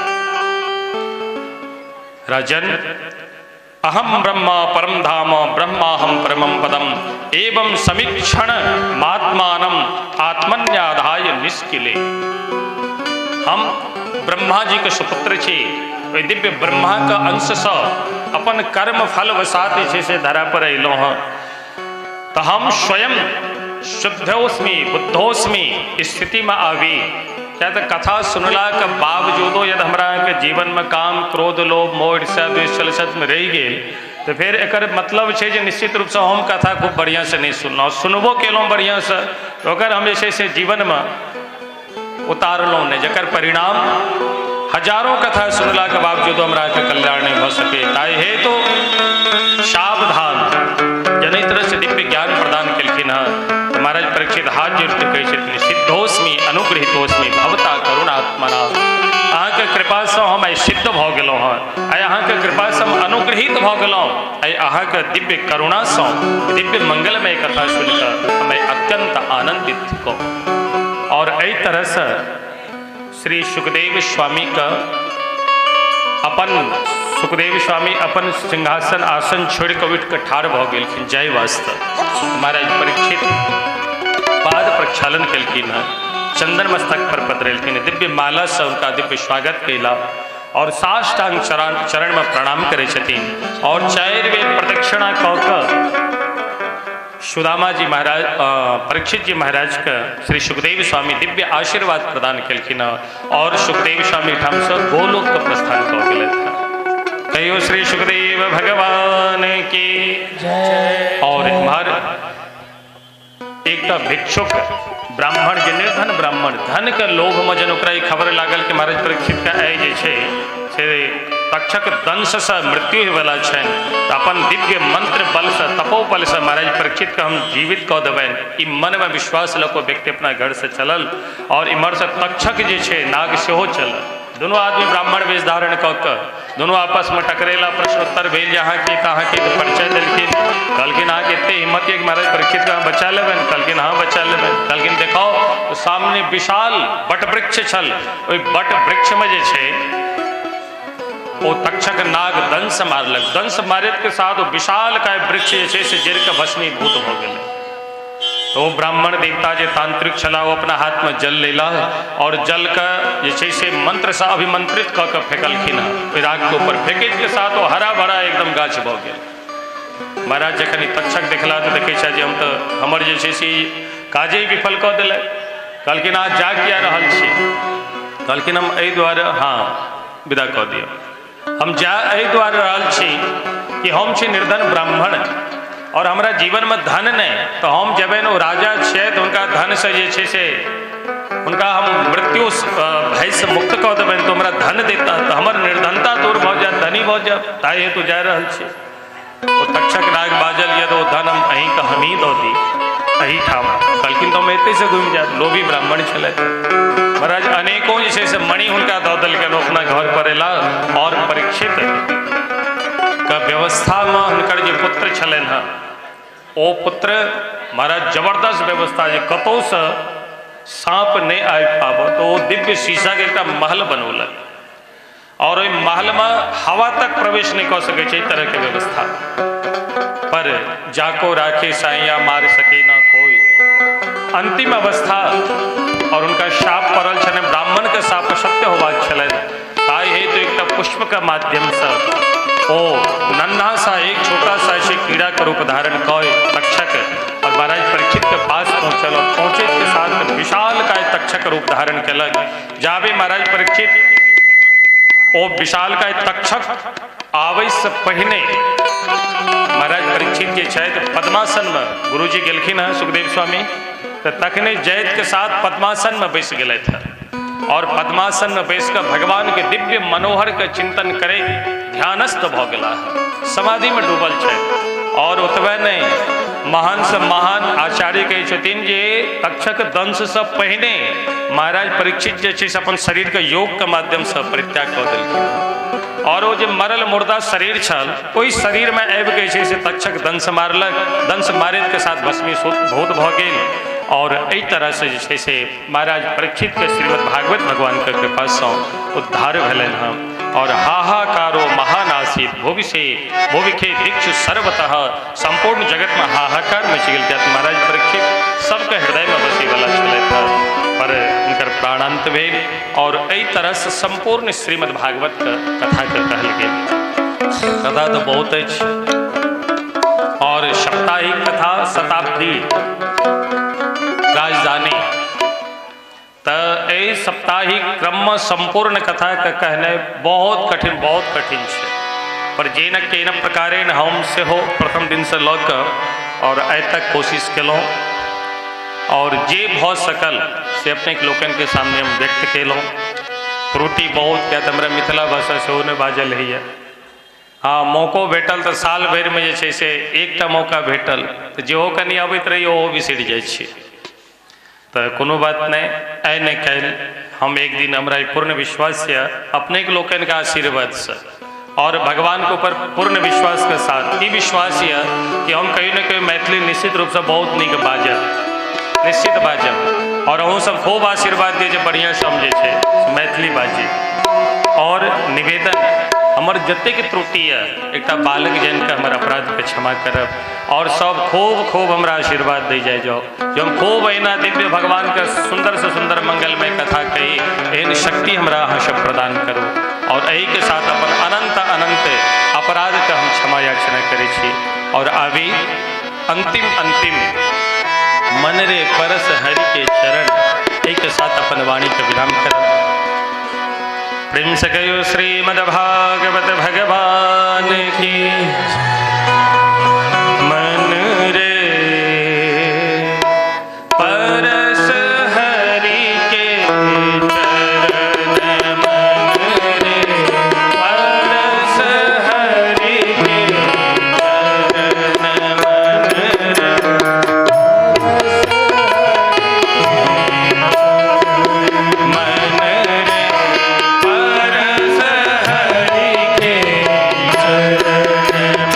राजन अहम ब्रह्मा परम धाम ब्रह्माहम परमं पदम एवं समीक्षण मात्मानम आत्मन्याधाय निष्किले। हम ब्रह्मा जी के सुपुत्र छी, ओहि दिव्य ब्रह्मा के अंश से अपन कर्म फल वसात जे छै से धरा पर अयलहुँ हँ, तऽ हम स्वयं शुद्धोस्मि बुद्धोस्मि स्थिति में आबी। किया तऽ कथा सुनलाके बावजूदो यदि हमरा अहाँके जीवनमे काम क्रोध लोभ मोह ईर्ष्या द्वेष छल में रहि गेल तऽ फेर एकर मतलब छै जे निश्चित रूपसँ हम कथा खूब बढ़िआँसँ नहि सुनलहुँ, सुनबो केलहुँ बढ़िआँसँ तऽ ओकर हम जे छै से जीवनमे उतारलहुँ नहि, जकर परिणाम हजारों कथा सुनलाके बावजूदो हमरा अहाँके कल्याण नहि भऽ सकै। ताहि हेतु सावधान जनै तरह से दिव्य ज्ञान प्रदान केलखिन हँ तऽ महाराज परीक्षित हाथ जोड़ि कऽ कहै छथिन सिद्धोस्मि अनुगृहीतोस्मि भवता करुणात्मना, अहाँके कृपासँ हम आइ सिद्ध भऽ गेलहुँ हँ, आइ अहाँके कृपासँ हम अनुगृहीत भऽ गेलहुँ, आइ अहाँके दिव्य करुणासँ दिव्य मंगलमय कथा सुनिकऽ हम आइ अत्यंत आनन्दित थिकहुँ। और एहि तरहसँ श्री सुखदेव स्वामी का अपन सुखदेव स्वामी अपन सिंहासन आसन छोड़ि कऽ उठि कऽ ठाढ़ भऽ गेलखिन जाहि वास्ते। महाराज परीक्षित पाद प्रक्षालन केलखिन हँ, चंदन मस्तक पर पधरेलखिन, दिव्य माला से उनका दिव्य स्वागत कैला और साष्टांग चरण में प्रणाम करै छथिन और 4 बेर प्रदक्षिणा कऽ कऽ सुदामा जी महाराज परीक्षित जी महाराज के श्री सुखदेव स्वामी दिव्य आशीर्वाद प्रदान केलखिन और सुखदेव स्वामी ठामसँ गोलोक के प्रस्थान कऽ गेलथि। कहियो श्री सुखदेव भगवान की जय। और इम्हर एकटा भिक्षुक ब्राह्मण जे निर्धन ब्राह्मण धन के लोभ में जन ओकरा ई खबर लागल कि महाराज परीक्षित के आइ जे छै से तक्षक दंश से मृत्यु होयवला छनि, तऽ अपन दिव्य मंत्र बल से तपोबल से महाराज परीक्षित के हम जीवित कऽ देबनि, ई मनमे विश्वास लऽ कऽ व्यक्ति अपना घर से चलल और इम्हर से तक्षक जे छै नाग सेहो चलल। दुनू आदमी ब्राह्मण वेश धारण कऽ कऽ दुनू आपसमे टकरेला, प्रश्नोत्तर भेल जे अहाँके तऽ अहाँके तऽ परिचय देलखिन, कहलखिन अहाँके एते हिम्मत यऽ कि महाराज परीक्षित के हम बचा लेबनि, कहलखिन हाँ बचा लेबनि। कहलखिन देखाओ, तऽ सामने विशाल वटवृक्ष छल, ओहि वटवृक्षमे जे छै ओ तक्षक नाग दंश मारलक, दंश मारैत के साथ ओ विशाल काय वृक्ष जे छै से जरि कऽ भस्मीभूत भऽ गेलै। तो ओ ब्राह्मण देवता जे तांत्रिक छला ओ अपना हाथ में जल लेला और जल के जे छै से मंत्र से अभिमंत्रित कऽ के फेकलखिन हँ, ओहि राग के ऊपर फेंके के साथ ओ हरा भरा एकदम गाछ भऽ गेल। महाराज जखन ई तक्षक देखला तऽ देखै छथि जे हम तऽ हमर जे छै से ई काजे विफल कऽ देलक। कहलखिन अहाँ जा किया रहल छी? कहलखिन हम एहि दुआरे, हाँ विदा कऽ दिअ, हम जा एहि दुआरे रहल छी कि हम छी निर्धन ब्राह्मण और हमरा जीवनमे धन नहि, तऽ हम जेबनि ओ राजा छथि हुनका धनसँ जे छै से हुनका हम मृत्यु भयसँ मुक्त कऽ देबनि तऽ हमरा धन देता, तऽ हमर निर्धनता दूर भऽ जायत, धनी भऽ जायब, ताहि हेतु जा रहल छी। ओ तक्षक नाग बाजल यऽ तऽ ओ धन हम अहीँके हमही दऽ दी एहिठाम। कहलखिन तऽ हम एतहिसँ घुमि जायब। लोभी ब्राह्मण छलथि महाराज, अनेकों जे छै से मणि हुनका दऽ देलकनि, ओ अपना घर पर अयला और परीक्षित के व्यवस्थामे हुनकर जे पुत्र छलनि हँ ओ पुत्र महाराज जबरदस्त व्यवस्था जे कतहुसँ साँप नहि आबि पाबत, तऽ ओ दिव्य शीशाके एकटा महल बनौलक और ओहि महलमे हवा तक प्रवेश नहि कऽ सकै छै, एहि तरहके व्यवस्था। पर जाको राखे साइया मार सके ना कोई, अंतिम अवस्था और हुनका शाप पड़ल छलनि, ब्राह्मणके शाप सत्य होबाक छलनि, ताहि हेतु एकटा पुष्पके माध्यमसँ ओ नन्हा सा एक छोटा सा ऐसे कीड़ा के रूप धारण कऽ तक्षक और महाराज परीक्षित के पास पहुंचल और पहुंचे के साथ विशाल काय तक्षक रूप धारण केलक। जाबे महाराज परीक्षित ओ विशाल काय तक्षक आबै से पहिने महाराज परीक्षित जे छथि पद्मासन में गुरुजी गेलखिन हँ सुखदेव स्वामी, तऽ तखने जैत के साथ पद्मासन में बैस गेलथि हँ और पद्मासन में बैस कऽ भगवान के दिव्य मनोहर के चिंतन करे ध्यानस्थ भऽ गेला हँ, समाधि में डूबल छथि। और ओतबे नहि, महान से महान आचार्य कहै छथिन जे तक्षक दंश से पहिने महाराज परीक्षित जे छै से अपन शरीर के योग के माध्यम से परित्याग कऽ देलखिन और ओ जे मरल मुर्दा शरीर छल ओहि शरीर में आबि के छै से तक्षक दंश मारलक, दंश मारैत के साथ भस्मीभूत भऽ गेल। और एहि तरह से जे छै से महाराज परीक्षित के श्रीमद् भागवत भगवान के कृपा से उद्धार भेलनि हँ। और हाहाकारो महानासीत भुवि से भुविखे दीक्ष सर्वतः, संपूर्ण जगत में हाहाकार मचि गेल। किया महाराज परीक्षित सबके हृदय में बसै वाला छलथि हँ, पर हुनकर प्राणांत भेल। और एहि तरह से संपूर्ण श्रीमद् भागवत के कथा के कहल गेल। कथा तो बहुत अछि और साप्ताहिक कथा शताब्दी राजधानी, तऽ एहि साप्ताहिक क्रममे सम्पूर्ण कथाके कहनाइ बहुत कठिन, बहुत कठिन छै। पर जेन केन प्रकारेण हम सेहो प्रथम दिनसँ लऽ कऽ और आइ तक कोशिश केलहुँ और जे भऽ सकल से अपने लोकनिके सामने हम व्यक्त केलहुँ। त्रुटि बहुत, किया तऽ हमरा मिथिला भाषा सेहो नहि बाजल होइए। हाँ, मौको भेटल तऽ साल भरिमे जे छै से एकटा मौका भेटल तऽ जेहो कनि अबैत रहैए ओहो बिसरि जाइ छी। तऽ कोनो बात नहि, आइ नहि काल्हि हम एक दिन, हमरा पूर्ण विश्वास यऽ अपनेके लोकनिके आशीर्वादसँ और भगवानके ऊपर पूर्ण विश्वासके साथ ई विश्वास यऽ कि हम कहियो ने कहियो मैथिली निश्चित रूपसँ बहुत नीक बाजब, निश्चित बाजब। और अहूँ सब खूब आशीर्वाद दिअ जे बढ़िआँसँ हम जे छै मैथिली बाजी। और निवेदन, हमर जतेक त्रुटि यऽ एकटा बालक जानिकऽ हमर अपराधके क्षमा करब और सब खूब खूब हमरा आशीर्वाद दै जाइ जाउ जे हम खूब एहिना दिव्य भगवानके सुन्दरसँ सुन्दर मंगलमय कथा कही, एहन शक्ति हमरा अहाँ सब प्रदान करू। और एहिके साथ अपन अनंत अनंत अपराधके हम क्षमा याचना करै छी। और अभी अंतिम अंतिम मन रे परस हरि के चरण, एहिके साथ अपन वाणी के विराम करब। प्रेम से कहियो श्रीमद् भागवत भगवान की। मन रे परस हरि के चरण, मन रे परस हरि के चरण, मन रे मन रे परस हरि के चरण,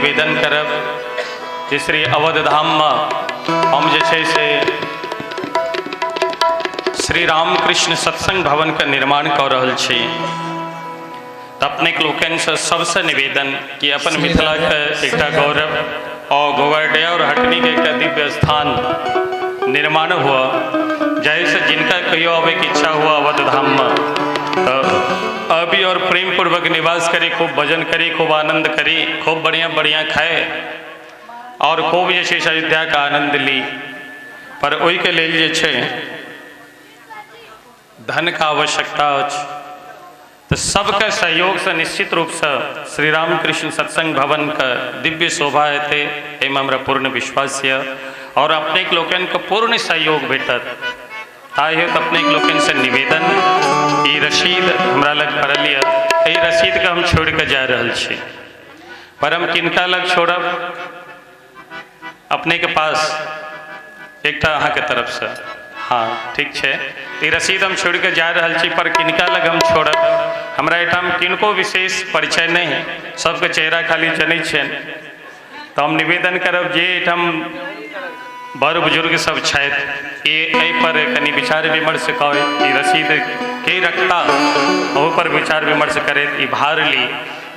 निवेदन करब जे श्री अवध धाममे हम जे छै से श्री रामकृष्ण सत्संग भवनके निर्माण कऽ रहल छी। तऽ अपनेके लोकनिसँ सबसँ निवेदन कि अपन मिथिलाके एकटा गौरव और गोवरडिया और हटनी के एकटा दिव्य स्थान निर्माण हुआ, जाहिसँ जिनका कहियो आबैके इच्छा हुआ अवध धाममे तऽ अभी और प्रेम पूर्वक निवास करी, खूब भजन करी, खूब आनंद करी, खूब बढ़िया बढ़िया खाए और खूब जे छै से अयोध्याके आनंद ली। पर ओहिके लेल जे छै धनके आवश्यकता अछि। तऽ सबके सहयोगसँ निश्चित रूपसँ श्री रामकृष्ण सत्संग भवनके दिव्य शोभा हेतै, एहिमे हमरा पूर्ण विश्वास यऽ और अपनेके लोकनिके पूर्ण सहयोग भेटत। ताहि हेतु अपनेके लोकनिसँ निवेदन, ई रसीद हमरा लग पड़ल यऽ, एहि रसीदके हम छोड़ि कऽ जा रहल छी, पर हम किनका लग छोड़ब? अपनेके पास एकटा अहाँके तरफसँ, हाँ ठीक छै, ई रसीद हम छोड़ि कऽ जा रहल छी, पर किनका लग हम छोड़ब? हमरा एहिठाम किनको विशेष परिचय नहि, सबके चेहरा खाली जनै छियनि। तऽ हम निवेदन करब जे एहिठाम बड़ बुजुर्ग सब छथि, एहिपर कनि विचार विमर्श कऽ ई रसीद के रखता ओहूपर विचार विमर्श करैत ई भार ली।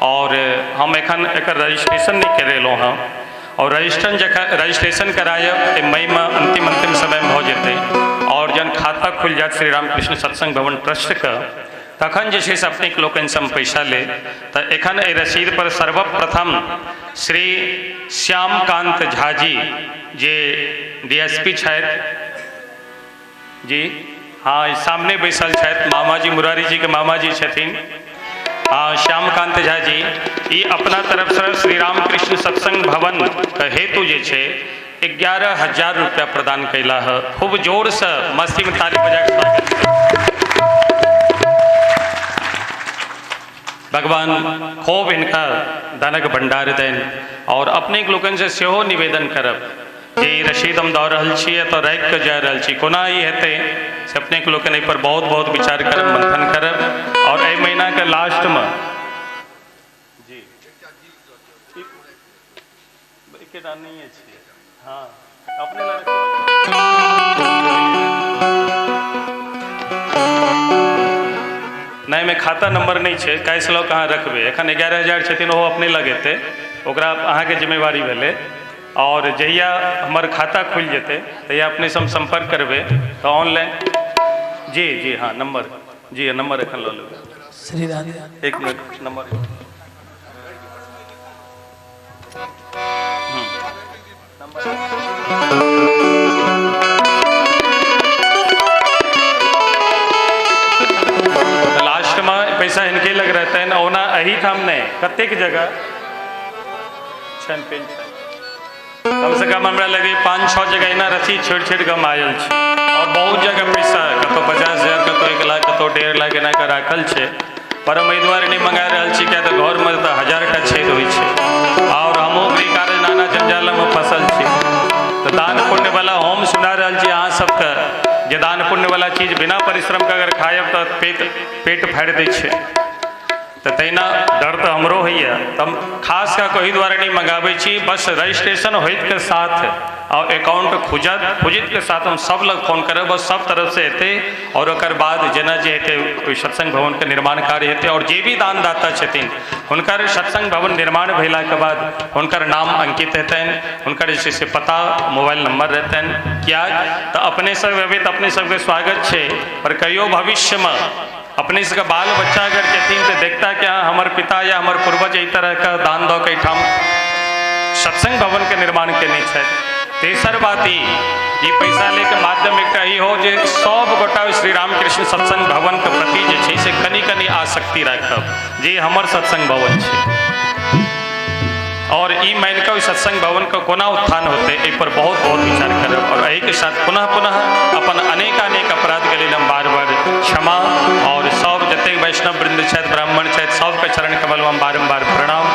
और हम एखन एकर रजिस्ट्रेशन नहि करेलहुँ हँ और रजिस्ट्रेशन करायब मईमे अंतिम अंतिम समयमे भऽ जेतै और जहन खाता खुलि जायत श्री रामकृष्ण सत्संग भवन ट्रस्टके तखन जे छै से अपनेके लोकनिसँ हम पैसा लेब। तऽ एखन एहि रसीद पर सर्वप्रथम श्री श्यामकांत झा जी जे DSP छथि जी, हाँ सामने बैसल छथि, मामाजी मुरारी जीके मामाजी छथिन, हाँ श्यामकांत झा जी, ई अपना तरफसँ श्री रामकृष्ण सत्संग भवन के हेतु जे छै 11,000 रुपया प्रदान कैला है। खूब जोरसँ मस्तीमे ताली बजा के स्वागत। भगवान खूब हिनका धनक भंडार देन। और अपने लोकनिसँ सेहो निवेदन करब जे ई रसीद हम दऽ रहल छी एतऽ राखि कऽ जा रहल छी, कोना ई हेतै से अपनेके लोकनि एहिपर बहुत बहुत विचार करब, मंथन करब। और एहि महीनाके लास्टमे जी एकेटा नहि छियै, हाँ अपने नहि एहिमे खाता नंबर नहि छै, कैश लऽ कऽ अहाँ रखबै। एखन 11,000 छथिन, ओहो अपने लगेतै, ओकरा अहाँके जिम्मेवारी भेलै। और जहिया हमर खाता खुलि जेतै तहिया अपनेसँ हम सम्पर्क करबै तऽ ऑनलाइन जी जी हाँ नंबर जी नंबर एखन लऽ लेबै। श्री राधे एक मिनट नंबर लास्ट में पैसा इनके लग रहते हैं। ओना एहिठाम नहि, कतेक जगह छनि पेन छनि, कम से कम हमरा लगे 5-6 जगह एना रसीद छोड़ि छोड़ि कऽ हम आयल छी और बहुत जगह पैसा कतहु 50,000 कतहु 1 लाख कतहु 1.5 लाख एना कऽ राखल छै। पर हम एहि दुआरे नहि मंगा रहल छी किया तऽ घरमे तऽ 1000 टा छेद होइ छै और हमहूँ गृह कार्य नाना जंजालमे फसल छी। तऽ दान पुण्यवला हम सुना रहल छी अहाँ सबके जे दान पुण्यवला चीज बिना परिश्रमके अगर खायब तऽ पेट फाड़ि दै छै। तऽ तहिना डर तऽ हमरो होइए, तऽ हम खास कऽ कऽ ओहि दुआरे नहि मंगाबै छी। बस रजिस्ट्रेशन होइतके साथ और अकाउंट खुजतके साथ हम सब लग फोन करब, बस सब तरफसँ हेतै और ओकर बाद जेना जे हेतै ओहि सत्संग भवनके निर्माण कार्य हेतै। और जे भी दानदाता छथिन हुनकर सत्संग भवन निर्माण भेलाके बाद हुनकर नाम अंकित हेतनि, हुनकर जे छै से पता मोबाइल नंबर रहतनि। किया तऽ अपने सब एबै तऽ अपने सबके स्वागत छै, पर कहियो भविष्यमे अपने सबके बाल बच्चा अगर जेथिन तऽ देखता कि हाँ हमर पिता या हमर पूर्वज एहि तरहके दान दऽ के एहिठाम सत्संग भवनके निर्माण केने छथि। तेसर बात ई पैसा लैके माध्यम एकटा ई हो जे सब गोटा श्री रामकृष्ण सत्संग भवनके प्रति जे छै से कनि कनि आसक्ति राखब जे हमर सत्संग भवन छै और ई मानि कऽ ओहि सत्संग भवनके कोना उत्थान होतै एहि पर बहुत बहुत विचार करब। और एहिके साथ पुनः पुनः अपन अनेकानेक अपराधके लेल हम बार बार क्षमा और सब जतेक वैष्णव वृंद छथि, ब्राह्मण छथि, सबके चरण कमलमे हम बारम्बार प्रणाम।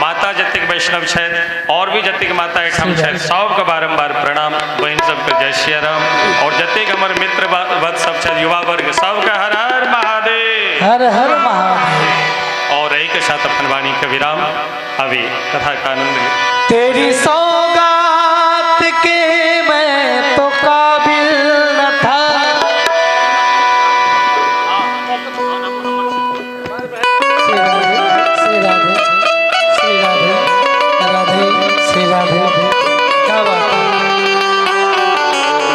माता जतेक वैष्णव छथि और भी जतेक माता एहिठाम छथि सबके बारम्बार प्रणाम। बहिन सबके जय सिया राम। और जतेक हमर मित्र वध सब छथि, युवा वर्ग, सबके हर हर महादेव, हर हर महादेव। और एहिके साथ अपन वाणी के विराम। अभी कथा का आनंद ले। तेरी सौगात के मैं तो काबिल न था, श्री राधे श्री राधे श्री राधे राधे श्री राधे। क्या बात है,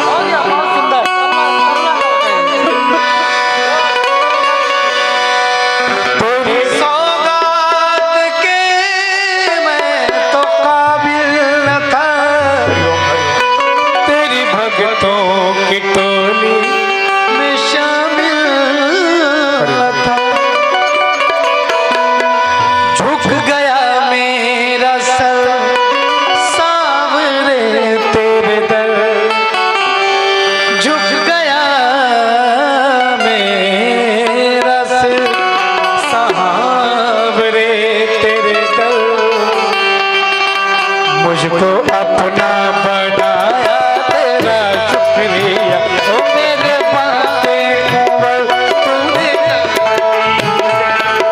बहुत सुंदर। तेरी सौगात के मैं तो काबिल न था, तेरी भक्तों की टोली में शामिल न था। झुक गया मेरा सर सांवरे तेरे दर, झुक गया मेरा सिर सांवरे तेरे दर। मुझको अपना बनाया तेरा शुक्रिया, ओ मेरे बाके कुंवर तूने,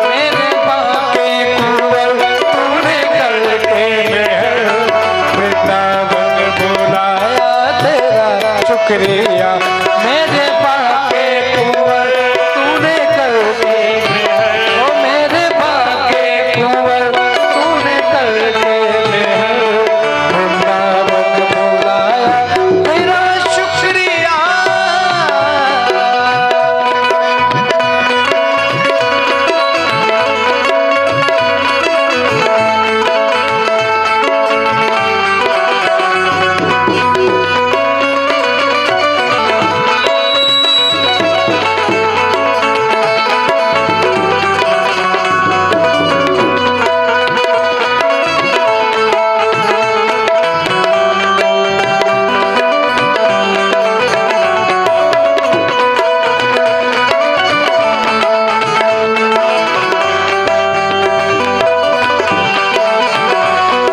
मेरे बाके कुंवर तूने करके मेहर वृंदावन बुलाया तेरा शुक्रिया। मेरे बाके कुंवर तूने करके, ओ मेरे बाके कुंवर तूने करके मेहर वृंदावन बुलाया तेरा शुक्रिया।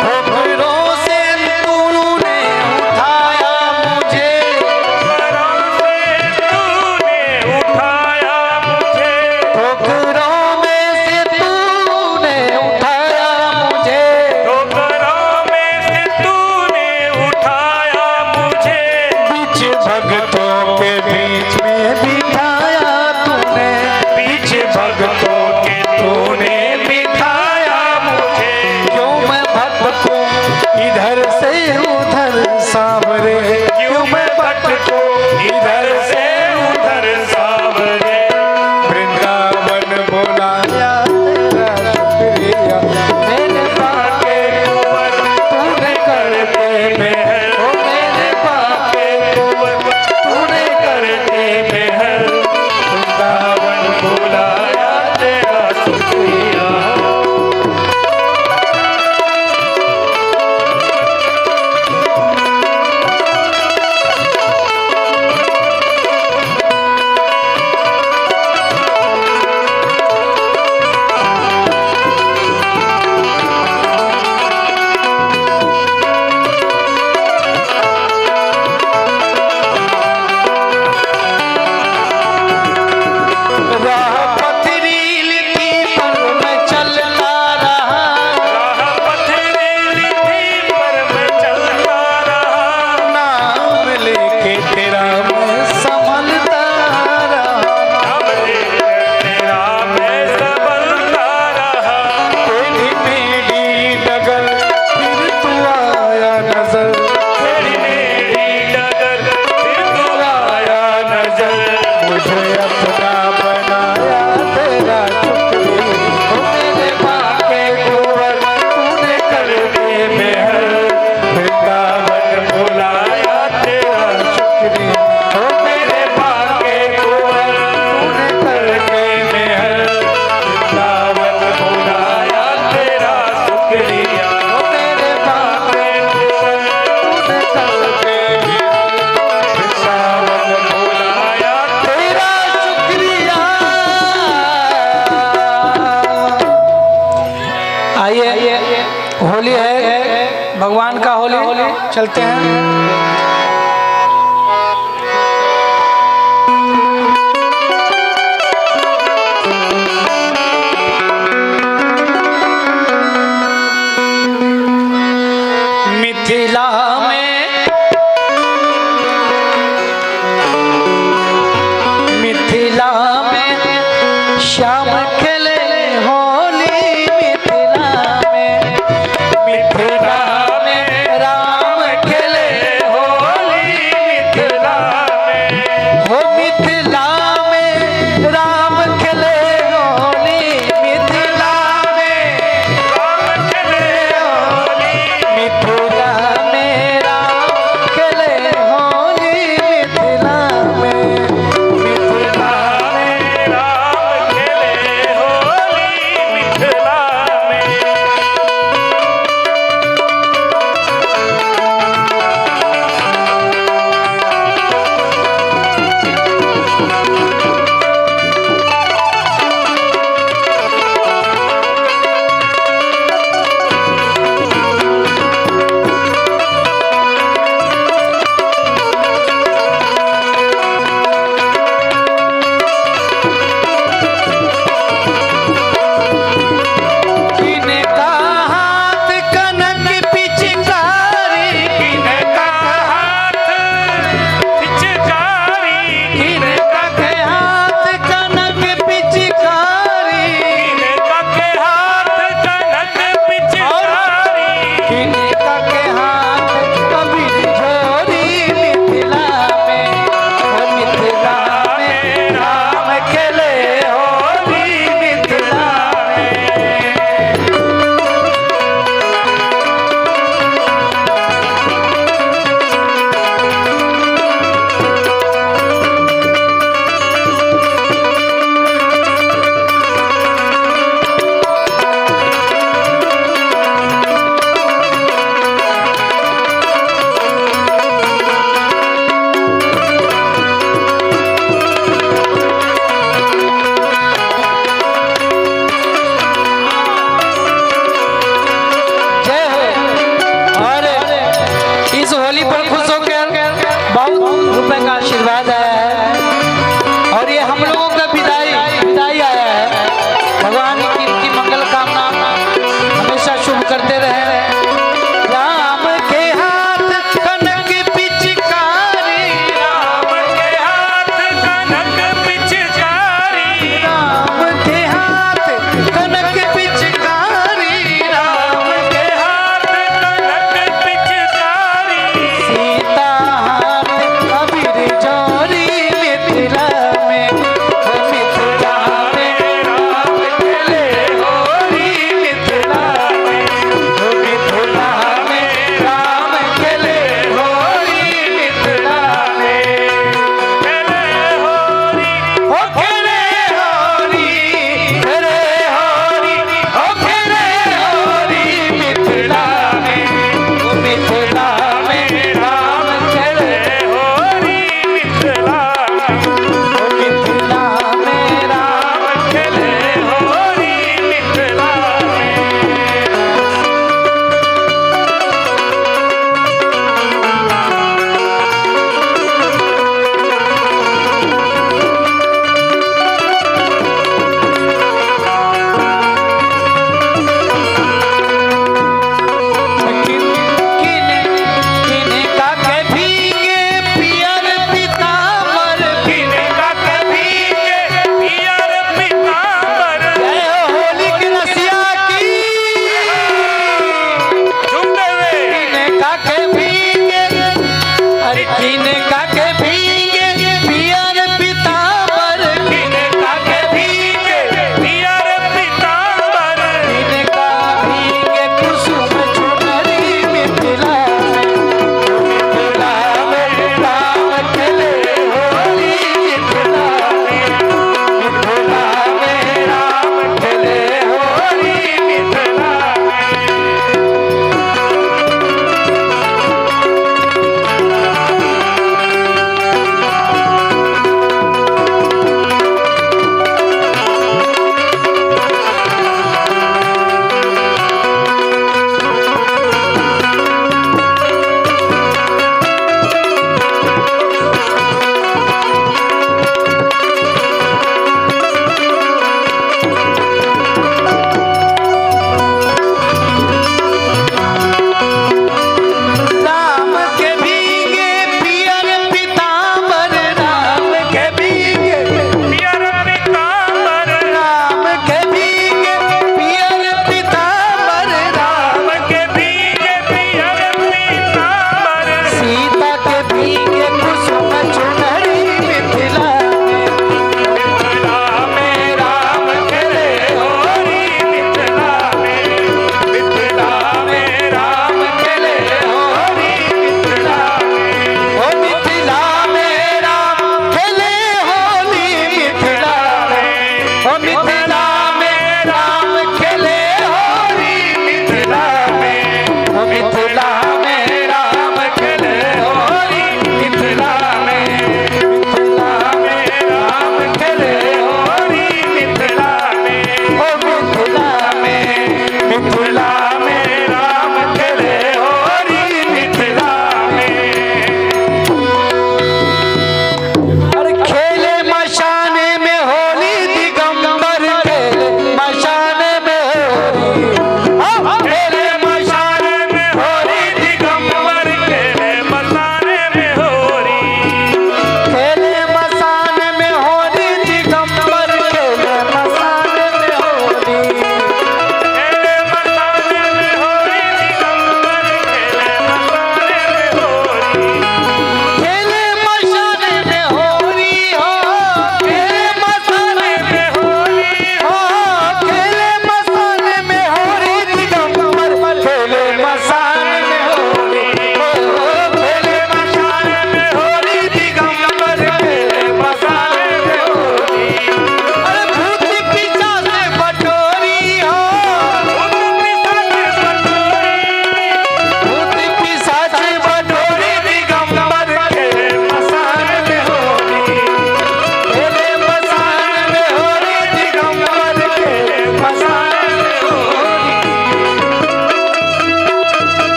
ठोकरों से तूने उठाया मुझे, तूने उठाया मुझे, ठोकरों में से तूने उठाया मुझे, ठोकरों में से तूने उठाया मुझे, बीच भक्तों के बीच में बिठाया तूने, बीच भक्तों के तूने बिठाया मुझे। क्यों मैं भटकूं इधर से उधर सांवरे, क्यों मैं भटकूं इधर से उधर सांवरे, वृंदावन बुलाया तेरा शुक्रिया। मेरे बाके कुंवर तूने करके मेहर, ओ मेरे बाके कुंवर तूने करके मेहर वृंदावन बुलाया तेरा शुक्रिया। राह पथरीली थी पर मैं चलता रहा, राह पथरीली थी पर मैं चलता रहा, नाम लेके तेरा मैं संभलता रहा, नाम लेकर तेरा मैं संभलता रहा। तेरी मेरी डगर फिर तू आया नजर, तेरी मेरी डगर फिर तू आया नजर, मुझे अपना बनाया तेरा शुक्रिया। ओ मेरे बाके कुंवर तूने करके मेहर वृंदावन बुलाया तेरा शुक्रिया, ओ मेरे बाके कुंवर तूने करके मेहर वृंदावन बुलाया तेरा शुक्रिया। ओ मेरे बाके कुंवर तूने करके मेहर वृंदावन बुलाया तेरा शुक्रिया। आइए होली है, भगवान का होली, चलते हैं। मिथिला में, मिथिला में श्याम खेले होली, मिथिला में, मिथिला में राम खेले होली, मिथिला में, हो मिथिला में राम खेले होली, मिथिला में राम खेले होली, मिथिला में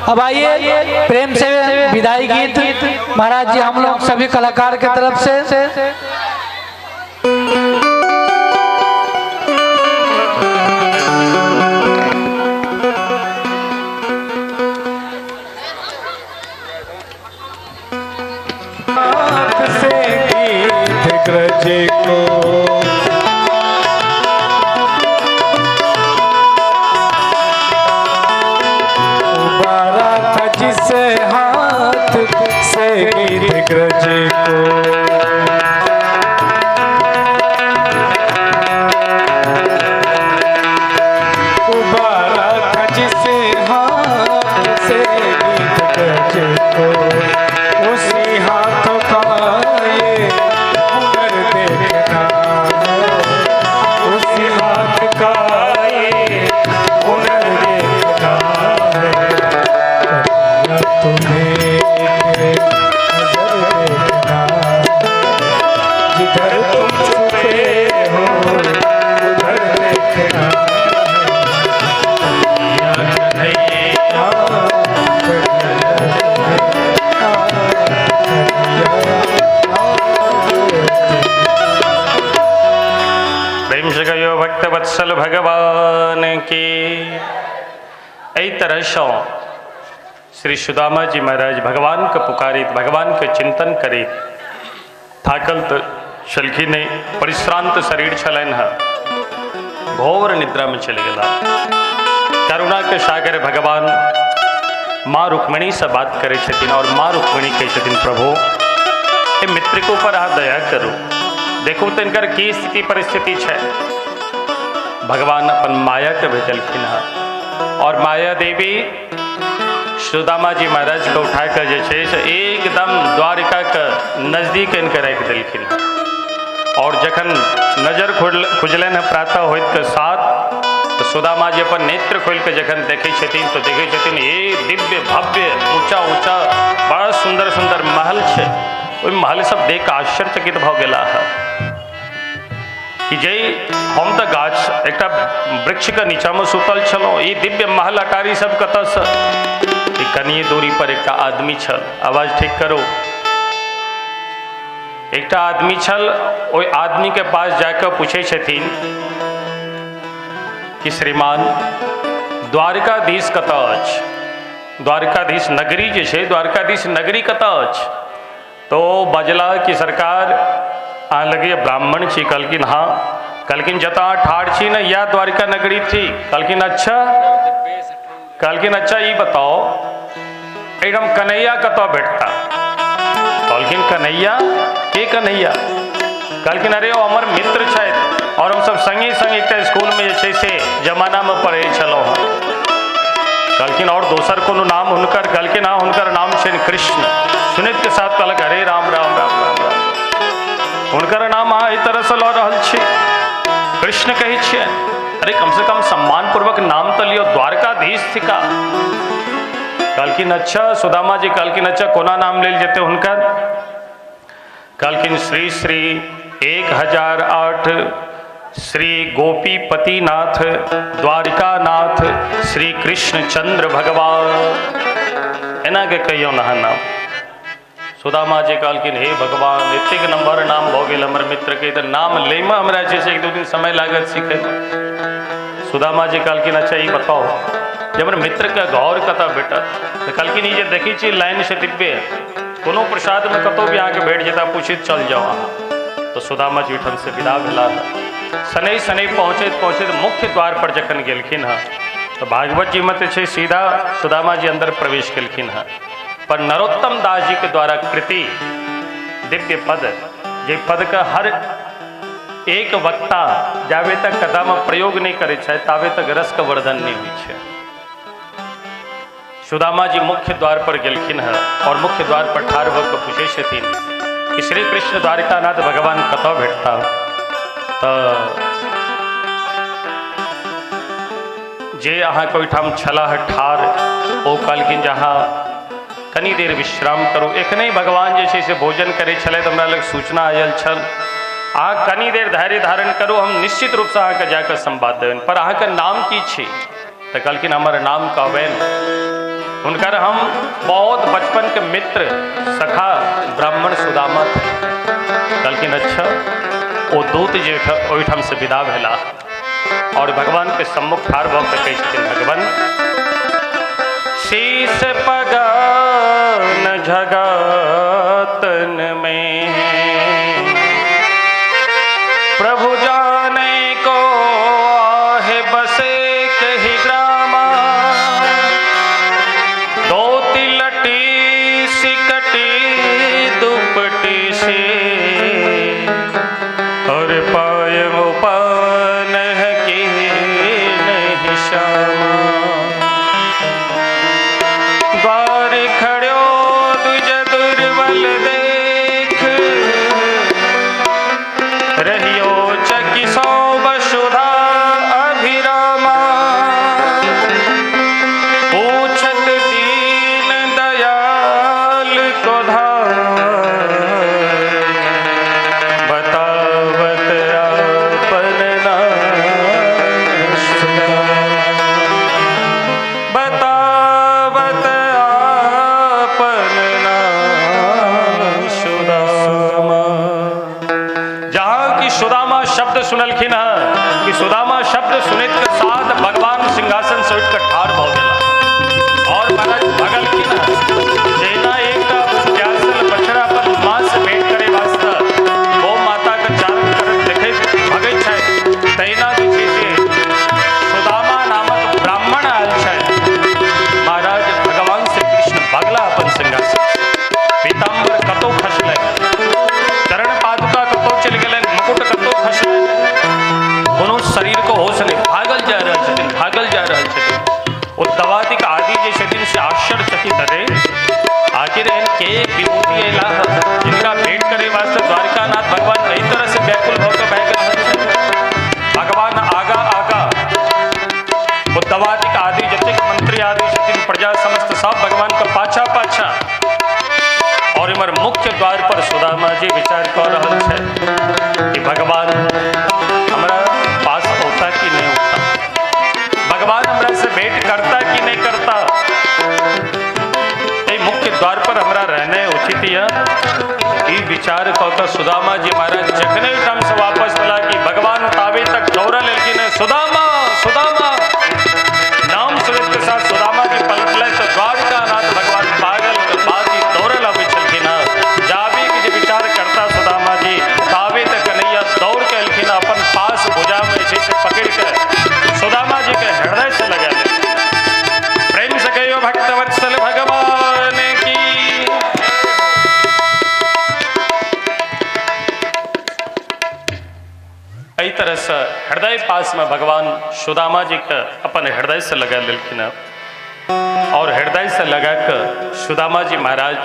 अब आइए प्रेम से विदाई गीत महाराज जी हम लोग सभी कलाकार के तरफ से। को उबारा था जिसे हाथ से गीत ग्रज को, उबारा था जिसे हाथ से गीत ग्रज को, उसी हाथों का ये हुनर देखना है, उसी हाथ का ये हुनर देखना है। कन्हैया तुम्हें नजर देखना है, जिधर तुम छुपे हो उधर देखना है। कन्हैया प्रेम से कहियो भक्त वत्सल भगवान की। एहि तरह सँ श्री सुदामा जी महाराज भगवान के पुकारित, भगवान के चिंतन करित थाकल तो छलखिन नहि, परिश्रांत शरीर छलनि हँ, घोर निद्रा में चलि गेला। करुणा के सागर भगवान माँ रुक्मिणी से बात करै छथिन और माँ रुक्मिणी कहै छथिन, प्रभु ए मित्र के ऊपर अहाँ दया करू, देखू तो इनकर की स्थिति परिस्थिति है। भगवान अपन माया के भेजलखिन हँ और माया देवी सुदामा जी महाराज के उठा के जे छै से एकदम द्वारिका के नजदीक इनके राखि देलखिन हँ। और जखन नजर खुजलनि हँ प्रातः होइत के साथ, तो सुदामा जी अपन नेत्र खोलि के जखन देखै छथिन तो देखै छथिन ये दिव्य भव्य ऊँचा ऊँचा बड़ा सुंदर सुंदर महल छै। ओहि महल सब देख के आश्चर्यचकित भऽ गेला हँ कि जे हम तऽ गाछ एकटा वृक्ष के नीचा में सुतल छलहुँ, ई दिव्य महल अटारी सब कतऽसँ। कनिए दूरी पर एकटा आदमी छल, आवाज ठीक करू, एकटा आदमी छल। ओहि आदमी के पास जाके पूछै छथिन कि श्रीमान द्वारकाधीश कतऽ अछि, द्वारकाधीश नगरी जे छै, द्वारकाधीश नगरी कतऽ अछि। तो बजला कि सरकार अहाँ लगैए ब्राह्मण छी। कहलखिन हाँ। कहलखिन जतऽ अहाँ ठाढ़ छी ने इएह द्वारिका नगरी थी। कहलखिन अच्छा। कहलखिन अच्छा ई बताओ एहिठाम कन्हैया कतऽ भेटता। कहलखिन कन्हैया के कन्हैया? कहलखिन अरे ओ हमर मित्र छथि और हमसब संगे संग एकटा स्कूलमे जे छै से जमानामे पढ़ै छलहुँ हँ। कहलखिन और दोसर कोनो नाम हुनकर? कहलखिन हाँ हुनकर नाम छनि कृष्ण। सुनैत के साथ कहलक अरे राम राम राम राम राम, हुनकर नाम अहाँ एहि तरहसँ लऽ रहल छी, कृष्ण कहै छियै। अरे कम से कम सम्मान पूर्वक नाम तऽ लियौ, द्वारकाधीश थिका। कहलखिन अच्छा। सुदामा जी कहलखिन अच्छा कोना नाम लेल जेतै हुनकर? कहलखिन श्री श्री 1008 श्री गोपीपतिनाथ द्वारिकानाथ श्री कृष्ण चंद्र भगवान, एना के कहियौ ने अहाँ नाम। सुदामा जी कहलखिन हे भगवान एतेक नम्बर नाम भऽ गेल हमर मित्रके, तऽ नाम लैमे हमरा जे छै एक दू दिन समय लागत सीखैमे। सुदामा जी कहलखिन अच्छा ई बताउ जे हमर मित्रके घर कतऽ भेटत? तऽ कहलखिन ई जे देखै छी लाइन से दिव्य कोनो प्रसादमे कतहु भी अहाँके भेट जेता, पूछैत चल जाउ अहाँ। तऽ सुदामा जी ओहिठाम से विदा भेला। शनैः शनैः पहुँचैत पहुँचैत मुख्य द्वार पर जखन गेलखिन हँ तऽ भागवत जी में तऽ छै सीधा सुदामा जी अंदर प्रवेश केलखिन हँ, पर नरोत्तम दास जी के द्वारा कृति दिव्य पद, जे पद के हर एक वक्ता जाबे तक कथा में प्रयोग नहीं करे छै ताबे तक रस के वर्धन नहीं होइ छै। सुदामा जी मुख्य द्वार पर गेलखिन हँ और मुख्य द्वार पर ठाढ़ भऽ कऽ पूछै छथिन कि श्री कृष्ण द्वारिकानाथ भगवान कतऽ भेटता? तऽ जे अहाँके ओहिठाम छलाह ठाढ़ ओ कहलखिन जे अहाँ कनी देर विश्राम करू, एखने भगवान जे छै से भोजन करै छलथि, हमरा लग सूचना आयल छल, अहाँ कनी देर धैर्य धारण करू, हम निश्चित रूपसँ अहाँके जाकऽ संवाद देबनि, पर अहाँके नाम की छी? तऽ कहलखिन हमर नाम कहबनि। हुनकर हम बहुत बचपन के मित्र सखा ब्राह्मण सुदामा थे। कहलखिन अच्छा। ओ दूत जे ओहिठाम से विदा भेला और भगवान के सम्मुख ठाढ़ भऽ के कहै छथिन, भगवान शीश पगन जगतन में प्रभु जाने को आहे बसे कही ग्रामा, दो तिलटी सिकटी दुपटी से और पाय उपान की नहीं श्यामा, द्वार खड़ो द्विज दुर्बल देख रहियो चकिसो वसुधा अभिरामा, पूछत दीन दयाल को धार बतावत आपन नाम सुदामा, बतावत आपन नाम सुदामा। जहाँ की सुदामा शब्द सुनलखिन हँ कि सुदामा शब्द सुनैत के साथ भगवान सिंहासन से उठ के ठाढ़ भऽ गेला और महाराज भगलखिन हँ। जहिना एकटा प्यासल बछड़ा अपन माँ से भेंट करे वास्ते गौ माता के चारण करत देखैत भगैत छथि, तहिना जे छै से सुदामा नामक ब्राह्मण आयल छथि। महाराज भगवान श्री कृष्ण भगला अपन सिंहासन, पीताम्बर कतौ खसलनि, चरण पादुका कतौ चलि गेलनि, मुकुट कतौ खसलनि, कोनो शरीर को होश नहि, भागल जा रहल छथिन, भागल जा रहल छथिन। ओ दवादिक आदि जे छथिन से आश्चर्यचकित रहे, आखिर एहन के विभूति अयलाह जिनका भेंट करे वास्ते द्वारकानाथ भगवान एहि तरह से व्याकुल भऽ के भागि रहल छथि। भगवान आगा आगा, ओ दवादिक आदि जतेक मंत्री आदि छथिन, प्रजा समस्त सब भगवान के पाछा पाछा। और इमर मुख्य द्वार पर सुदामा जी विचार कऽ रहल छथि कि भगवान हमरा पास औता कि नहीं औता, भगवान हमरा से भेंट करता कि नहीं करता, एहि मुख्य द्वार पर हमरा रहने उचित यऽ। ई विचार कऽ के सुदामा जी महाराज जखने ओहिठाम से वापस भेला कि भगवान ताबे तक दौड़ल एलखिन हँ, सुदामा सुदामा नाम सुनैत के साथ सुदामा जी पलटलै तऽ द्वारकानाथ भगवान पागल बाजी दौड़ल अबै छलखिन हँ। जाबे के जे विचार करता सुदामा जी ताबे तक कन्हैया दौड़ के एलखिन, अपन पास भुजा में जे छै से पकड़ि के सुदामा जी के हृदय से लगा लेलखिन। प्रेम से कहियो भक्तवत्सल भगवान की। एहि तरह से हृदय पास में भगवान सुदामा जी के अपन हृदय से लगा लेलखिन और हृदय से लगा के सुदामा जी महाराज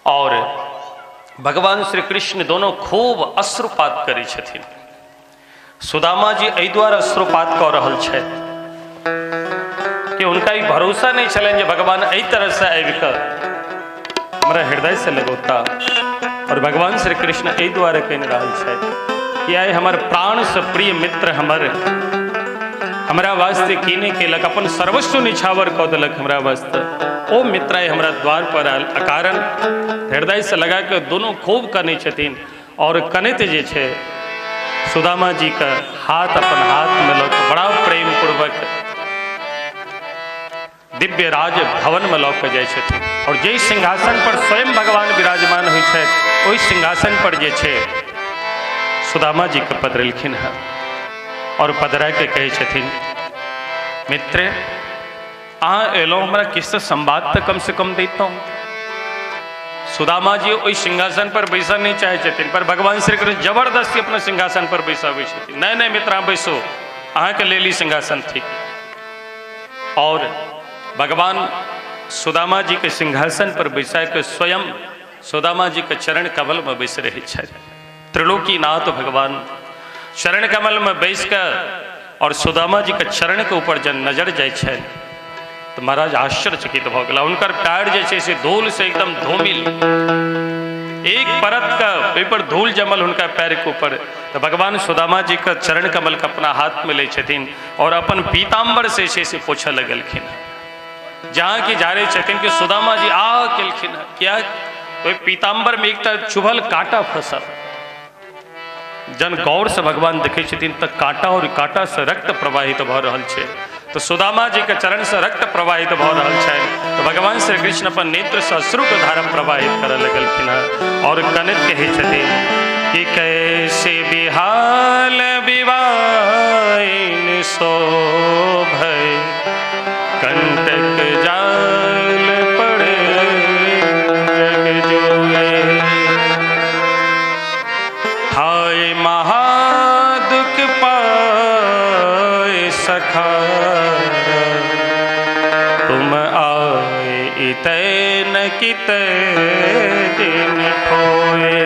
और भगवान श्री कृष्ण दोनों खूब अश्रुपात करै छथिन। सुदामा जी एहि दुआरे अश्रुपात कऽ रहल छथि कि हुनका ई भरोसा नहीं छलनि जे भगवान एहि तरह से आबि कऽ हमरा हृदय से लगौता। और भगवान श्री कृष्ण एहि दुआरे कहि रहल छथि कि आइ हमर प्राण से प्रिय मित्र हमर हमरा वास्ते की नहि केलक, अपन सर्वस्व निछावर कऽ देलक हमरा वास्ते, ओ मित्र आइ हमरा द्वार पर आयल अकारण हृदय से लगा के दोनों खूब कनै छथिन। और कनैत जे छै सुदामा जी के हाथ अपन हाथ में लऽ के बड़ा प्रेम पूर्वक दिव्य राज भवन में लऽ के जाइ छथिन। और जाहि सिंहासन पर स्वयं भगवान विराजमान होइ छथि ओहि सिंहासन पर जे छै सुदामा जी के पधरेलखिन हँ और पधरा के कहै छथिन, मित्र अहाँ एलहुँ हमरा किछु तऽ संवाद तऽ कम से कम दैतहुँ। सुदामा जी ओहि सिंहासन पर बैसऽ नहि चाहै छथिन, पर भगवान श्री कृष्ण जबरदस्ती अपना सिंहासन पर बैसाबै छथिन। नहीं नहीं मित्र अहाँ बैसो, अहाँके लेल ई सिंहासन ठीक। और भगवान सुदामा जी के सिंहासन पर बैसा के स्वयं सुदामा जी के चरण कमल में बैस रहे छथि। त्रिलोकीनाथ भगवान चरण कमल में बैस के और सुदामा जी के चरण के ऊपर जब नजर जाइ छनि तो महाराज आश्चर्यचकित भऽ गेला। हुनकर पैर जे छै से धूल से एकदम धूमिल, एक परत का ओहि पर धूल जमल हुनका पैर के ऊपर। तो भगवान सुदामा जी के चरण कमल के अपना हाथ में लै छथिन और अपन पीताम्बर से छै से पोछऽ लगलखिन। जहाँ की झाड़े छथिन कि सुदामा जी आ केलखिन। क्या ओहि पीताम्बर में एकटा चुभल कांटा फंसल। जन गौर से भगवान देखै छथिन तऽ कांटा और कांटा से रक्त प्रवाहित भऽ रहल छै। तो सुदामा जी के चरण से रक्त प्रवाहित भऽ रहल छै। तो भगवान श्री कृष्ण अपन नेत्र से अश्रु के धारा प्रवाहित करऽ लगलखिन हँ और कनैत कहै छथिन कि कैसे बिहाल विवाइन शोभै कंटक जाल पड़े जग जोए। हाय महादुख पाए सखा तुम आए इतै न कितै दिन खोए।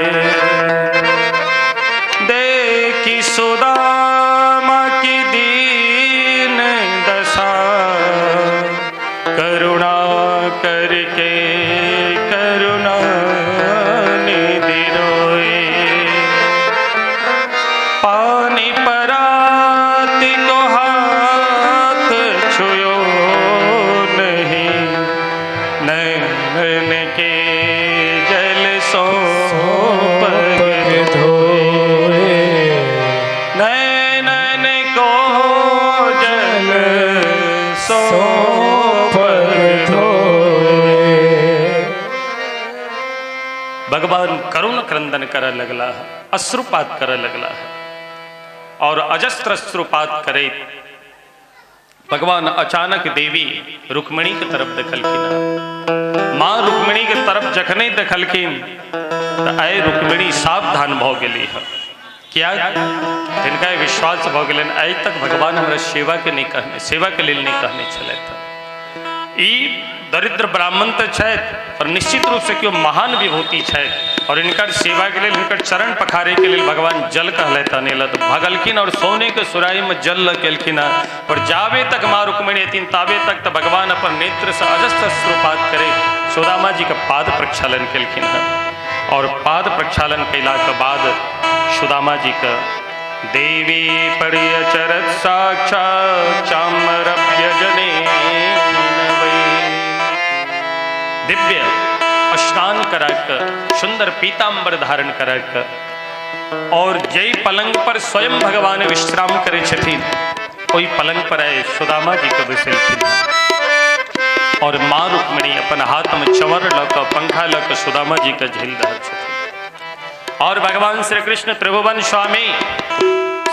देखी सुदामा की दीन दशा करुणा करके करुणा निधि रोए। पानी पराती को हाथ छुयो नहीं नैन के जल सो पग धोए। नैनन को जल सो पग धोए। भगवान करुण क्रंदन कर लगला, अश्रुपात कर लगला और अजस्त्र अश्रुपात करे भगवान अचानक देवी रुक्मिणी के तरफ देखलखिन। माँ रुक्मिणी के तरफ जखने देखलखिन तो आय रुक्मिणी सावधान भ गेली। क्या तिनका विश्वास भ गेलनि आइ तक भगवान हमरा सेवा के नहीं कहने, सेवा के लेल नहीं कहने छलथि। ई दरिद्र ब्राह्मण तो छथि पर निश्चित रूप से केओ महान विभूति छथि और इनकर सेवा के लेल, हिनकर चरण पखारे के लेल भगवान जल कहलथि अनेला। तो भगलखिन और सोने के सुराही में जल ल केलखिन हँ। पर जाबे तक माँ रुक्मिणी एथिन ताबे तक तो भगवान अपन नेत्र से अजस्त्र अश्रुपात करे सुदामा जी के पाद प्रक्षालन केलखिन हँ। और पाद प्रक्षालन कैला के बाद सुदामा जी के देवी पर्यचरत साक्षात् चामरव्यजने दिव्य स्नान कराक सुंदर पीताम्बर धारण कराक और जय पलंग पर स्वयं भगवान विश्राम करे छथिन ओहि पलंग पर आए सुदामा जी के बैसलखिन और माँ रुक्मिणी अपन हाथ में चंवर लऽ कऽ पंखा लऽ कऽ सुदामा जी के झेल रहल छथिन। और भगवान श्री कृष्ण त्रिभुवन स्वामी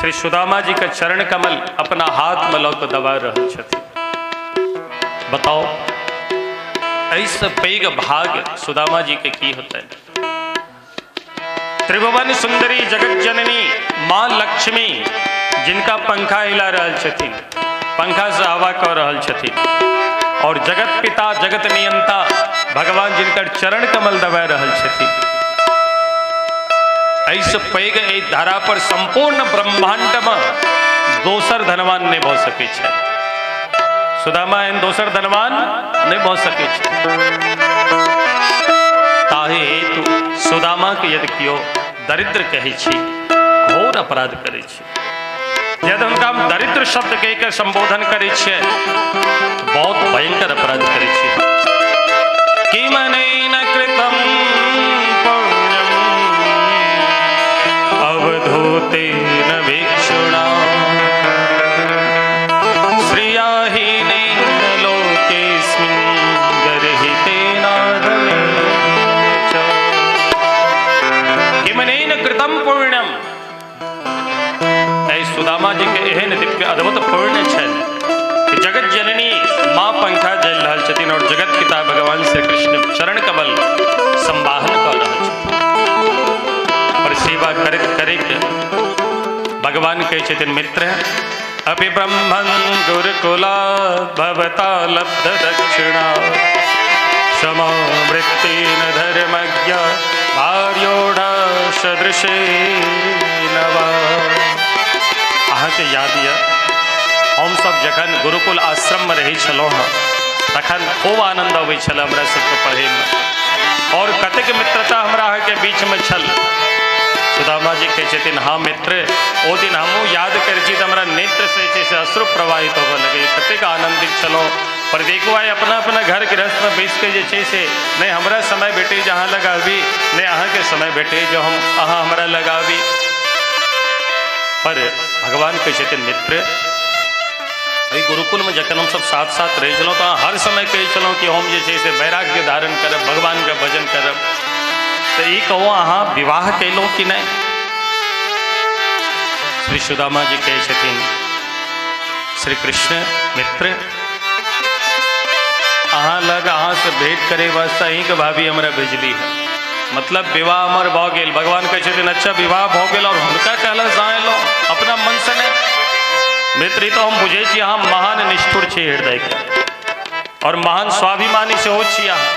श्री सुदामा जी के चरण कमल अपना हाथ में लऽ कऽ दबा रहल छथिन। बताओ ऐसे पैघ भाग सुदामा जी के की होता है। त्रिभुवन सुंदरी जगत जननी माँ लक्ष्मी जिनका पंखा हिला रहल छथिन, पंखा से हवा कऽ रहल छथिन और जगत पिता जगत नियंता भगवान जिनकर चरण कमल दबा रहल छथिन। ऐसे पैघ एहि धारा पर संपूर्ण ब्रह्मांड में दोसर धनवान नहीं भऽ सकै छै। सुदामा एहन दोसर धनवान नहीं भऽ सकै छै। ताहि हेतु सुदामा के यदि केओ दरिद्र कहै छी घोर अपराध करै छी। यदि हुनका हम दरिद्र शब्द कहि के संबोधन करै छियै बहुत भयंकर अपराध करै छी। किमनेन कृतं पुण्यम् अवधूतेन भिक्षुणा श्रियाहीनेन लोकेऽस्मिन् गर्हितेनाधमेन च। किमनेन कृतं पुण्यम्। ऐ सुदामा जी के एहन दिव्य अद्भुत पुण्य छनि कि जगत जननी माँ पंखा जल रहल छथिन और जगत पिता भगवान श्री कृष्ण चरण कमल संवाहन कऽ रहल छथिन। और सेवा करैत करैत भगवान कहै छथिन मित्र अपि ब्रह्मन् गुरुकुला भवता लब्ध दक्षिणा समवृत्तेन धर्मज्ञ भार्योढ़ा सदृशेन वा। अहाँके याद यऽ हमसब जखन गुरुकुल आश्रममे रहै छलहुँ हँ तखन खूब आनंद अबै छल हमरा सबके पढ़ैमे और कतेक मित्रता हमरा अहाँके बीचमे छल। सुदामा जी कहै छथिन हाँ मित्र ओ दिन हमहूँ याद करै छी तऽ हमरा नेत्र से जे छै से अश्रु प्रवाहित होबऽ लगैए। कतेक आनन्दित छलहुँ। पर देखू आइ अपना अपना घर गृहस्थमे बैस कऽ जे छै से नहि हमरा समय भेटै जे अहाँ लग आबी, नहि अहाँके समय भेटै जे हम अहाँ हमरा लग आबी। पर भगवान कहै छथिन मित्र, एहि गुरुकुलमे जखन हमसब साथ साथ रहै छलहुँ तऽ अहाँ हर समय कहै छलहुँ कि हम जे छै से वैराग्य धारण करब, भगवानके भजन करब। तऽ ई कहू अहाँ विवाह कयलहुँ कि नहि? श्री सुदामा जी कहै छथिन श्री कृष्ण मित्र, अहाँ लग अहाँसँ भेंट करे वास्ते अहीँके भाभी हमरा भेजली है, मतलब विवाह हमर भऽ गेल। भगवान कहै छथिन अच्छा विवाह भऽ गेल और हुनका कहला से अहाँ एलहुँ अपना मन से नहि? मित्र ई तऽ हम बुझै छी अहाँ महान निष्ठुर छी हृदयके और महान स्वाभिमानी सेहो छी अहाँ।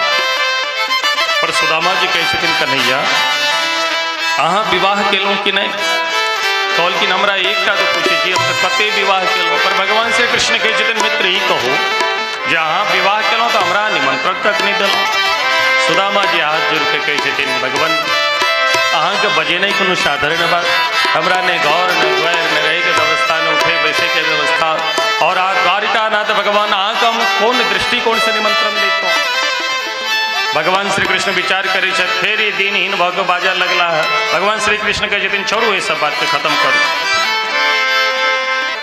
पर सुदामा जी कहै छथिन कन्हैया अहाँ विवाह केलहुँ कि नहि? कहलखिन हमरा एकटा तऽ पूछै छी, हम तऽ कते विवाह केलहुँ। पर भगवान श्री कृष्ण कहै छथिन मित्र ई कहू जे अहाँ विवाह केलहुँ तऽ हमरा निमंत्रण तक नहि देलहुँ। सुदामा जी हाथ जोड़ि कऽ कहै छथिन भगवान अहाँके बजेनाइ कोनो साधारण बात, हमरा नहि घर नहि द्वार नहि रहैके व्यवस्था, नहि उठे बैसैके व्यवस्था, और अहाँ द्वारिकानाथ भगवान अहाँके हम कोन दृष्टिकोणसँ निमंत्रण दैतहुँ? भगवान श्री कृष्ण विचार करै छथि, फेर ई दिनहीन भऽ कऽ बाजऽ लगला है। भगवान श्री कृष्ण कहै छथिन छोड़ू एहि सब बातके खत्म करू।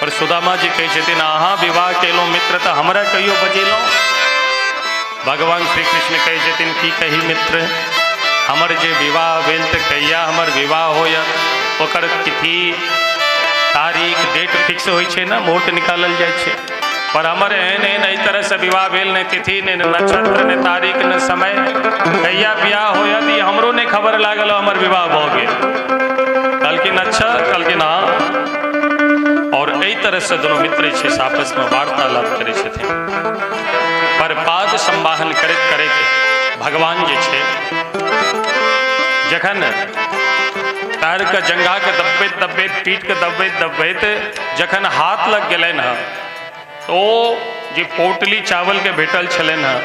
पर सुदामा जी कहै छथिन अहाँ विवाह केलहुँ मित्र तऽ हमरा कहियो बजेलहुँ? भगवान श्री कृष्ण कहै छथिन की कही मित्र, हमर जे विवाह भेल तऽ कहिया हमर विवाह होयत ओकर तिथि तारीख डेट फिक्स होइ छै ने, मुहूर्त निकालल जाइ छै। पर हमर एहन एहन एहि तरहसँ विवाह भेल, नहि तिथि नहि नक्षत्र नहि तारीख नहि समय, कहिया बियाह होयत ई हमरो नहि खबर लागल, हमर विवाह भऽ गेल। कहलखिन अच्छा, कहलखिन हाँ। और एहि तरहसँ दुनू मित्र छै से आपसमे वार्तालाप करै छथिन। पर पाद संवाहन करैत करैत भगवान जे छै जखन पैरके जंघाके दबबैत दबबैत पीठके दबबैत दबबैत जखन हाथ लग गेलनि हँ तो ओ जे पोटली चावलके भेटल छलनि हँ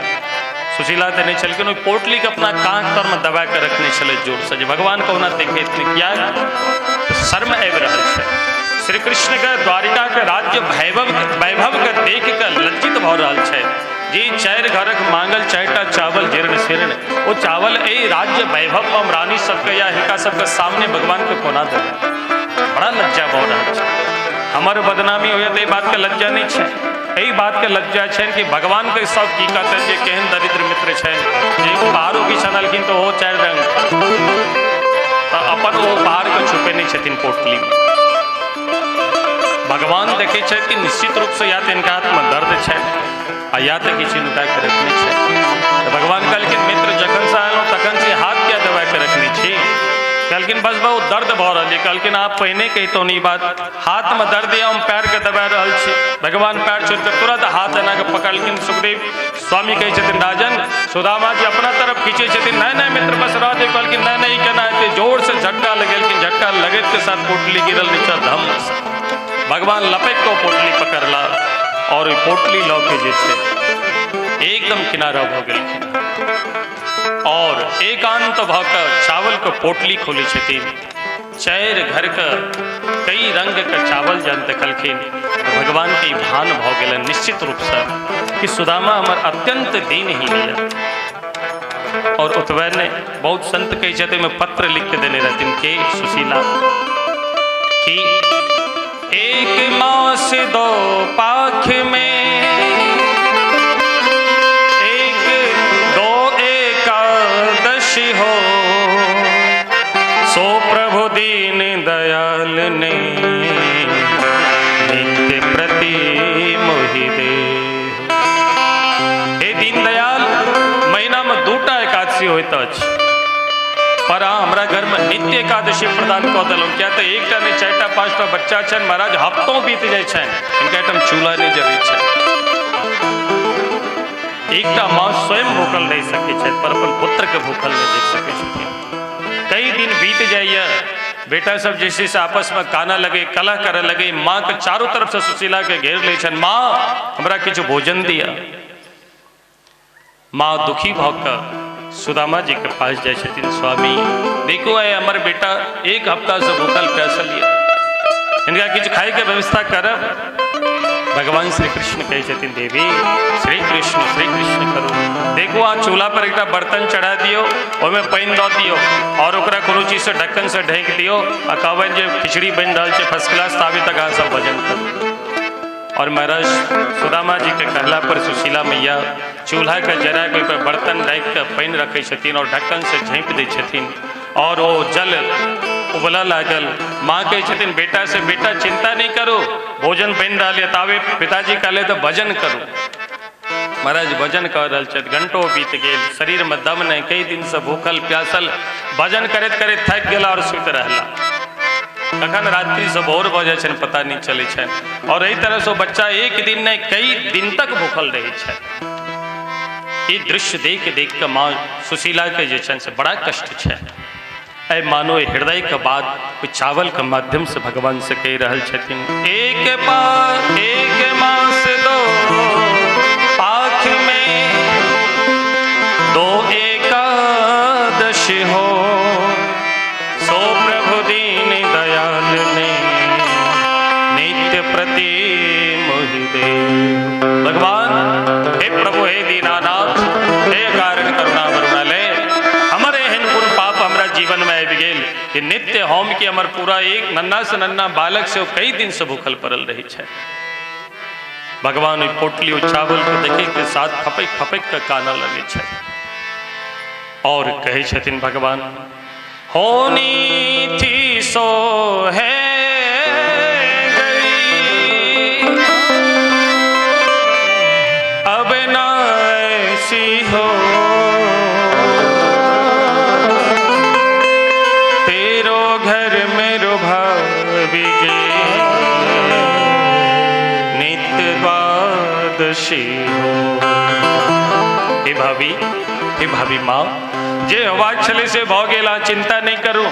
सुशीला देने छलखिन, ओहि पोटलीके अपना काँख तरमे दबा कऽ रखने छलै जोरसँ जे भगवान कहुना देखैत नहि, किया शर्म आबि रहल छै। श्री कृष्णके द्वारिकाके राज्य वैभवके देख कऽ लज्जित भऽ रहल छै जे चारि घरक मांगल 4टा चावल जीर्ण शीर्ण, ओ चावल एहि राज्य वैभवमे हम रानी सबके या हिनका सबके सामने भगवानके कोना देबै, बड़ा लज्जा भऽ रहल छै। हमर बदनामी होयत एहि बातके लज्जा नहि छै, एहि बातके लज्जा छनि कि भगवानके सब की कहतनि जे केहन दरिद्र मित्र छनि जे उपहारो किछु अनलखिन तऽ ओहो 4 रंग, तऽ अपन ओ उपहारके छुपेने छथिन पोटलीमे। भगवान देखै छथि कि निश्चित रूपसँ या तऽ हिनका हाथमे दर्द छनि आ या तऽ किछु नुका कऽ रखने छै। तऽ भगवान कहलखिन मित्र जखनसँ आयलहुँ तखन से हाथ किया दबा कऽ रखने छी? कहलखिन बस बहुत दर्द भऽ रहल यऽ। कहलखिन आप पहिने कहितहुँ ई बात, हाथमे दर्द यऽ हम पैरके दबा रहल छी। भगवान पैर छोड़ि कऽ तुरंत हाथ एना कऽ पकड़लखिन। सुखदेव स्वामी कहै छथिन राजन, सुदामा जी अपना तरफ खींचै छथिन, नहि नहि मित्र बस रह दे। कहलखिन नहि नहि ई केना हेतै? जोर से झटका लगेलखिन, झटका लगैत के साथ पोटली गिरल नीचा धम। भगवान लपटि कऽ पोटली पकड़ला और ओहि पोटली लऽ के जे छै एकदम किनारा भऽ गेलखिन और एकांत भऽ कऽ चावलके पोटली खोलै छथिन। 4 घरके कई रंगके चावल जहन देखलखिन भगवानके ई भान भऽ गेलनि निश्चित रूपसँ कि सुदामा हमर अत्यंत दीनहीन यऽ। और ओतबे नहि, बहुत संत कहै छथि ओहिमे पत्र लिख के देने रहथिन के सुशीला कि 1 मास 2 पाख में 1 2 एकादशी हो, सो प्रभु दीन दयाल ने नित्य प्रति मोहि दे। हे दीन दयाल, महीनामे 2टा एकादशी होइत अछि, पर अहाँ हमरा घरमे नित्य एकादशी प्रदान कऽ देलहुँ। किया तऽ 1टा नहि 4टा 5टा बच्चा छनि महाराज, हफ्तों बीत जाइ छनि, हिनका एहिठाम चूल्हा नहि जरै छनि। एकटा माँ स्वयं भूखल रहि सकै छथि पर अपन पुत्रके भूखल नहि देख सकै छथिन। कई दिन बीत जाइए, बेटा सब जे छै से आपसमे कानऽ लगे, कलह करऽ लगे, माँके चारू तरफसँ सुशीलाके घेर लै छनि, माँ हमरा किछु भोजन दिअ। माँ दुखी भऽ कऽ सुदामा जी के पास जाइ छथिन, स्वामी देखू आइ हमर बेटा 1 हफ्तासँ भूखल प्यासल यऽ, हिनका किछु खाइके व्यवस्था करब। भगवान श्री कृष्ण कहै छथिन देवी श्री कृष्ण करू। देखू अहाँ चूल्हा पर एकटा बर्तन चढ़ा दियौ, ओहिमे पानि दऽ दियौ और ओकरा कोनो चीजसँ ढक्कन से ढकि दियौ आ कहबनि जे खिचड़ी बनि रहल छै फर्स्ट क्लास, ताबे तक अहाँ सब भजन करू। और महाराज सुदामा जी के कहला पर सुशीला मैया चूल्हा के जरा के ओहिपर बर्तन राखि कऽ पानि रखै छथिन और ढक्कन से झाँपि दै छथिन और ओ जल उबलऽ लागल। माँ कहै छथिन बेटा से, बेटा चिंता नहीं करो, भोजन बनि रहल यऽ। ताबे पिताजी कहले तऽ भजन करू। महाराज भजन कऽ रहल छथि, घंटो बीत गेल, शरीर में दम नहीं, कई दिन से भूखल प्यासल भजन करैत करैत थाकि गेला और सुति रहला। कखन रात्रि से भोर भऽ जाइ छनि पता नहीं चलै छनि। और एहि तरह से बच्चा एक दिन नहीं कई दिन तक भूखल रहै छनि। ई दृश्य देख देख कऽ माँ सुशीला के जे छनि से बड़ा कष्ट छै। ऐ मानो हृदय के बात चावल के माध्यम से भगवान से कहि रहल छथिन। एक एक मास दो पाख में दो एकादश हो, सो प्रभु दीन दयाल ने नित्य प्रति मोहि दे। भगवान हे प्रभु हे दीनानाथ हे कारण करुणा वरुणालय, हमर एहन कोन पाप हमरा जीवन में आबि गेल कि नित्य हम के हमर पूरा एक नन्ना से नन्ना बालक से कई दिन से भूखल पड़ल रही छै। भगवान ओहि पोटली ओ चावल के देखे के साथ फपकि फपकि के कानऽ लगै छै और कहै छथिन भगवान, होनी थी सो है गई, अब ना ऐसी हो, तेरो घर मेरो भाभी गे नित्य द्वादशी हो। हे भाभी, हे भाभी माँ, जे होबाक छलै से भऽ गेल, अहाँ चिंता नहीं करू।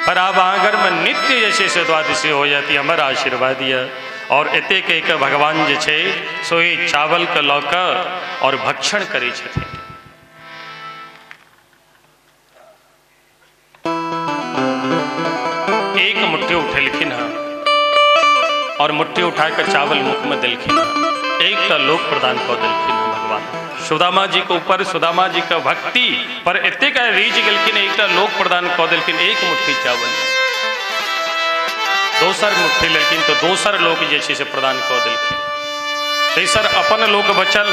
पर आब अहाँ घरमे नित्य जे छै से द्वादशी हो जाती, हमर आशीर्वाद यऽ। और एते कहि कऽ भगवान जे छै से ओहि चावलके लऽ कऽ और भक्षण करै छथिन। एक मुट्ठी उठेलखिन हँ और मुट्ठी उठा कऽ चावल मुखमे देलखिन हँ, एकटा लोक प्रदान कऽ देलखिन हँ भगवान। सुदामा जी के ऊपर सुदामा जी के भक्ति पर एतेक रीझ गेलखिन, एकटा लोक प्रदान कऽ देलखिन एक मुट्ठी चावल। दोसर मुट्ठी लेलखिन तो दोसर लोक जे छै से प्रदान कऽ देलखिन। तेसर अपन लोक बचल,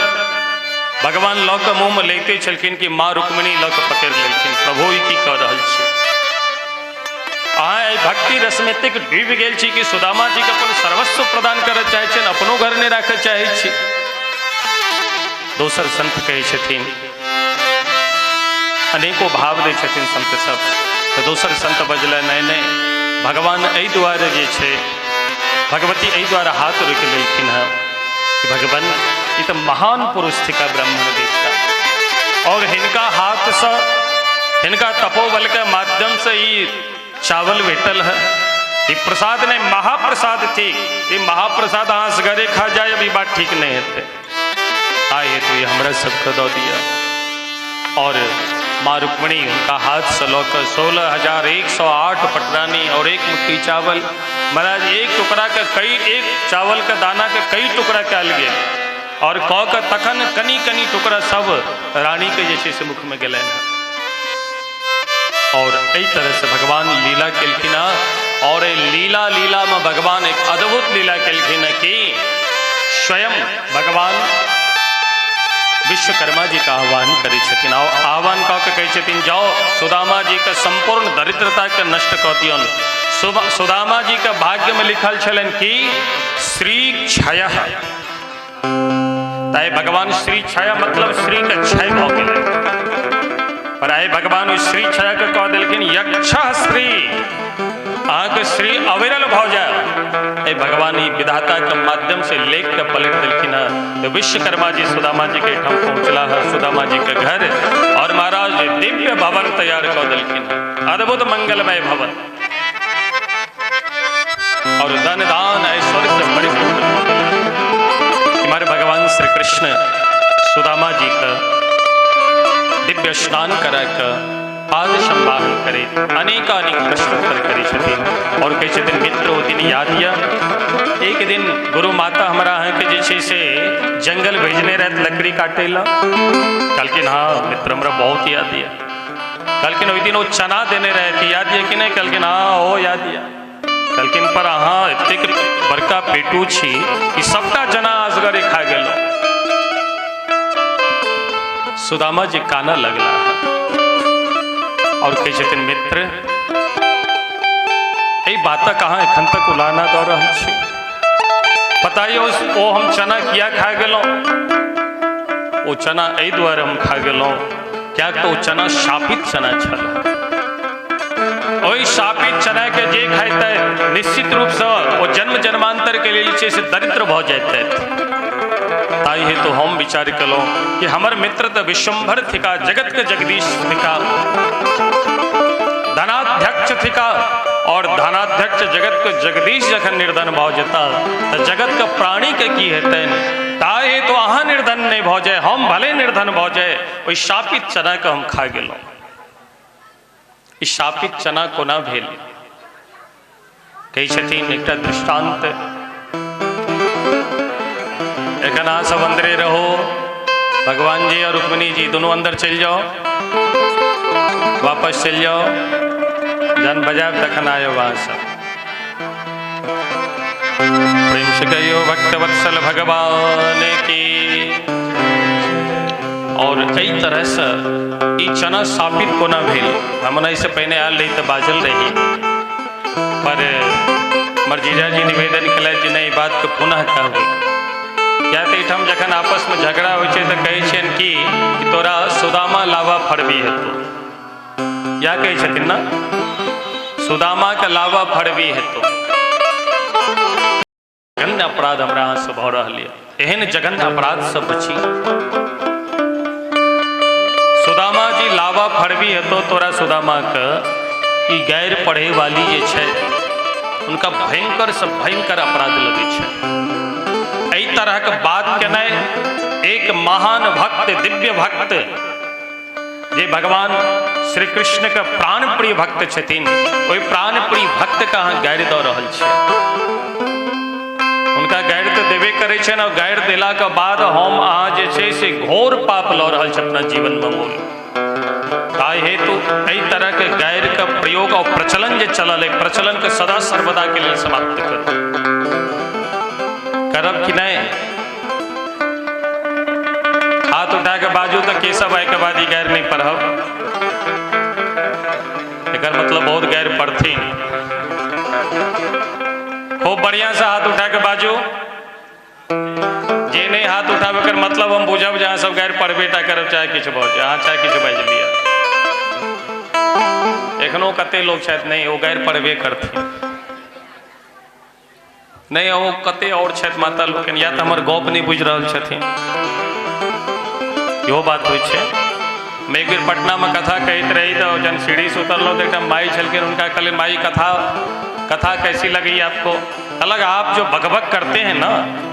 भगवान लऽ कऽ मुँहमे लैते छलखिन कि माँ रुक्मिणी लऽ कऽ पकड़ि लेलखिन, प्रभु ई की कऽ रहल छी अहाँ? एहि भक्ति रसमे एतेक डूबि गेल छी कि सुदामा जी के अपन सर्वस्व प्रदान करऽ चाहै छियनि, अपनो घर नहि राखऽ चाहै छी। दोसर संत कहै छथिन, अनेको भाव दै छथिन संत सब। तऽ दोसर संत बजलै, नहि नहि, भगवान एहि दुआरे जे छै, भगवती एहि दुआरे हाथ रोकि लेलखिन हँ कि भगवान ई तऽ महान पुरुष थिका ब्राह्मण देवता, और हिनका हाथसँ, हिनका तपोबल के माध्यम से ई चावल भेटल है। ई प्रसाद नहीं महाप्रसाद थिक, ई महाप्रसाद अहाँ सगरे खा जाए ई बात ठीक नहीं हेतै। आइ हेतु ई हमरा सबके दऽ दिअ। और माँ रुक्मिणी हुनका हाथसँ लऽ कऽ 16,108 पटरानी और एक मुट्ठी चावल, महाराज एक टुकड़ा के कई, एक चावल के दाना के कई टुकड़ा कयल गेल और कऽ कऽ तखन कनि कनि टुकड़ा सब रानी के जे छै से मुखमे गेलनि हँ। और एहि तरह से भगवान लीला केलखिन हँ। और एहि लीला लीला में भगवान एक अद्भुत लीला केलखिन हँ कि स्वयं भगवान विश्वकर्मा जी का आह्वान करै छथिन। आह्वान कऽ के कहै छथिन, जाओ सुदामा जी के संपूर्ण दरिद्रता के नष्ट कऽ दियौन। सुदामा जी के भाग्य में लिखल छलनि कि श्री क्षय, ताहि भगवान श्री क्षय मतलब श्री के क्षय भऽ गेलै। पर आइ भगवान ओहि श्री क्षय के कह देलखिन यक्ष श्री, अहाँके श्री अविरल भऽ जाय। एहि भगवान ई विधाता के माध्यम से लेख के पलटि देलखिन हँ। तो विश्वकर्मा जी सुदामा जी के एहिठाम पहुँचला है, सुदामा जी के घर, और महाराज दिव्य भवन तैयार कऽ देलखिन हँ, अद्भुत मंगलमय भवन और धन दान ऐश्वर्य से परिपूर्ण। हमारे भगवान श्री कृष्ण सुदामा जी का दिव्य स्नान करा के पाद संवाहन करैत अनेकानेक प्रश्नोत्तर करै छथिन और कहै छथिन, मित्र ओ दिन याद यऽ, एक दिन गुरु माता हमरा अहाँके जे छै से जंगल भेजने रहथि लकड़ी काटै लए। कहलखिन हाँ मित्र, हमरा बहुत याद यऽ। कहलखिन ओहि दिन ओ चना देने रहथि, याद यऽ कि नहि? कहलखिन हाँ ओ याद यऽ। कहलखिन पर अहाँ एतेक बड़का पेटू छी कि सबटा चना असगरे खा गेलहुँ। सुदामा जी कानऽ लगला और कहै छथिन, मित्र एहि बातक अहाँ एखन तक उलाना दऽ रहल छी। पता यऽ ओ हम चना किया खा गेलहुँ? ओ चना एहि दुआरे हम खा गेलहुँ किएक तऽ ओ चना शापित चना छल। ओहि शापित चना के जे खाइतै निश्चित रूपसँ ओ जन्म जन्मांतर के लेल छै से दरिद्र भऽ जैतै। ताहि हेतु हम विचार केलहुँ कि हमर मित्र तऽ विश्वम्भर थिका, जगत के जगदीश थिका, धनाध्यक्ष थिका, और धनाध्यक्ष जगत के जगदीश जखन निर्धन भऽ जेता तऽ जगत के प्राणी के की हेतनि? ताहि हेतु अहाँ निर्धन नहि भऽ जाय, हम भले निर्धन भऽ जाय, ओहि शापित चना के हम खा गेलहुँ। ई शापित चना कोना भेल? कहै छथिन एकटा दृष्टांत, एखन अहाँ सब अंदरे रहो, भगवान जी और रुक्मिणी जी दोनों अंदर चलि जाओ, वापस चलि जाओ, जहन बजायब तखन आयब अहाँ सब। प्रेम से कहियो भक्तवत्सल भगवान की। और एहि तरह से ई चना शापित कोना भेल? हम एहिसँ पहिने आयल रही तऽ बाजल रही, पर हमर जीजाजी निवेदन केलथि जे नहि, ई बातके पुनः कहबै। किया तऽ एहिठाम जखन आपसमे झगड़ा होइ छै तऽ कहै छियनि कि तोरा सुदामा लावा फड़बी हेतौ। या कहै छथिन ने, सुदामाके लावा फड़बी हेतौ। जघन्य अपराध हमरा अहाँसँ भऽ रहल यऽ, एहन जघन्य अपराधसँ बची। सुदामा जी लावा फड़बी हेतौ तोरा सुदामा के, ई गैर पढ़े वाली जे छै उनका भयंकर से भयंकर अपराध लगै छै। एहि तरहक बात केनाइ एक महान भक्त, दिव्य भक्त, जे भगवान श्री कृष्ण के प्राण प्रिय भक्त छथिन, ओहि प्राण प्रिय भक्त के अहाँ गारि दऽ रहल छियै। हुनका गारि तऽ देबे करै छनि, और गारि देला के बाद हम अहाँ जे छै से घोर पाप लऽ रहल छी अपना जीवन में मोल। ताहि हेतु एहि तरह के गारि के प्रयोग और प्रचलन जे चलल है, प्रचलन के सदा सर्वदा के लेल समाप्त करू। करब कि नहि? हाथ उठा के बाजू तऽ केशव भाई के बाद ई गारि नहीं पढ़ब, एकर मतलब बहुत गारि पढ़थिन। खूब बढ़िया से हाथ उठा के बाजू। जे नहीं हाथ उठाबे कर मतलब हम बुझब जे अहाँ सब गारि पढ़बे टा करब, चाहे किछु भऽ जाय, अहाँ चाहे किछु बाजि लिअ। एखनो कते लोक छथि नहीं ओ गारि पढ़बे करथिन, नहीं ओ कते और छथि माता लोकनि, या तऽ हमर गप नहीं बुझि रहल छथिन, इहो बात होइ छै। हम एक बेर पटना में कथा कहैत रही तऽ जहन सीढ़ी से उतरलहुँ तऽ एकटा माई छलखिन, हुनका कहलियनि माई कथा कथा कैसी लगी आपको? अलग आप जो बकबक करते हैं ना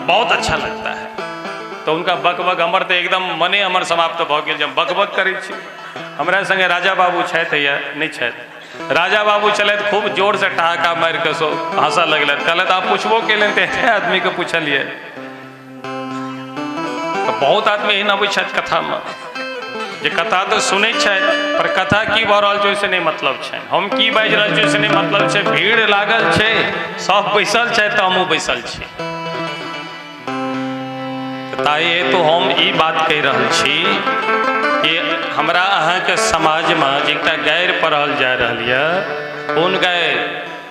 बहुत अच्छा लगता है। तो उनका बकबक हमर तऽ एकदम मने हमर समाप्त भऽ गेल जब बकबक करै छी। हमरा संगे राजा बाबू छथि या नहि छथि? राजा बाबू छलथि, खूब जोर से ठहाका मारि कऽ सो हंसऽ लगलथि। कहलथि आप पुछबो केलनि तऽ एहने आदमीके पुछलियै। तऽ बहुत आदमी एहन अबै छथि कथामे जे कथा तऽ सुनै छथि पर कथा की भऽ रहल छै ओहिसँ नहि मतलब छनि, हम की बाजि रहल छी ओहिसँ नहि मतलब छै। भीड़ लागल छै, सब बैसल छथि तऽ हमहूँ बैसल छी। ताहि हेतु हम ई बात कहि रहल छी कि हमरा अहाँके समाजमे जे एकटा गारि पढ़ल जा रहल यऽ, कोन गारि?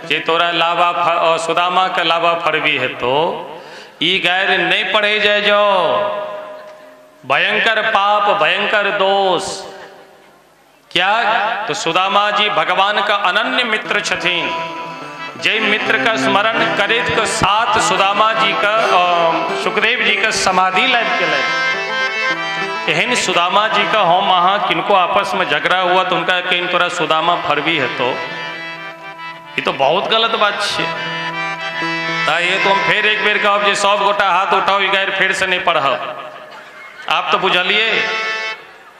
जे तोरा लावा सुदामाके लावा फड़बी हेतौ, ई गारि नहि पढ़ै जाय जाओ, भयंकर पाप, भयंकर दोष। क्या? तो सुदामा जी भगवान का अनन्य मित्र छथिन, जे मित्र का स्मरण करैत के साथ सुदामा जी का सुखदेव जी का समाधि लागि गेलै। एहन सुदामा जी का हम अहाँ किनको आपस में झगड़ा हुआ तो उनका कहीं तोरा सुदामा फरबी हेतौ, ई तो बहुत गलत बात छै। ताहि हेतु हम फेर एक बेर कहब जे सब गोटा हाथ उठाउ, ई गारि फेर से नहीं पढ़ब। आप तो बुझलिए?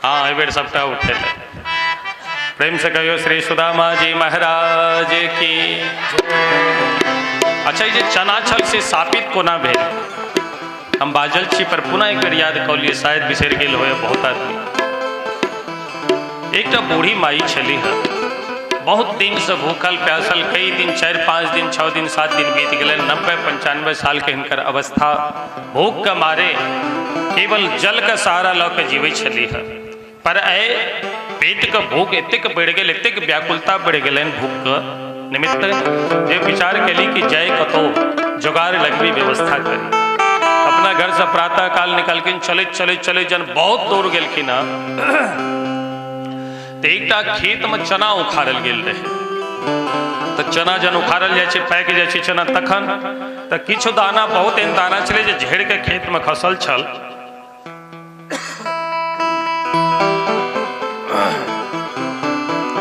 हाँ, एहि बेर सबटा उठेलै। प्रेम से कहियो श्री सुदामा जी महाराज की। अच्छा, ई जे चना छल से शापित कोना भेल, हम बाजल छी पर पुनः एक बेर याद कऽ लियै, शायद बिसरि गेल होय बहुत आदमी। एकटा बूढ़ी माई छलीह, बहुत दिन से भूखल प्यासल, कई दिन 4-5 दिन 6 दिन 7 दिन बीत गेलनि। 90-95 साल के हिनकर अवस्था, भूख के मारे केवल जल के सहारा लऽ के जीवै छलीह। पर एहि पेट के भूख एतेक बढ़ि गेल, एतेक व्याकुलता बढ़ि गेलनि भूख के निमित्त, जे विचार केली कि जाय कतौ जोगाड़ लगबी व्यवस्था करी। अपना घर से प्रातः काल निकलखिन, चलैत चलैत चलैत जन बहुत दूर गेलखिन हँ तऽ एकटा खेत में चना उखाड़ल गेल रहे। तऽ चना जन उखाड़ल जाइ छै, पाकि जाइ छै चना, तखन तऽ किछु दाना, बहुत एहन दाना छलै जे झड़ि के खेत में खसल छल।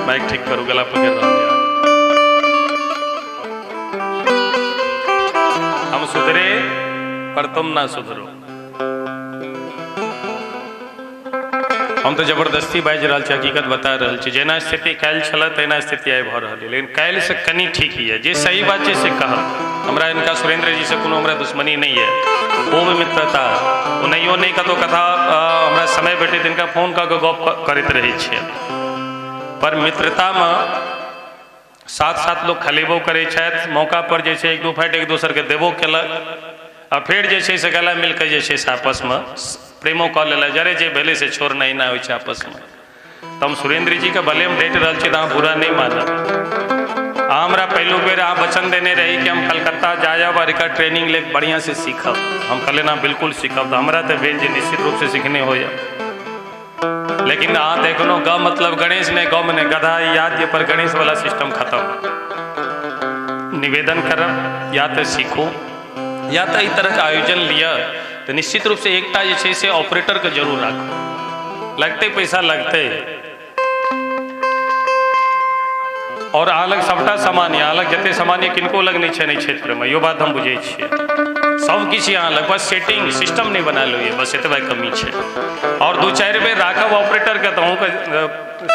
माइक ठीक करू, गला पकड़ रहल यऽ। हम सुधरे पर तुम ना सुधरो। हम तऽ जबरदस्ती बाजि रहल छी, हकीकत बता रहल छी। जेना स्थिति काल्हि छल तेना स्थिति आइ भऽ रहल यऽ, लेकिन काल्हि से कनि ठीक यऽ। जे सही बात छै से कहब। हमरा हिनका सुरेंद्र जी से कोनो हमरा दुश्मनी नहि यऽ, खूब मित्रता। ओनाहियो नहि कतहु कथा हमरा समय भेटैत हिनका फोन कऽ कऽ गप करैत रहै छियै। पर मित्रतामे साथ साथ लोक खलेबो करै छथि, मौका पर जे छै 1-2 फाइट एक दोसरके देबो केलक, आ फेर जे छै से गला मिलके जे छै से आपसमे प्रेमो कऽ लेलक। जरे जे भेलै से छोड़ नहि ना होइ छै आपसमे। तऽ हम सुरेंद्र जीके भले हम डटि रहल छी तऽ अहाँ बुरा नहि मानब। अहाँ हमरा पहिलुक बेर अहाँ वचन देने रही कि हम कलकत्ता जायब और एकर ट्रेनिंग ले बढ़िआँ से सीखब। हम कहलियै ना बिल्कुल सीखब। तऽ हमरा तऽ भेल जे निश्चित रूपसँ सीखने होइए, लेकिन अहाँ तऽ एखनो ग मतलब गणेश ने गौ ने गधा याद ये पर गणेश वाला सिस्टम खत्म। निवेदन करब, या तऽ सीखू या तऽ एहि तरहके आयोजन लिअ तऽ निश्चित रूपसँ एकटा जे छै से ऑपरेटरके जरूर राखू। लगतै पैसा लगतै, और अहाँ लग सबटा सामान यऽ, अहाँ लग जते सामान यऽ किनको लग नहि छै एहि क्षेत्रमे, इहो बात हम बुझै छियै। सब किछु अहाँ लग, बस सेटिंग सिस्टम नहि बनायल होइए, बस एतबे कमी छै। और 2-4 बेर राखब ऑपरेटरके तऽ अहूँके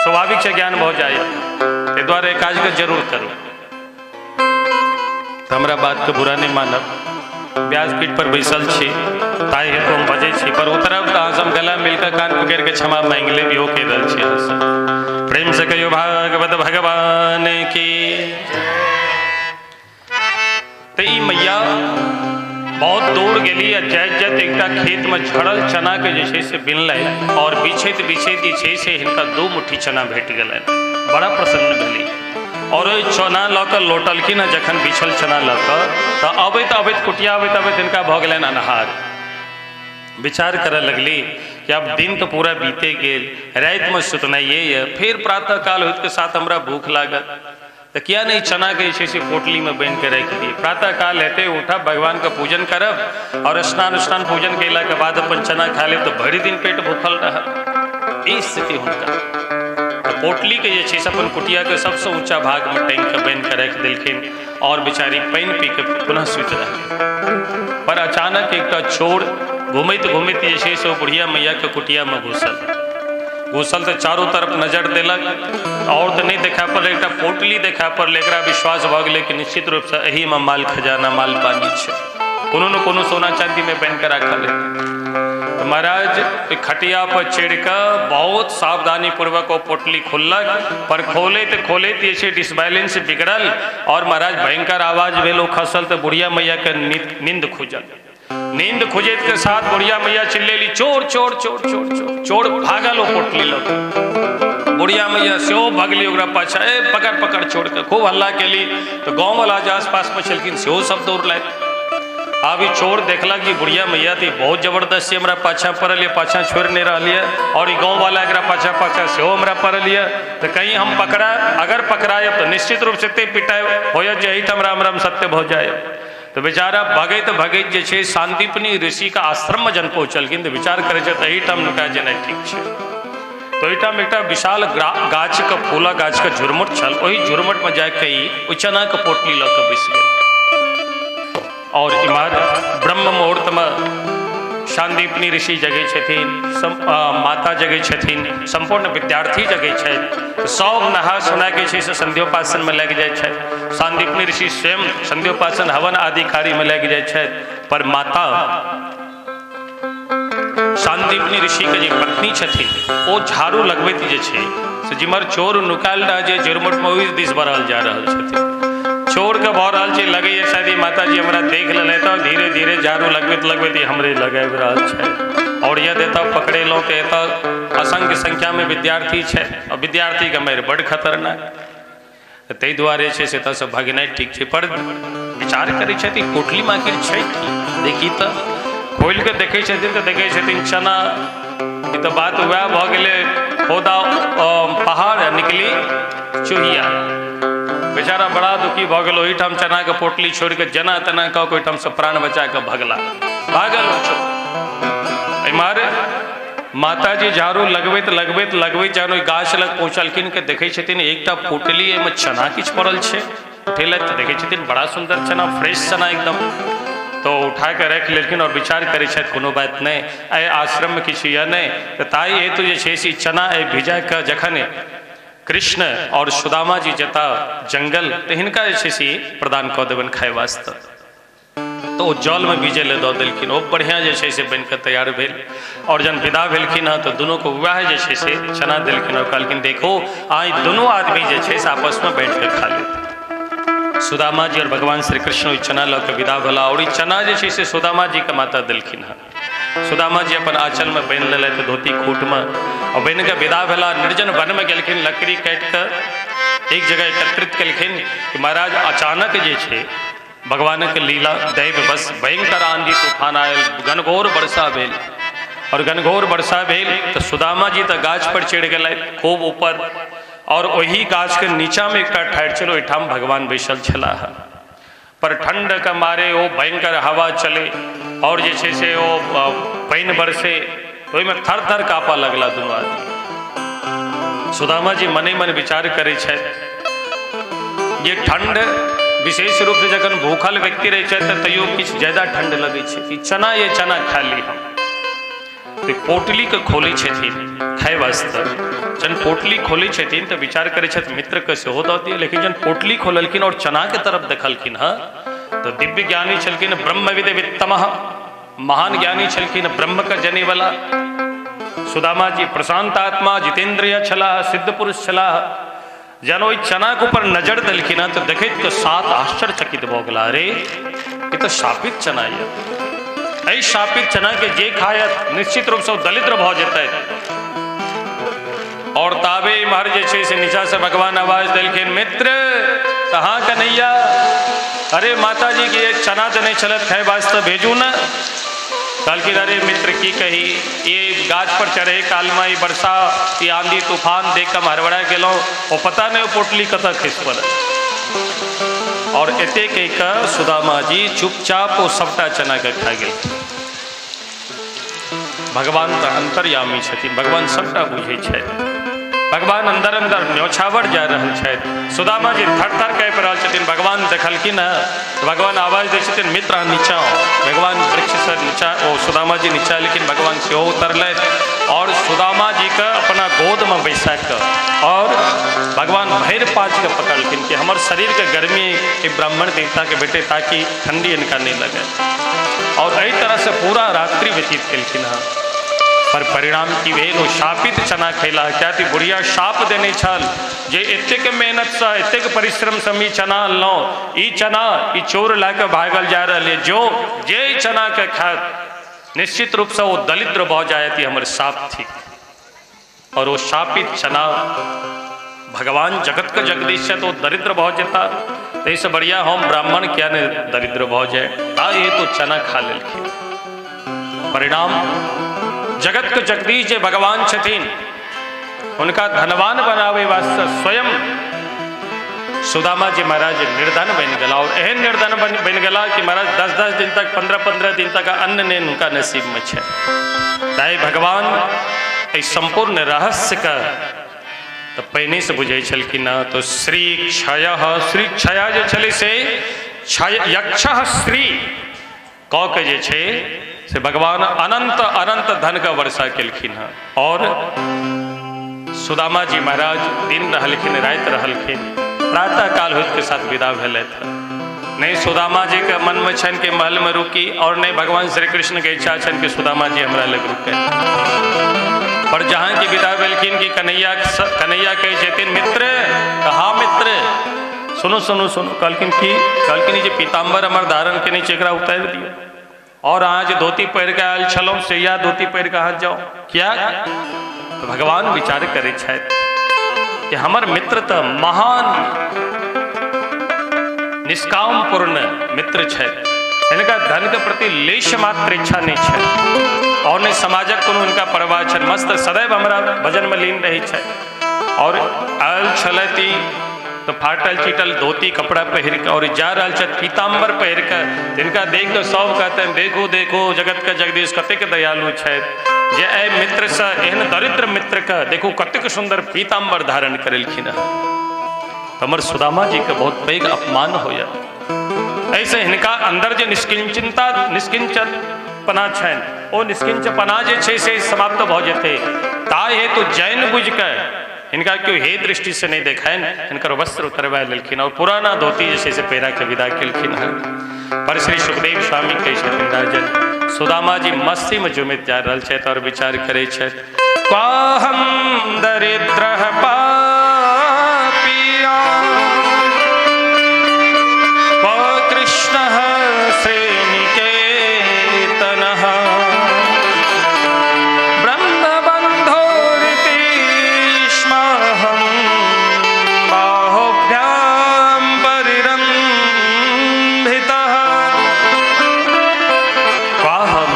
स्वाभाविक छै ज्ञान भऽ जाइए। ताहि दुआरे एहि काजके जरूर करू। तऽ हमरा बातके बुरा नहि मानब, व्यासपीठ पर बैसल छी ताहि हेतु हम बजै छी, पर उतरब तऽ अहाँ सब गला मिलके कान पकड़ि के क्षमा मांगि लेब, इहो कहि रहल छी अहाँ सब। प्रेम से कहियो भागवत भगवान की। तऽ ई मैया बहुत दूर गेली आ जाइत जाइत एकटा खेत में झड़ल चना के जे छै से बिनलनि और बिछैत बिछैत जे छै से हिनका 2 मुट्ठी चना भेट गेलनि। बड़ा प्रसन्न भेली और ओहि चना लऽ कऽ लौटलखिन हँ। जखन बिछल चना लऽ कऽ तऽ अबैत अबैत कुटिया अबैत अबैत हिनका भऽ गेलनि अन्हार। विचार करऽ लगली कि आब दिन तऽ पूरा बीते गेल, रातिमे सुतनाइए यऽ, फेर प्रातः काल होइतके साथ हमरा भूख लागत, तऽ किया नहि चनाके जे छै से पोटलीमे बान्हि कऽ राखि दियै। प्रातः काल हेतै उठब, भगवानके पूजन करब और स्नान उस्नान पूजन कयलाके बाद अपन चना खा लेब तऽ भरि दिन पेट भूखल रहत। ई स्थिति हुनका। तऽ पोटलीके जे छै से अपन कुटियाके सबसँ ऊँचा भागमे टाँगि कऽ बान्हि कऽ राखि देलखिन और बेचारी पानि पी कऽ पुनः सुति रहलै। पर अचानक एकटा चोर घुमैत घुमैत जे छै से ओ बुढ़िया मैयाके कुटियामे घुसल। घुसल तऽ चारू तरफ नजर देलक और तऽ नहि देखा पड़लै, एकटा पोटली देखा पड़लै। एकरा विश्वास भऽ गेलै कि निश्चित रूपसँ एहिमे माल खजाना माल पानी छै, कोनो ने कोनो सोना चाँदीमे बान्हि कऽ राखल हेतै। तऽ महाराज ओहि खटिया पर चढ़ि कऽ बहुत सावधानी पूर्वक ओ पोटली खोललक, पर खोलैत खोलैत जे छै डिसबैलेंस बिगड़ल और महाराज भयंकर आवाज भेल। ओ खसल तऽ बुढ़िया मैयाके नींद खुजल। नींद खुजैत के साथ बुढ़िया मैया चिल्लेली, चोर चोर चोर चोर चोर चोर। भागल ओ पोटली लऽ कऽ। बुढ़िया मैया सेहो भगली ओकरा पाछा, ए पकड़ पकड़ चोर के। खूब हल्ला केली तऽ गाँववला जे आसपासमे छलखिन सेहो सब दौड़लथि। आब ई चोर देखलक कि बुढ़िया मैया तऽ बहुत जबरदस्त छै, हमरा पाछा पड़ल यऽ, पाछा छोड़ि नहि रहल यऽ, और ई गाँववला एकरा पाछा पाछा सेहो हमरा पड़ल यऽ, तऽ कहीं हम पकड़ा, अगर पकड़ायब तऽ निश्चित रूपसँ एते पिटाइ होयत जे एहिठाम राम राम सत्य भऽ जाय। तऽ बेचारा भगैत भगैत जे छै शान्तिपनी ऋषिके आश्रममे जन पहुँचलखिन तऽ विचार करै छथि एहिठाम नुका जेनाइ ठीक छै। तऽ ओहिठाम एकटा विशाल गाछके फूलक गाछके झुरमुट छल, ओहि झुरमुटमे जाके ई ओहि चनाके पोटली लऽ कऽ बैसि गेल। और इम्हर ब्रह्म मुहूर्तमे सांदीपनी ऋषि जगै छथिन, माता जगै छथिन, सम्पूर्ण विद्यार्थी जगै छथि। सब नहा सुना के छै से संध्योपासन में लागि जाइ छथि। सांदीपनी ऋषि स्वयं संध्योपासन हवन आदि कार्य में लागि जाइ छथि। पर माता सांदीपनी ऋषि के जे पत्नी छथिन ओ झाड़ू लगबैत जे छै से जिम्हर चोर नुकायल रह जे झुरमुट में ओहि दिस बढ़ल जा रहल छथिन। चोर के भऽ रहल छै लगैए शायद ई माताजी हमरा देख लेलथि तऽ धीरे धीरे झाड़ू लगबैत लगबैत ई हमरे लगाबि रहल छै। और यदि एतऽ पकड़ेलहुँ तऽ एतऽ असंख्य संख्यामे विद्यार्थी छै और विद्यार्थीके मारि बड्ड खतरनाक, ताहि दुआरे छै से एतऽसँ भगनाइ ठीक छै। पर विचार करै छथि कोठलीमे आखिर छै की, देखी तऽ खोलि कऽ देखै छथिन तऽ देखै छथिन चना। ई तऽ बात वएह भऽ गेलै, खोदा पहाड़ निकली चूहिया। बेचारा बड़ा दुखी भऽ गेल, ओहिठाम चनाके पोटली छोड़ि कऽ जेना तेना कऽ के ओहिठामसँ प्राण बचा कऽ भगला, भागल। एम्हर माताजी झाड़ू लगबैत लगबैत लगबैत जहन ओहि गाछ लग पहुँचलखिन के देखै छथिन एकटा पोटली एहिमे चना किछु पड़ल छै। उठेलथि तऽ देखै छथिन बड़ा सुन्दर चना, फ्रेश चना एकदम। तो उठा के राखि लेलखिन और विचार करै छथि कोनो बात नहि, एहि आश्रममे किछु यऽ नहि, तऽ ताहि हेतु जे छै से चना एहि भिजा कऽ जखन कृष्ण और सुदामा जी जता जंगल तऽ हिनका जे छै से प्रदान कऽ देबनि खाय वास्ते। तो ओ जलमे भिजै लए दऽ देलखिन, ओ बढ़िआँ जे छै से बनि कऽ तैयार भेल। और जहन विदा भेलखिन हँ तऽ दुनूके वएह जे छै से चना देलखिन और कहलखिन देखो आइ दुनू आदमी जे छै से आपसमे बैठ कऽ खा लेत। सुदामा जी और भगवान श्री कृष्ण ओहि चना लऽ कऽ विदा भेला और ई चना जे छै से सुदामा जी के माता देलखिन हँ। सुदामा जी अपन आँचलमे बान्हि लेलथि धोती खूटमे और बान्हि कऽ विदा भेला। निर्जन वनमे गेलखिन, लकड़ी काटि कऽ एक जगह एकत्रित केलखिन कि महाराज अचानक जे छै भगवानक लीला दैव बस भयंकर आंधी तूफान आयल, घनघोर वर्षा भेल। और घनघोर वर्षा भेल तऽ सुदामा जी तऽ गाछ पर चढ़ि गेलथि खूब ऊपर और ओही गाछके नीचाँमे एकटा ठाढ़ि छल, ओहिठाम भगवान बैसल छलाह। पर ठंड के मारे ओ भयंकर हवा चले और जे छै से ओ पानि बरसे, ओहिमे थर थर काँपऽ लगला दुनू आदमी। सुदामा जी मने मन विचार करै छथि जे ठंड विशेष रूपसँ जखन भूखल व्यक्ति रहै छथि तऽ तैयो किछु ज्यादा ठंड लगै छै कि चना ये चना खा ली हम। तऽ पोटलीके खोलै छथिन खाय वास्ते। जहन पोटली खोलै छथिन तऽ विचार करै छथि मित्रके सेहो दऽ दिअ, लेकिन जहन पोटली खोललखिन और चनाके तरफ देखलखिन हँ तऽ दिव्य ज्ञानी छलखिन, ब्रह्मविद वित्तमः, महान ज्ञानी छलखिन, ब्रह्मके जनैवला सुदामा जी प्रशांत आत्मा जितेन्द्रिय छलाह, सिद्ध पुरुष छलाह। जहन ओहि चनाके ऊपर नजर देलखिन हँ तऽ देखैत के सात आश्चर्यचकित भऽ गेला, अरे ई तऽ शापित चना यऽ, एहि शापित चना के जे खायत निश्चित रूपसँ दरिद्र भऽ जेतै। और ताबे इम्हर जे छै से नीचा से भगवान आवाज देलखिन, मित्र कहाँ कन्हैया, अरे माता जी के एक चना देने छलथि खाय वास्ते, भेजू ने। कहलखिन अरे मित्र की कही, ये गाछ पर चढ़े कालमे ई वर्षा ई आंधी तूफान देख कऽ हम हड़बड़ा गेलहुँ, ओ पता नहि ओ पोटली कतऽ खसि पड़ल। और एते कहि कऽ सुदामा जी चुपचाप ओ सबटा चनाके खा गेलखिन। भगवान तऽ अंतर्यामी छथिन, भगवान सबटा बुझै छथि। भगवान अंदर अंदर न्योछावर जा रहल छथि। सुदामा जी थर थर काँपि रहल छथिन। भगवान देखलखिन हँ, भगवान आवाज दै छथिन, मित्र अहाँ नीचा आउ। भगवान वृक्षसँ नीचा, ओ सुदामा जी नीचा एलखिन, भगवान सेहो उतरलथि और सुदामा जी के अपना गोदमे बैसा कऽ और भगवान भरि पाँचके पकड़लखिन कि हमर शरीरके गर्मी ई ब्राह्मण देवताके भेटै ताकि ठंडी हिनका नहि लगै। और एहि तरहसँ पूरा रात्रि व्यतीत केलखिन हँ। पर परिणाम की भेल, ओ शापित चना खैला। क्या कि बुढ़िया शाप देने छल जे एतेक मेहनतसँ एतेक परिश्रमसँ हम ई चना अनलहुँ, ई चना ई चोर लए कऽ भागल जा रहल यऽ, जो जे ई चनाके खायत निश्चित रूपसँ ओ दरिद्र भऽ जायत, ई हमर शाप थिक। और ओ शापित चना भगवान जगतके जगदीश छथि, ओ दरिद्र भऽ जेता, ताहिसँ बढ़िआँ हम ब्राह्मण किया नहि दरिद्र भऽ जाय, ता हेतु चना खा लेलखिन। परिणाम जगतके जगदीश जे भगवान छथिन हुनका धनवान बनाबै वास्ते स्वयं सुदामा जी महाराज निर्धन बनि गेला। और एहन निर्धन बनि गेला कि महाराज 10-10 दिन तक 15-15 दिन तक अन्न नहि हुनका नसीबमे छै। ताहि भगवान एहि सम्पूर्ण रहस्यके तऽ पहिनेसँ बुझै छलखिन हँ। तो श्री क्षय, श्री क्षया जे छलै से क्षय यक्ष श्री कऽ के जे छै से भगवान अनंत अनंत धन के वर्षा केलखिन हँ। और सुदामा जी महाराज दिन रहलखिन राति रहलखिन, प्रातः काल होइत के साथ विदा भेलथि। नहीं सुदामा जी के मन में छनि कि महल में रुकी, और नहीं भगवान श्री कृष्ण के इच्छा छनि कि सुदामा जी हमरा लग रुके। पर जहाँ की विदा भेलखिन कि कन्हैया कन्हैया कहै छथिन मित्र, हाँ मित्र सुनो सुनो सुनो। कहलखिन की? कहलखिन जे पीताम्बर हमर धारण केने छै एकरा उतारि दियौ, और अहाँ जे धोती पहिर के आयल छलहुँ से इएह धोती पहिर के अहाँ जाउ। किया? तो भगवान विचार करै छथि कि हमर मित्र तऽ महान निष्काम पूर्ण मित्र छथि, हिनका धन के प्रति लेश मात्र इच्छा नहीं छै और नहि समाजक कोनो हिनका परवाह छनि, मस्त सदैव हमरा भजन में लीन रहै छथि। और आयल छलथि तो फाटल चीटल धोती कपड़ा पहिर के और जा रहल छथि पीताम्बर पहिर के, जिनका देख के सब कहते हैं देखो देखो जगत के जगदीश कतेक दयालु छथि जे एहि मित्र से एहन दरिद्र मित्र के देखो कतेक सुंदर पीताम्बर धारण करेलखिन हँ। हमर सुदामा जी के बहुत पैघ अपमान होयत। ऐसे हिनका अंदर जे निष्किंचनता निष्किंचनपना छनि ओ निष्किंचपना जे छै से समाप्त भऽ जेतै। ताहि हेतु जैन बुझि कऽ हिनका केओ हे दृष्टि से नहीं देखनि, हिनकर वस्त्र उतरवा लेलखिन और पुराना धोती जे छै से पहिरा के विदा केलखिन हँ। पर श्री सुखदेव स्वामी कहै छथिन राजन सुदामा जी मस्ती में जुमित जा रहल छथि और विचार करै छथि, क्वाहम दरिद्र पापिया कृष्ण श्रेणिकेतनः ब्रह्मबन्धोरितीष्माहं बाहुभ्यां परिरम्भितः। क्वाहम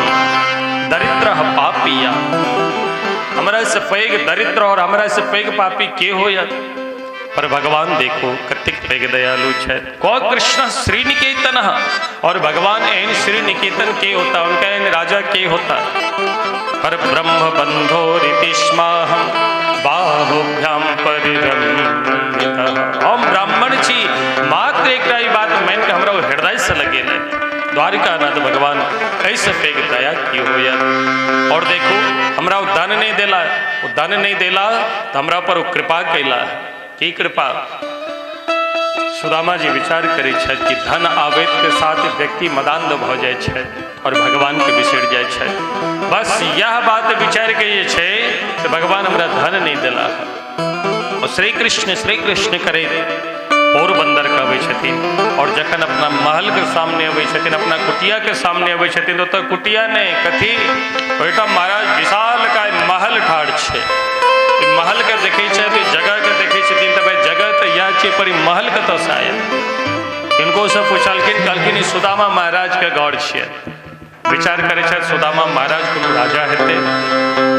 दरिद्र पापिया, हमरा से पैघ दरिद्र और हमरा से पैघ पापी के होयत? पर भगवान देखो कतेक पैघ दयालु छथि। क्व कृष्ण श्रीनिकेतन, और भगवान एहन श्रीनिकेतन के होता, उनका एहन राजा के होता। पर ब्रह्म बंधो रीतिष्माहम बाहुभ्याम परिरम्भितः। हम ब्राह्मण छी, मात्र एकटा ई बात मान के हमरा हृदय से लगेलथि। द्वारिकानाथ भगवान ऐसे पैघ दया की होयत। और देखो हमरा ओ धन नहीं देला, ओ धन नहीं देला तो हमरा पर ओ कृपा कैला। की कृपा? सुदामा जी विचार करै छथि कि धन आबैत के साथ व्यक्ति मदान्ध भऽ जाइ छथि और भगवान के बिसरि जाइ छथि। बस यह बात विचार के जे छै से भगवान हमरा धन नहीं देला। और श्री कृष्ण करैत पोरबंदर के अबै छथिन और जखन अपना महल के सामने अबै छथिन, अपना कुटिया के सामने अबै छथिन, तो ओतऽ कुटिया नहि कथी, ओहिठाम महाराज विशाल का महल ठाढ़ छै। महल के देखै छथि, जगह के देखै छथिन तऽ भाई जगह तऽ इएह छै, पर ई महल कतऽसँ आयल? किनको से पुछलखिन, कहलखिन ई सुदामा महाराज के घर छियै। विचार करै छथि सुदामा महाराज कोनो राजा हेतै,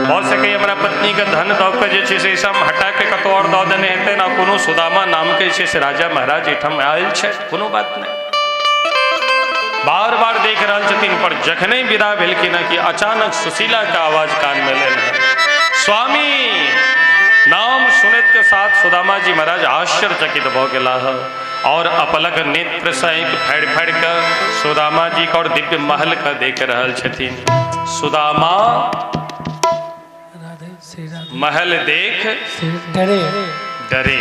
भऽ सकैए हमरा पत्नी के धन दऽ के जे छै से एहिठाम हटा के कतौ आओर दऽ देने हेतै ने, कोनो सुदामा नामके जे छै से राजा महाराज एहिठाम आयल छै, कोनो बात नहि। बार बार देख रहल छथिन, पर जखने विदा भेलखिन हँ कि अचानक सुशीला के आवाज कान में एलनि हँ, स्वामी नाम सुनैत के साथ सुदामा जी महाराज आश्चर्यचकित भऽ गेलाह और अपलक नेत्र से आँखि फाड़ि फाड़ि कऽ सुदामा जी के और दिव्य महल के देख रहल छथिन। सुदामा राधे श्री राधे महल देख डरे डरे।